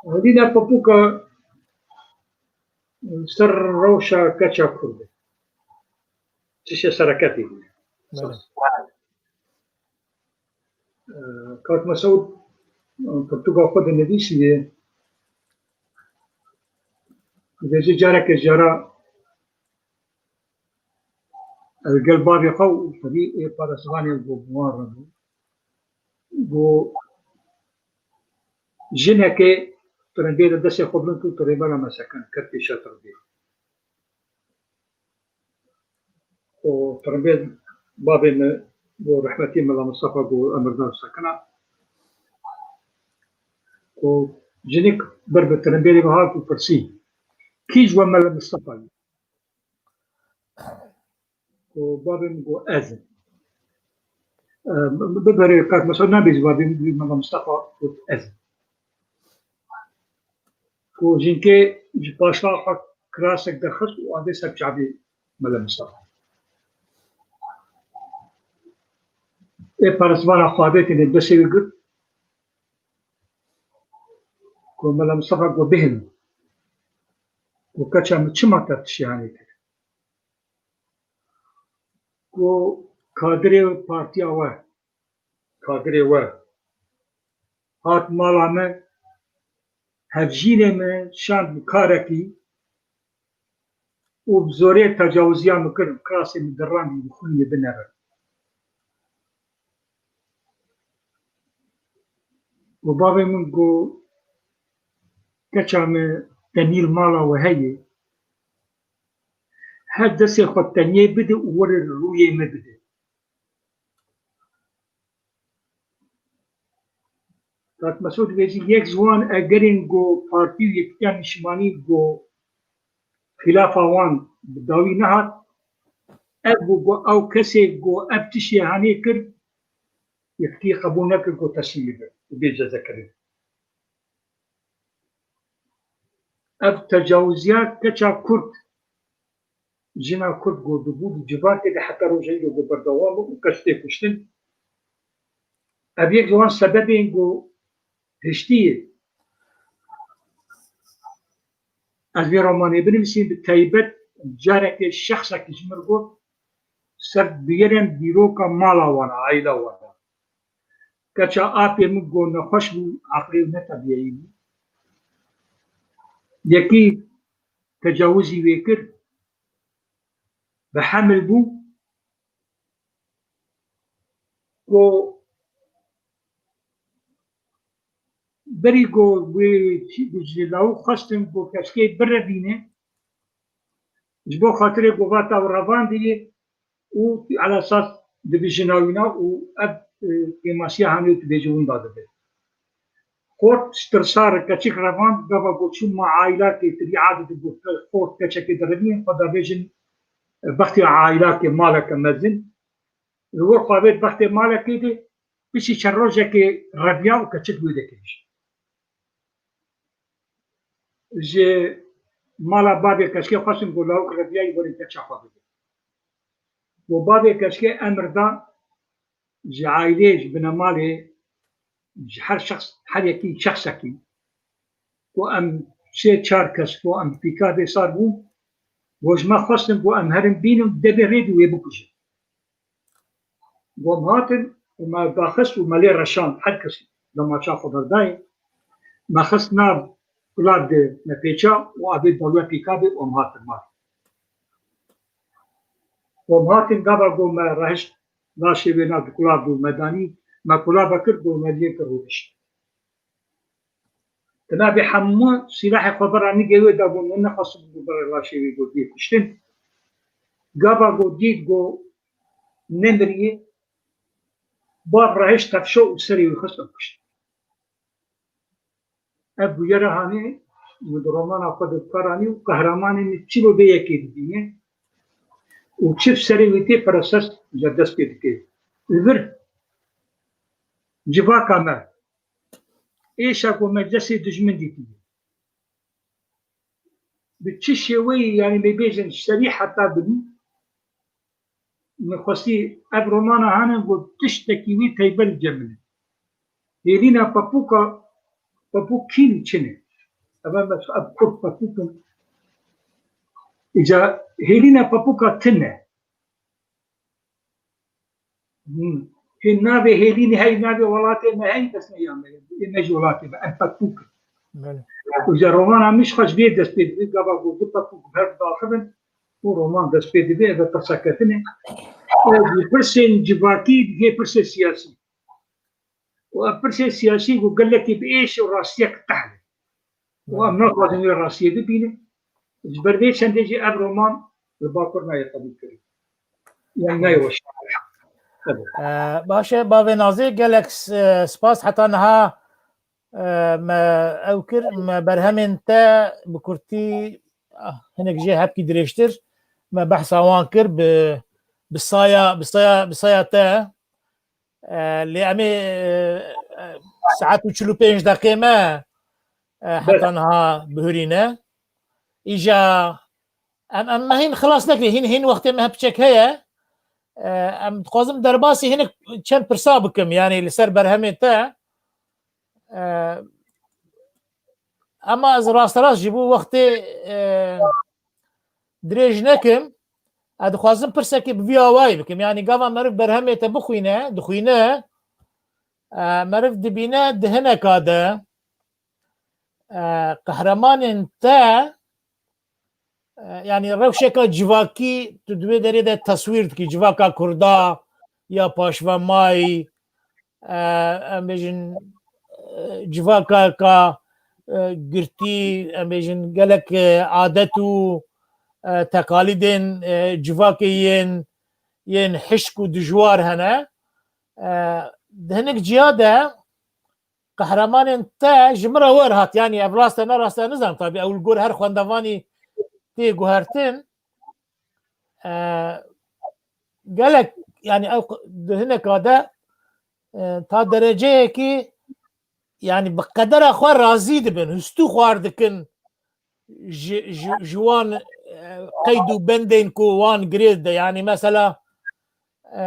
Hêlîna Pekûka ser rewşa keça Kurd e. Tiştê sereketî bûye. Belê. Kak Mesûd, pirtûka xwe dinivîsî ye. Dibêje careke jara ez gel bavê xwe û xwedî ê parasvanê ku bi wan re bû. Got, jinekê tirimbêl li destê xwe bilind kir, tirimbêla me sekin, ket pêşa tirimbêl. Û tirimbêl bavê min got, rehmetî Mela Mistefa got, em mirdan sekina. Û jinik ber bi tirimbêlê ve hat û pirsî, kî ji we Mela Mistefa ye? Û bavê min got, ez im. Em, bibere kak Mesûd nabêjî, bavê min, Mela Mistefa got, ez im. Ku jinkê ji paşva xwe kirasek derxist û ande ser çavê Mela Mistefa. Ê parasvana xwe avêtîne destê wî girt. Ku Mela Mistefa got, bihêl. Ku keça min çima te tiştê hanê kir? Ku kadirê partiya we, kadirê we hat mala me, hevjînê me şand bi karekî û bi zorê tecawiziya min kir, kirasê min dirandî, bi xwînê binere. Û bavê min got, keça min tenî li mala we heye, her destê xwe tenê bide û were rûyê min bide. Kak Mesûd dibêjî, yek ji wan egerên ku partî û Yekîtiya Niştimanî ku xîlafa wan bi dawî nehat, ev bû ku ew kesê ku ev tiştê hanê kir, Yekîtî qebûl nekir ku teslîmî be û bê cezekirin. Ev tecawiziya keça Kurd, jina Kurd ku dibû di civakê de heta roja îro ku berdewam e û kes tê kuştin. Ev yek ji wan sebebên ku hiştî ye ez vê romanê binivîsîm, bi taybet carekê şexsekî ji min got, ser bigere dîroka mala wan e, aîla wan e. Keça apê min ku nexweş bû, aqilê wî ne tebiyeyî bû. Yekî tecawizî wê kir, bi hemil bû, ku berî ku wê ji lawik xwestin ku keşkê birevîne, ji bo xatirê ku vata revandî û ala esas dibî jina wîna û ev, e, kêmasiya hanê tu bêjî winda dibe. Xort ji tirsa re keçik revand, gava ku çû ma aîlakê tirî adê digot, xort keçekê direvînin, xwe da bêjin, e, bextê aîlakê maleke mezin. Li wir xwe avêt bextê malekê de, piştî çend rojekê reviya û keçik wê de kiriş. Ji mala bavê keçikê xwestin ku lawik reviyayî werê keça xwe bide. Ku bavê keçikê emir da ji aîleyê, ji binemalê, ji her şexs, her yekî şexsekî ku em sê çar kes ku em pîka vê sar bûn, ku ji me xwestin ku em herin bînin devê rê dû wê bikujin. Ku em hatin û me daxist û me lê reşand, her kes demaça xwe berdayê. Me xist nav kulav de me pêça û avê dalwe pîka bê û em hatin mal. Û em hatin gava ku me rehişt laşê wê nav di kulav de û me danî, me kulava kir ku me lê kir rûnişt. Di navê hemû silahê xwe bera nigê wê da bû, min nexwestibû ku bera laşê wê got bê kuştin. Gava got dît ku nemiriye, bav rehişt tevşo û serê wî xist û kuşt. Ev bûyera hanê min di romana xwe de bi kar anî û qehremanê min çilo vê yekê dibîne û çi bi serê wî tê pere sest ji dest pê dike. Li vir civaka me êşa ku me destê dijmin dîtiye. Bi çi şêweyî, yanî, me bêjin serî heta bibî, min xwestî ev romana hene ku tiştekî wî teybe li cem min e. Hêlîna pepûka, pepûk kîn çin e. Ev em, ev kurt pepûk in. Îca hêlîna pepûka tune. Hmm. Hê navê hêlînê hey navê welatê me hey, bes ne ya me. Ê me ji welatê me. Em pepûk in. Belê. Û ji romana min ji xwe ji vê dest pê dibe, gava ku du pepûk bi hev daxivin û roman dest pê dibe, ev e pirseketine. Ev ji pirsên civakî dihê pirsê siyasî. Û ev pirsê siyasî ku gelekî bi êş û rastiyek tehl e. Û em naxwazin wê rastiyê bibînin. Ji ber vê çendê jî ev roman li Bakur nayê qebûlkirin. Yan nayê weşandin. Tabii. Ee, baş e, bavê Nazê, gelek s-, e, spas. Heta niha, e, me ew kir, me berhemên te bi kurtî, ah, hinek jê hepkî dirêjtir, me behsa wan kir bi, bi saya, bi saya, bi saya te. E, lê em ê, e, e, saet û çil û pênc deqê me, e, heta niha bihurîne. Îja em, em me hîn xilas nekirî, hîn, hîn wextê me piçek heye. E, em dixwazim derbasî hinek çend pirsa bikim, yanî li ser berhemê te. E, Ema ez rasterast ji bo wextê, e, dirêj nekim. Ez dixwazim pirsekê bi vî awayî bikim. Yanî gava meriv berhemê te bixwîne, dixwîne, e, meriv dibîne di hineka de, e, qehremanên te, e, yanî rewşeka civakî tu di wê derê de teswîr dikî, civaka Kurda ya paşvemayî, e, em bêjin, e, civaka ka, e, girtî, em bêjin gelek, e, adet û, e, teqalîdên, e, civakê yên, yên hişk û dijwar hene. E, di hinek ciya de qehremanên te ji min re wer hat, yanî ev rast e ne rast e nizanim, tabî ew li gor her xwendevanî tê guhertin. E, gelek, yanî ew q-, di hineka de, e, ta dereceyekî, yanî bi qedera xwe razî dibin, hustû xwar dikin ji, ji, ji wan, e, qeyd û bendên ku wan girê dide. Yanî mesela, e,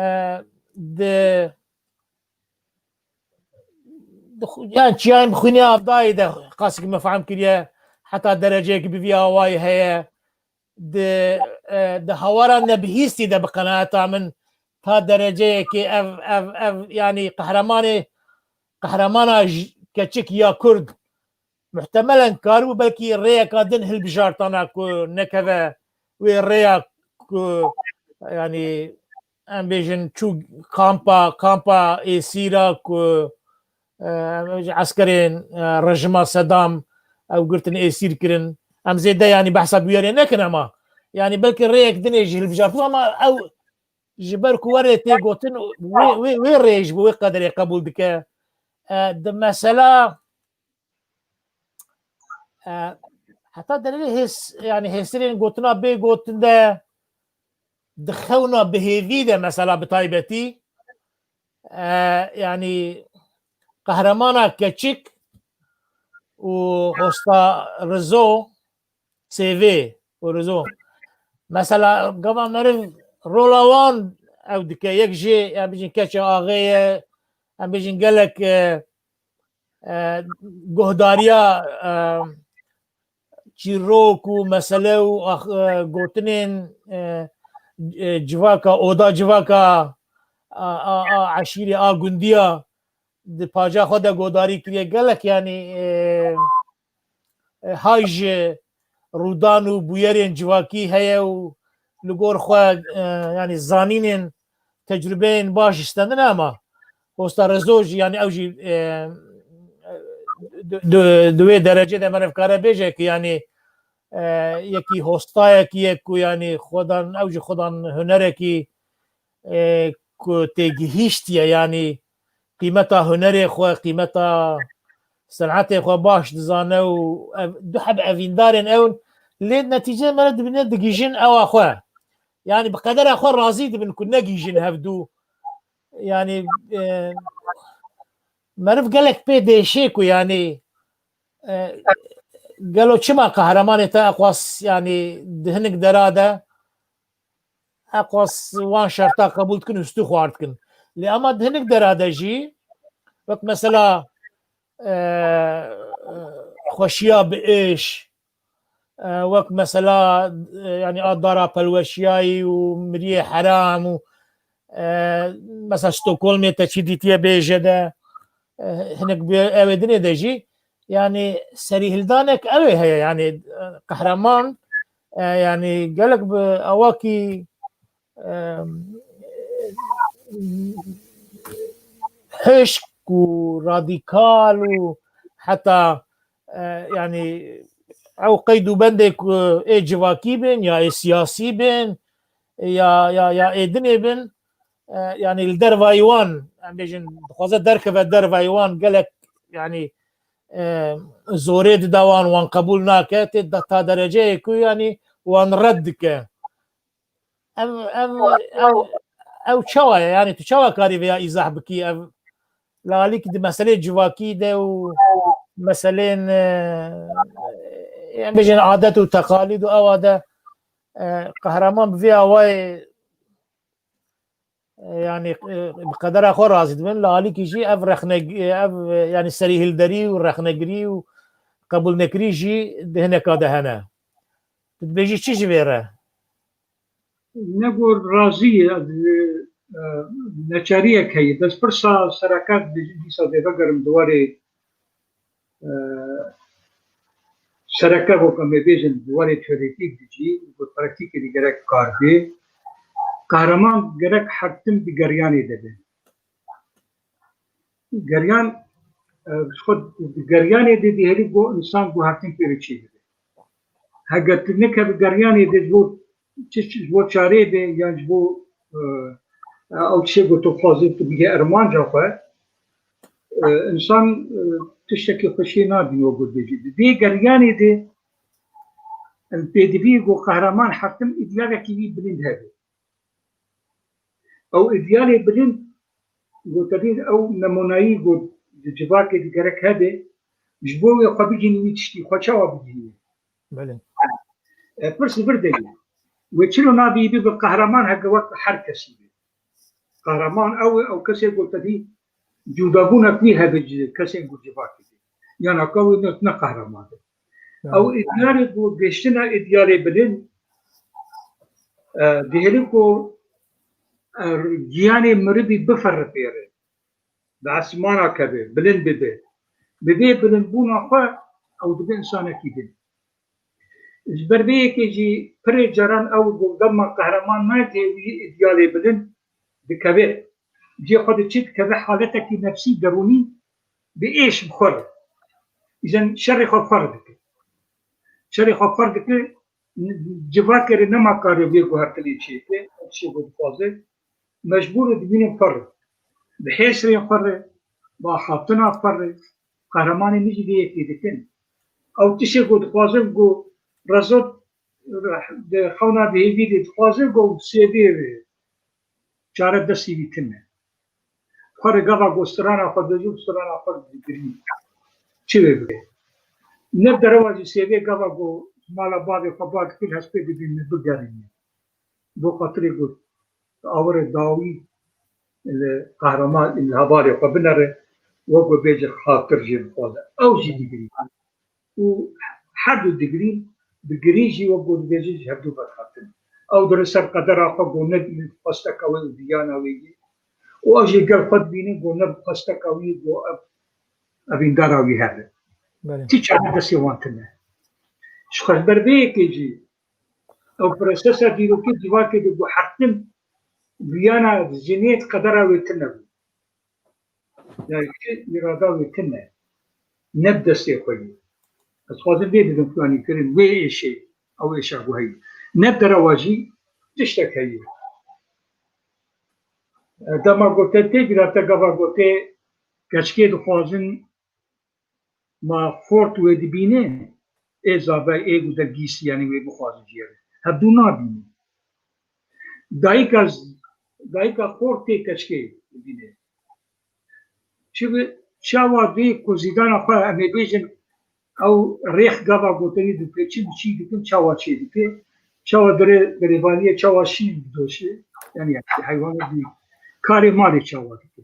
di, di xu-, yan çiyayên bi xwînê avdayî de qasik me fehm kiriye, heta dereceyekî bi vî awayî heye. Di, e, di hawara nebihîstî de bi qenaeta min ta dereceyekê ev, ev, ev, yanî qehremanê qehremana j-, keçik ya Kurd muhtemelen karibû belkî rêyeka din hilbijartana ku nekeve wê rêya ku, yanî, em bêjin çû kampa, kampa êsîra ku, e, em bêjin eskerên, e, rejima Sedam ew girtin êsîr kirin. Em zêde, yanî, behsa bûyerê nekin, ema, yanî, belkî rêyek dinê jî hilbijartibû, ama ew ji ber ku were tê gotin, wê, wê, wê rê ji bo wê qederê qebûl dike. E, di mesela, e, heta derê hês, yanî hêsirên gotina bê gotin de di xewna bihêvî de mesela bi taybetî, e, yanî Qehremana Keçik û Hosta Rizo, C V û Rizo. Mesela gava meriv rola wan ew dike, yek jê, em bêjin, keça axê ye, em bêjin, gelek, e, e, guhdariya, e, çîrok û mesele û ax-, e, gotinên, e, e, civaka, oda civaka, a, a, a eşîrê, a gundiya di paca xwe de godarî kiriye. Gelek, yanî, e, e, hay ji rûdan û bûyerên civakî heye û li gor xwe, e, yanî zanînên, tecrûbeyên baş jî stendine, ama Hosta Rezo jî, yanî ew jî, e, di, di, di wê derecê de meriv kare bêje ku, yanî, e, yekî hostayekî ye ku, yanî xwedan, ew jî xwedan hunerekî, e, ku têgihîştiye, yanî qîmeta hunerê xwe, qîmeta senetê xwe baş dizane û ev, du heb evîndarên ew, lê netîceyê me re dibîne digihîjin ewa xwe. Yanî bi qedera xwe razî dibin ku negihîjin hevdû. Yanî, e, meriv gelek pê dêşê ku, yanî, e, gelo çima qehremanê te eqwas, yanî di hinik dera de eqwas wan şerta qebûl dikin û stû xwar dikin. Lê ema di hinik dera de jî, wek mesela, e, xweşiya bi êş, e, wek mesela, e, yanî a dara pelweşiyayî û miriyê heram û, e, mesela Stockholmê te çi dîtiye bêje de, e, hinek bi ew ê dinê de jî, yanî serîhildanek ew ê heye, yanî, e, qehreman, e, yanî gelek bi awakî, e, hişk û radîkal û heta, e, yanî ew qeyd û bendê ku ê civakî bin ya ê siyasî bin ya, ya, ya ê dinê bin, e, yanî li dervayî wan, em bêjin, dixwaze derkeve dervayî wan, gelek, yanî, e, zorê dida wan, wan qebûl nake, tê da, ta dereceyê ku, yanî, wan red dike. Ev, ev, ev, ew çawa ye? Yanî tu çawa karî vêya îzah bikî? Ev li alîkî di meselê civakî de û meselên, e, em bêjin adet û teqalîd û ewa de, e, qehreman bi vê awayê, e, yanî, e, bi qedera xwe razî dibin. Li alîkî jî ev rexneg-, ev, e, yanî serîhilderî û rexnegirî û qebûlnekirî jî di hineka de hene. Tu dibêjî çi ji vê re? Ne got razî ye, e, neçariyek heye. Bes pirsa sereke dibêjin dîsa dê vegerim di warê, e, sereke wek em ê bêjin di warê teoretîk de jî, got praktîkê de gerek kar bê. Qehreman gerek her tim di geryanê de be. Geryan, e, ji xwe di geryanê de dihêlî ku însan guhertin pê re çêdibe. Heger tu nekevî geryanê de ji bo çi, ji bo çarê be yan ji bo, e, ew tiştê ku tu dixwazî tu bigê armanca xwe, e, însan, e, tiştekî xweşiyê nabîne wek ku dibêjî. Di vê geryanê de, em pêdivî ku qehreman her tim îdealekî wî bilind hebe. Ew îdealê bilind, ku tevî ew nemûnayî ku di civakê de gerek hebe, ji bo wê xwe bigihînî wî tiştî, xwe çawa bigihînî? Belê. E, pirs li vir de ye. Wê çilo nabî bibe qehreman heke wek her kesî be. Qehreman ew e, ew kesê ku tevî cudabûnek wî hebe ji kesên ku civakê de. Yan heke wê ne, ne qehreman e. Ew îdealê ku gihiştina îdealê bilind, e, dihêlin ku, e, giyanê mirivî biferipêre. bi esmana keve, bilind bibe. Bi vê bilindbûna xwe ew dibe însanekî din. Ji ber vê yekê jî pirê caran ew got, dema qehreman nayê wî îdealê bilind dikeve, cê xwe diçe dikeve haletekî nefsî derûnî bi êş bi xwe re. Îzen şerê xwe bi xwe re dike. Şerê xwe bi xwe re dike, civakê re nema karê vê guhertinê çêke, ev tiştê ku dixwaze, mecbûr e dibînin xwe re. Bi hêsrên xwe re, bi axaftina xwe re, qehremanê min jî vê yekê dikin. Ew tiştê ku dixwazin ku Rezo di xewna bi hêvî de dixwaze ku sêvê çare destî wî tune. Xwe re gava ku strana xwe dibêje û strana xwe digirî. Çi wê bike? Ne derewa jî sêvê gava ku mala bavê xwe bar dikir hespê dibîne bigerîne. Bo xatirê ku awirê dawî li qehreman, li hevalê xwe binere, wek ku bêje xatir jê bixwaze. Ew jî digirî. Û her du digirîn, bi girîn jî wek ku dibêje ji hevdu vedhatin. Ew dire ser qedera xwe ku ne bi xwesteka wê û diyana wê yê. Û ew jî gel xwe dibînin ku ne bi xwesteka wî ku ev evîndara wî hebe. Belê. Ti çare destê wan tune. Ji xwe ji ber vê yekê jî ew prosesa dîrokî civakê diguhertin, diyana jinê qedera wê tune bû. Yani ti îrada wê tune. Ne bi destê xwe yê. Ez dixwazim vê bidim planîkirin, wê êşê, ew êşa ku heyî. Ne bi derewa jî tiştek heyî. Dema gote tê bîra te gava gote keçikê dixwazin ma xort wê dibîne, ê zabe ê ku de gîsî, yani wê bixwaze jê re. Hevdû nabîne. Dayika, dayika xort tê keçikê dibîne. Çi bi çawa vê ku zîdana xwe em ê bêjin, ew rêx gava gotinî dipêçin, çî dikin, çawa çê dike, çawa dire, girêvaniyê, çawa şîn didoşe, yani, yani heywanê dî karê malê çawa dike.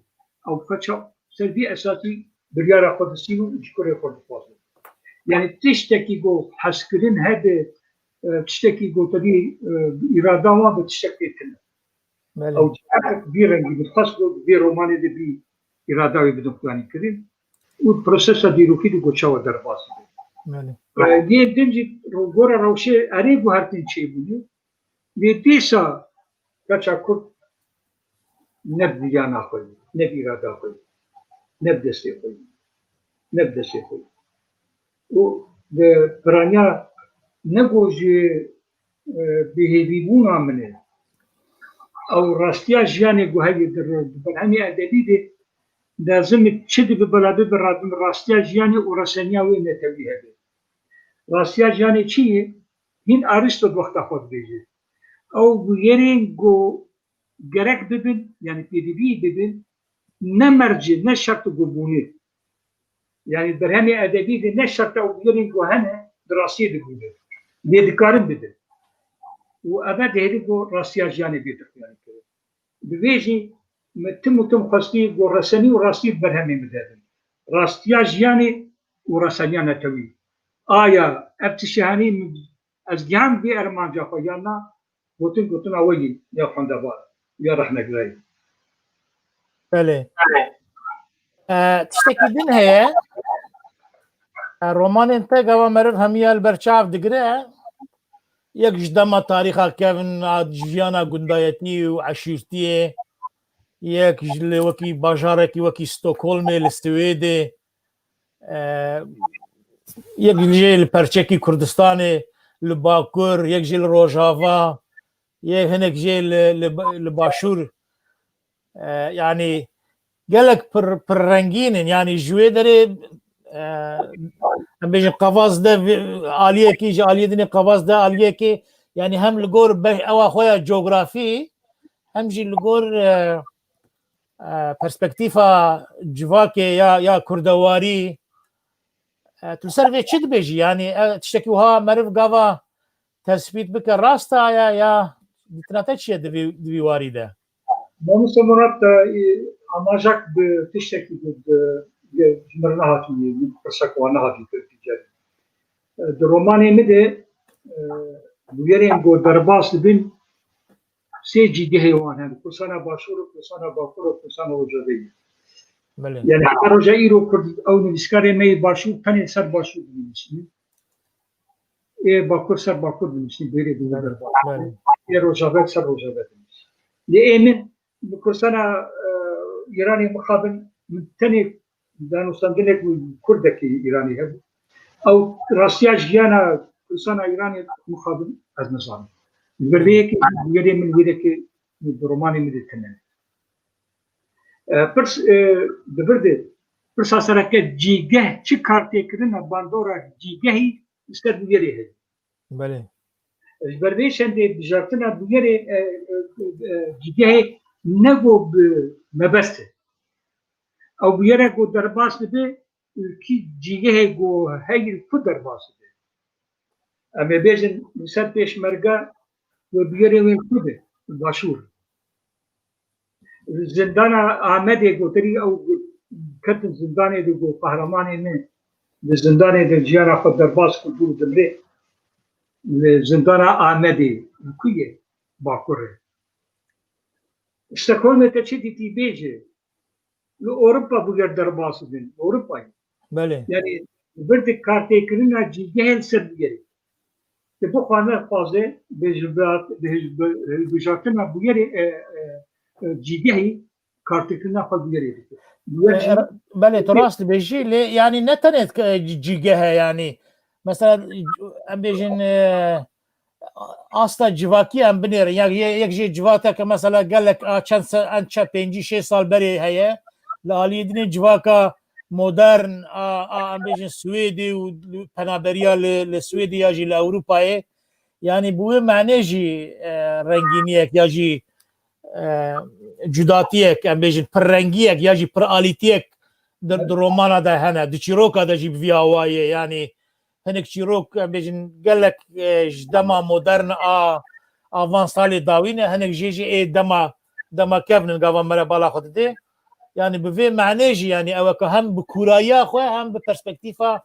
Ew xwe ça-, ser vî esasî biryara xwe distînin û ji kurê xwe dixwazin. Yani tiştekî ku hezkirin hebe, e, tiştekî ku tevî, e, îrada wan bi tiştek pê tune. Belê. Ew cihek vî rengî bi xwest ku vê romanê de bî îrada wê bidin xuyanîkirin û prosesa dîrokî de ku çawa derbas dibe. Belê. E, yê din jî ro-, gora rewşê erê guhertin çêbûne. Lê dîsa keça Kurd ne bi diyana xwe, ne bi îrada xwe, ne bi destê xwe, ne bi destê xwe. Û di piraniya ne ku ji, e, bêhêvîbûna min e. Ew rastiya jiyanê ku heye di ro-, di berhemê edebî de lazim e çi dibe bela bibe ra-, rastiya jiyanê û reseniya wê netewî hebe. Rastiya jiyanê çi ye? Hîn Aristo di wexta xwe dibêje. Ew bûyerên ku gerek bibin, yani pêdivî bibin, ne merc e, ne şert e ku bûne. Yani berhemê edebî de ne şert e ew bûyerên ku hene, di rastiyê de bûne. Lê dikarin bibin. Û ev e dihêlin ku rastiya jiyanê bê dixuyanîkirin. Bi vê jî min tim û tim xwestî ku resenî û rastî bi berhemê min de bin. Rastiya jiyanê û reseniya netewî. Aya ev tiştê henî min, ez gihand vê ermanca xwe yan na, gotin gotina we yî ya xwendevan, ya rexnegirayî. Belê. E, tiştekî din heye. E, romanên te gava meriv hemiya li ber çav digire. Yek ji dema tarîxa kevn a jiyana gundayetî û eşîrtiyê, yek ji li wekî bajarekî wekî Stockholmê li Swêdê, e, yek jê li perçekî Kurdistanê li Bakur, yek jê li Rojava, yek hinek jê li, li, li Başûr. E, yanî gelek pir, pir rengîn in. Yanî ji wê derê, e, em bêjin qevaz de vê, aliyekî, ji aliyê dinê qevaz de aliyekê, yanî hem li gor be-, ewa xwe ya cografî, hem jî li gor, e, e, perspektîfa civakê ya, ya kurdewarî, e, tu li ser vê çi dibêjî? Yanî, e, tiştekî wiha meriv gava tespît bike, rast e ya, ya dîtina te çi ye di vî, di vî warî de? Mamoste Murat, e, amajak bi tiştekî bi, bi, bi ji min re nehatî, min pirsek wan nehatî kir dîce. E, di romanê min de, e, bûyerên ku derbas dibin, sê cîgehê wan hene. Kursana Başûr, Kursana Bakur û Kursana Rojavayê. Belê. Yani heta roja îro Kurd, ew nivîskarê me yê Başûr tenê ser Başûr dinivîsînin. Ê Bakur ser Bakur dinivîsînin, bêrê dû derba. Ê Rojava ser Rojava dinivîsînin. Lê ê min bi Kurdistana e, Îranê mixabin, min tenê danûstandinek û Kurdekî Îranê hebû. Ew rastiya jiyana Kurdistana Îranê mixabin ez nizanim. Li vir vê yekê, li vir vê min wê dekê, di romanê min de tune. E, pirs, e, di vir de, pirsa sereke cîgeh çi kartêkirina bandora cîgehî li ser bûyerê heye? Belê. Ji ber vê şendê bijartina bûyerê, e, e, e, cîgehê ne ku bi mebest e. Ew bûyere ku derbas dibe, û kî cîgehê ku heyî ku derbas dibe. Em ê bêjin li ser pêşmerge wê bûyerê wê ku be, başûr. Zindana Amedê gotirî, ew ketin zindanê de got, qehremanê min di zindanê de jiyana xwe derbas kir, bû dimrê. Li zindana Amedê li ku ye? Bakur e. Stockholmê te çi dîtî bêje? Li Ewropa bûyer derbas dibin. Ewropayê. Belê. Yani, vir di kartêkirina cîgehê li ser bûyerê. Te bixwe nexwaze, bi hilbijartina bûyerê, e, e, e, cîgehî kartêkirina xwe bûyerê dike. Bûyer jî Belê, tu rast dibêjî, lê yani ne tenê, e, cî-, cîgeh e yani. Mesela, em bêjin, e, asta civakî em binêrin. Ya ye-, yek jê civakeke mesela gelek a çend se-, en çe pêncî şêst sal berê heye. Li aliyê dinê civaka modern a, a em bêjin Swêdê û penaberiya li, li Swêdê ya jî li Ewropayê. Yani bi wê manê jî, e, rengîniyek ya jî, e, cudatiyek, em bêjin pirrengiyek ya jî piralîtiyek di, di romana de hene, di çîroka de jî bi vî awayê. Yani hinek çîrok, em bêjin, gelek, e, ji dema modern a, a van salê dawî ne, hinek jê jî ê dema, dema kevn in, gava me re bala xwe didê. Yani bi vê manê jî, yani ew eke hem bi kûrayiya xwe hem bi perspektîfa,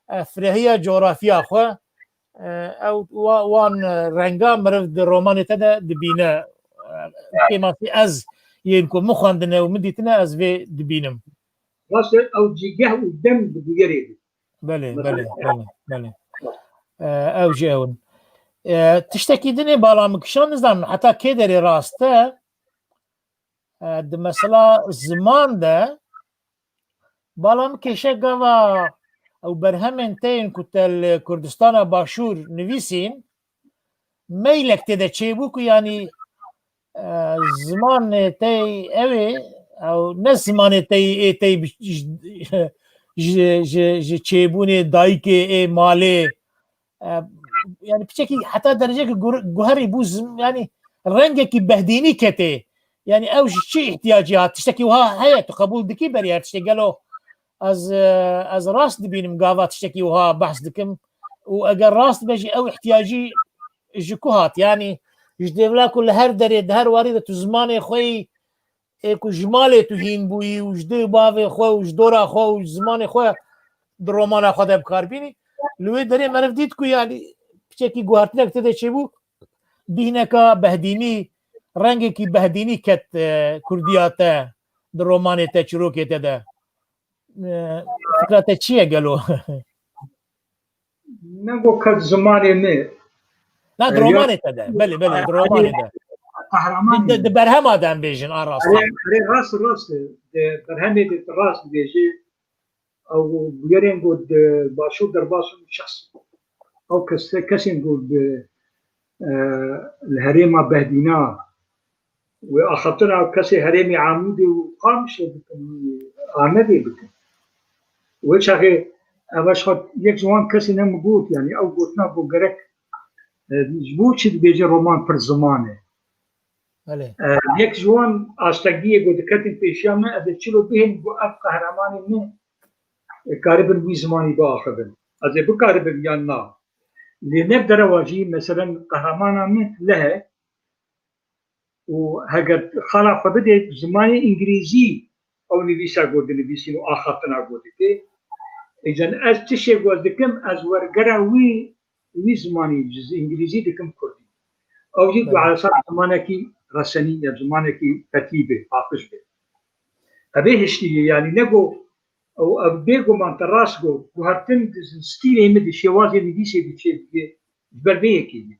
e, firehiya coğrafya xwe, e, ew wa-, wan, e, renga meriv di romanê te de dibîne. E, kêmasî ez yên ku min xwendine û min dîtine, ez vê dibînim. Rast e, ew cîgeh û dem bi bûyerê bû. Belê, belê, belê, belê. E, ew jî ew in. E, tiştekî dinê bala min kişan, nizanim heta kê derê rast e. E, di mesela ziman de bala min kêşe gava ew berhemên te yên ku te li Kurdistana Başûr nivîsîn, meylek tê de çêbû ku yanî, e, zimanê te ew ê, ew ne zimanê te ê tey bi-, ji, ji, ji, ji çêbûnê dayikê ê malê, e, yani piçekî heta dereceyekî gu-, guherî bû zim-, yani rengekî behdînî ketê. Yani ew ji çi ihtiyacî hat? Tiştekî wiha heye, tu qebûl dikî berî her tiştê gelo? Ez, e, ez rast dibînim gava tiştekî wiha behs dikim û eger rast be jî ew ihtiyacî ji ku hat? Yani ji dêvla ku li her derê, di her warî de tu zimanê xwe yî, ê ku ji malê tu hîn bûyî û ji dê û bavê xwe û ji dora xwe û ji zimanê xwe di romana xwe de bi kar bînî. Li wê derê meriv dît ku yani piçekî guhertinek tê de çêbû, bîhneka behdînî, rengekî behdînî ket, e, kurdiya te di romanê te, çîrokê te de. E, fikra te çi ye gelo? Ne got ket zimanê me. Na, di romanê te de. Belê, belê, di romanê de. Di, di berhema de em bêjin, a rast. Erê, erê, rast, rast. Di berhemê de rast dibêjî. Ew bûyerên ku di Başûr derbas in şexs. Ew kes, kesên ku di, e, li herêma Behdîna wê axaftina kesê herêmê Amûdê û Qamişlo bikin, Amedê bikin. Wê çaxê ev ji xwe yek ji wan kesên em got, yani ew gotina ku gerek, e, ji bo çi dibêje roman pir ziman e. Belê. E, yek ji wan astegiyê ku diketin pêşiya me, ez ê çilo bihêlim ku ev qehremanê min, e, karibin wî zimanî biaxivin. Ez ê bikaribim yan na. Lê ne bi derewa jî, meselen, qehramana min leh e û heger xala xwe bidê zimanê îngilîzî, ew nivîsa ku dinivîsîn û axaftina ku dike, îcan ez tiştê ku ez dikim, ez wergera wî, wî zimanî, ji îngilîzî dikim kurdî. Ew jî ku esas zimanekî resenî ya, zimanekî fetî be, paqij be. Evê hiştî ye, yanî ne go ew, ev bêguman te rast got, guhertin di stîlê min, di şêwazê nivîsê de çêdibe, ji ber vê yekê ye.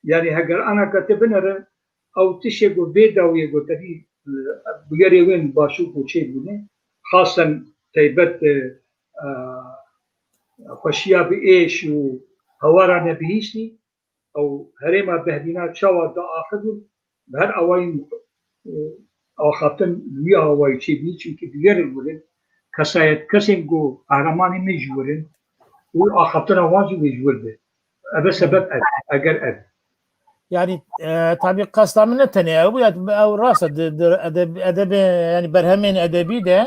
Yanî heger anaka te binere, ew tişê ku vê dawiyê ku te dî, e, bûyerê wê başûk û çêbûne, xasen taybet, e, e, xweşiya bi êş û hewara nebihîstî, ew herêma Behdîna çawa diaxivin, bi her awayî, e, axaftin wî awayî çêbî, çimkî digerin wirin, kesayet kesên ku qehremanê min ji wirin û axaftina wan jî wê ji wir be. Ev e sebeb ev, eger ev. Yani, e, tabii qesta min ne tenê ew bû, ya ew rast e, di, di edeb-, edebê, yani berhemên edebî de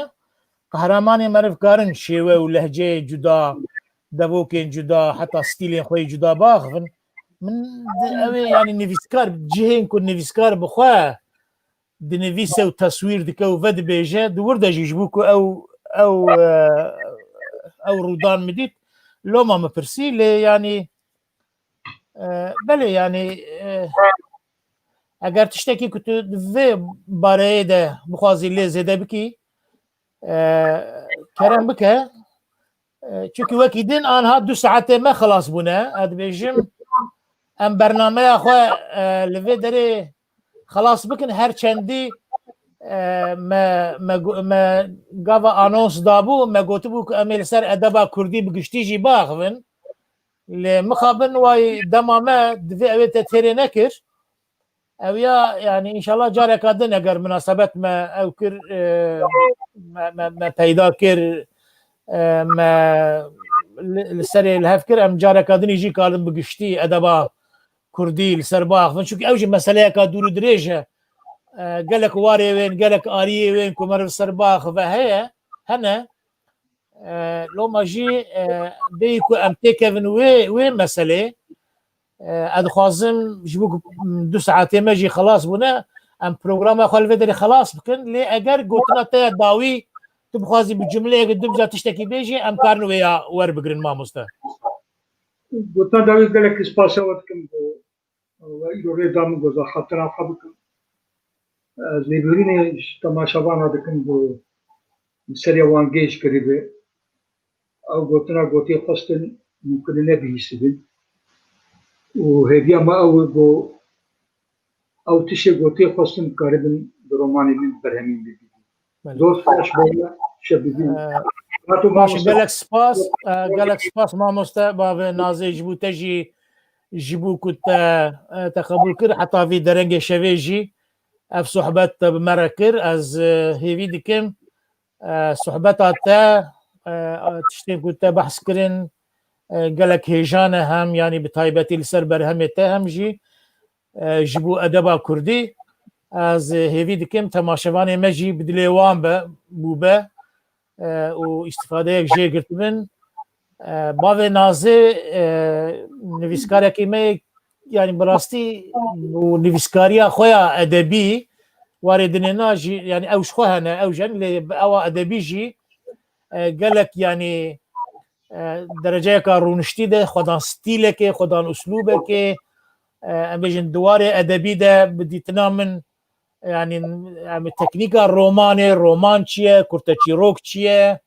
qehremanê meriv karin şêwe û lehceyê cuda, devokên cuda, heta stîlên xwe yê cuda biaxivin. Min di, ew ê, yani nivîskar, cihên ku nivîskar bi xwe dinivîse û teswîr dike û vedibêje, di wir de jî ji bo ku ew, ew, e, ew rûdan min dît, loma min pirsî, lê yanî, e, belê yanî, e, eger tiştekî ku tu di vê bareyê de bixwazî lê zêde bikî, e, kerem bike. E, çunkî wekî din anha du saetê me xilas bûne. Ez dibêjim, em bernameya xwe, e, li vê derê xilas bikin. Her çendî, e, me, me, go- me gava anons dabû, me gotibû ku em ê li ser edeba kurdî bi giştî jî biaxivin. Lê mixabin way dema me divê ew ê te têrê nekir. Ew ya, yani, înşallah careka din eger minasebet me ew kir, e, me, me, me peyda kir, e, me li, li serê li hev kir, em careka dinî jî karin bi giştî edeba kurdî li ser biaxivin. Çunki ew jî meseleyeka dûr û dirêj e. E, gelek warê wên, gelek ariyê wên ku meriv ser biaxive heye, hene. E, loma jî, e, bêyî ku em têkevin wê, wê meselê, e, ez dixwazim ji bo ku du saetê me jî xelas bûne, em programa xwe li vê derê xelas bikin. Lê eger gotina te ya dawî tu bixwazî bi cumleyek, du biza tiştekî bêjî, em karin wê ya werbigirin, mamoste. Gotina dawî gelek spasiya we dikim bo we îro rê da min ku ez axaftina xwe bikim. Ez lêbirînê ji temaşevana dikim ku li ser ya wan gêj kiribe. Ew gotina gotê xwestin mumkin e nebihîstibin. Û hêviya me ew e ku ew tişê gotê xwestin dikaribin di romanê min, berhemên min bibînin. Belê. Zor spas bo we, şe bibînin. Ee, Hato baş, mamoste. Gelek spas, e, gelek spas mamoste, bavê Nazê, ji bo te jî, ji bo ku te, e, te qebûl kir, heta vî derengê şevê jî ev sohbet te bi me re kir. Ez, e, hêvî dikim, e, sohbeta te, e, tiştên ku te behs kirin, e, gelek hêjan e, hem, yanî, bi taybetî li ser berhemê te, hem jî, e, ji bo edeba kurdî. Ez, e, hêvî dikim temaşevanê me jî bi dilê wan be, bûbe, e, û îstîfadeyek jê girtibin. E, bavê Nazê, e, nivîskarekî me, yanî bi rastî û nivîskariya xwe ya edebî, warê dinê na jî, yanî ew ji xwe hene, ew jin, lê bi ewa edebî jî, e, gelek, yanî, e, dereceyeka rûniştî de, xwedan stîlekê, xwedan uslûbekê, e, em bêjin di warê edebî de bi dîtina min, yanî, em, teknîka romanê, roman çi ye, kurteçîrok çi ye,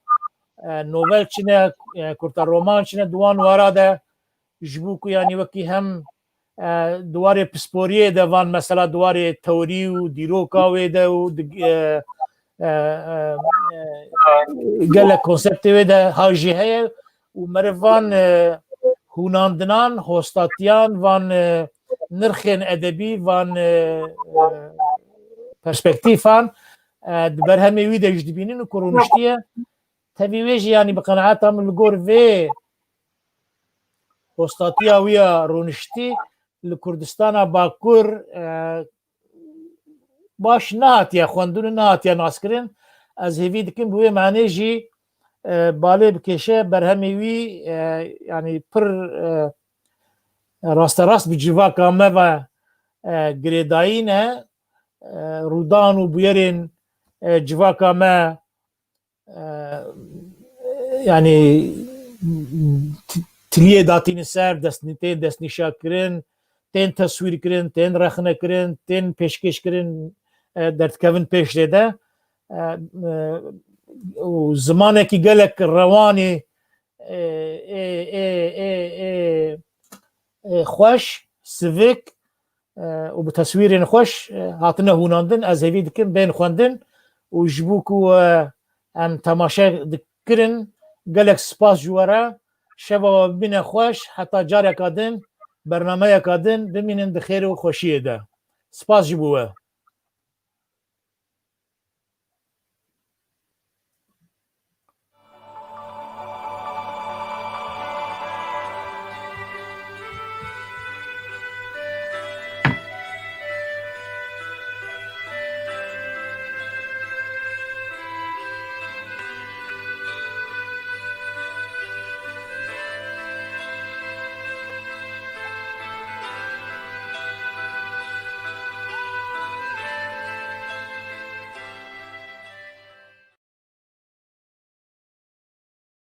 e, novel çi ne, e, kurta roman çi ne, di wan wara de ji bo ku, yanî, wekî hem, e, di warê pisporiyê de van, mesela di warê teorî û dîroka wê de û di, e, e, e, e, gelek konseptê wê de ha jî heye û meriv van, e, hûnandinan, hostatiyan, van, e, nirxên edebî, van, e, e, perspektîfan, e, di berhemê wî de jî dibînin û ku rûniştiye. Tevî wê jî, yanî, bi qenaeta min li gor vê hostatiya wî ya rûniştî li Kurdistana Bakur, e, baş nehatiye xwendin û nehatiye naskirin. Ez hêvî dikim bi wê manê jî, e, balê bikêşe, berhemê wî, e, yanî pir, e, rasterast bi civaka me ve, e, girêdayî ne, e, rûdan û bûyerên, e, civaka me, e, yanî t-, tiliyê datîne ser, dest, tên destnîşa kirin, tên teswîr kirin, tên rexne kirin, tên pêşkêş kirin, e, derdikevin pêşê de. e, e, û zimanekî gelek rewanî, e, e, e, e, e, e, xweş, sivik, e, û bi teswîrên xweş, e, hatine hûnandin. Ez hêvî dikim bên xwendin û ji bo ku, e, em temaşe dikirin, gelek spas ji we re. Şeva we bimîne xweş, heta careka din, bernameyeka din, bimînin di xêr û xweşiyê de. Spas ji bo we.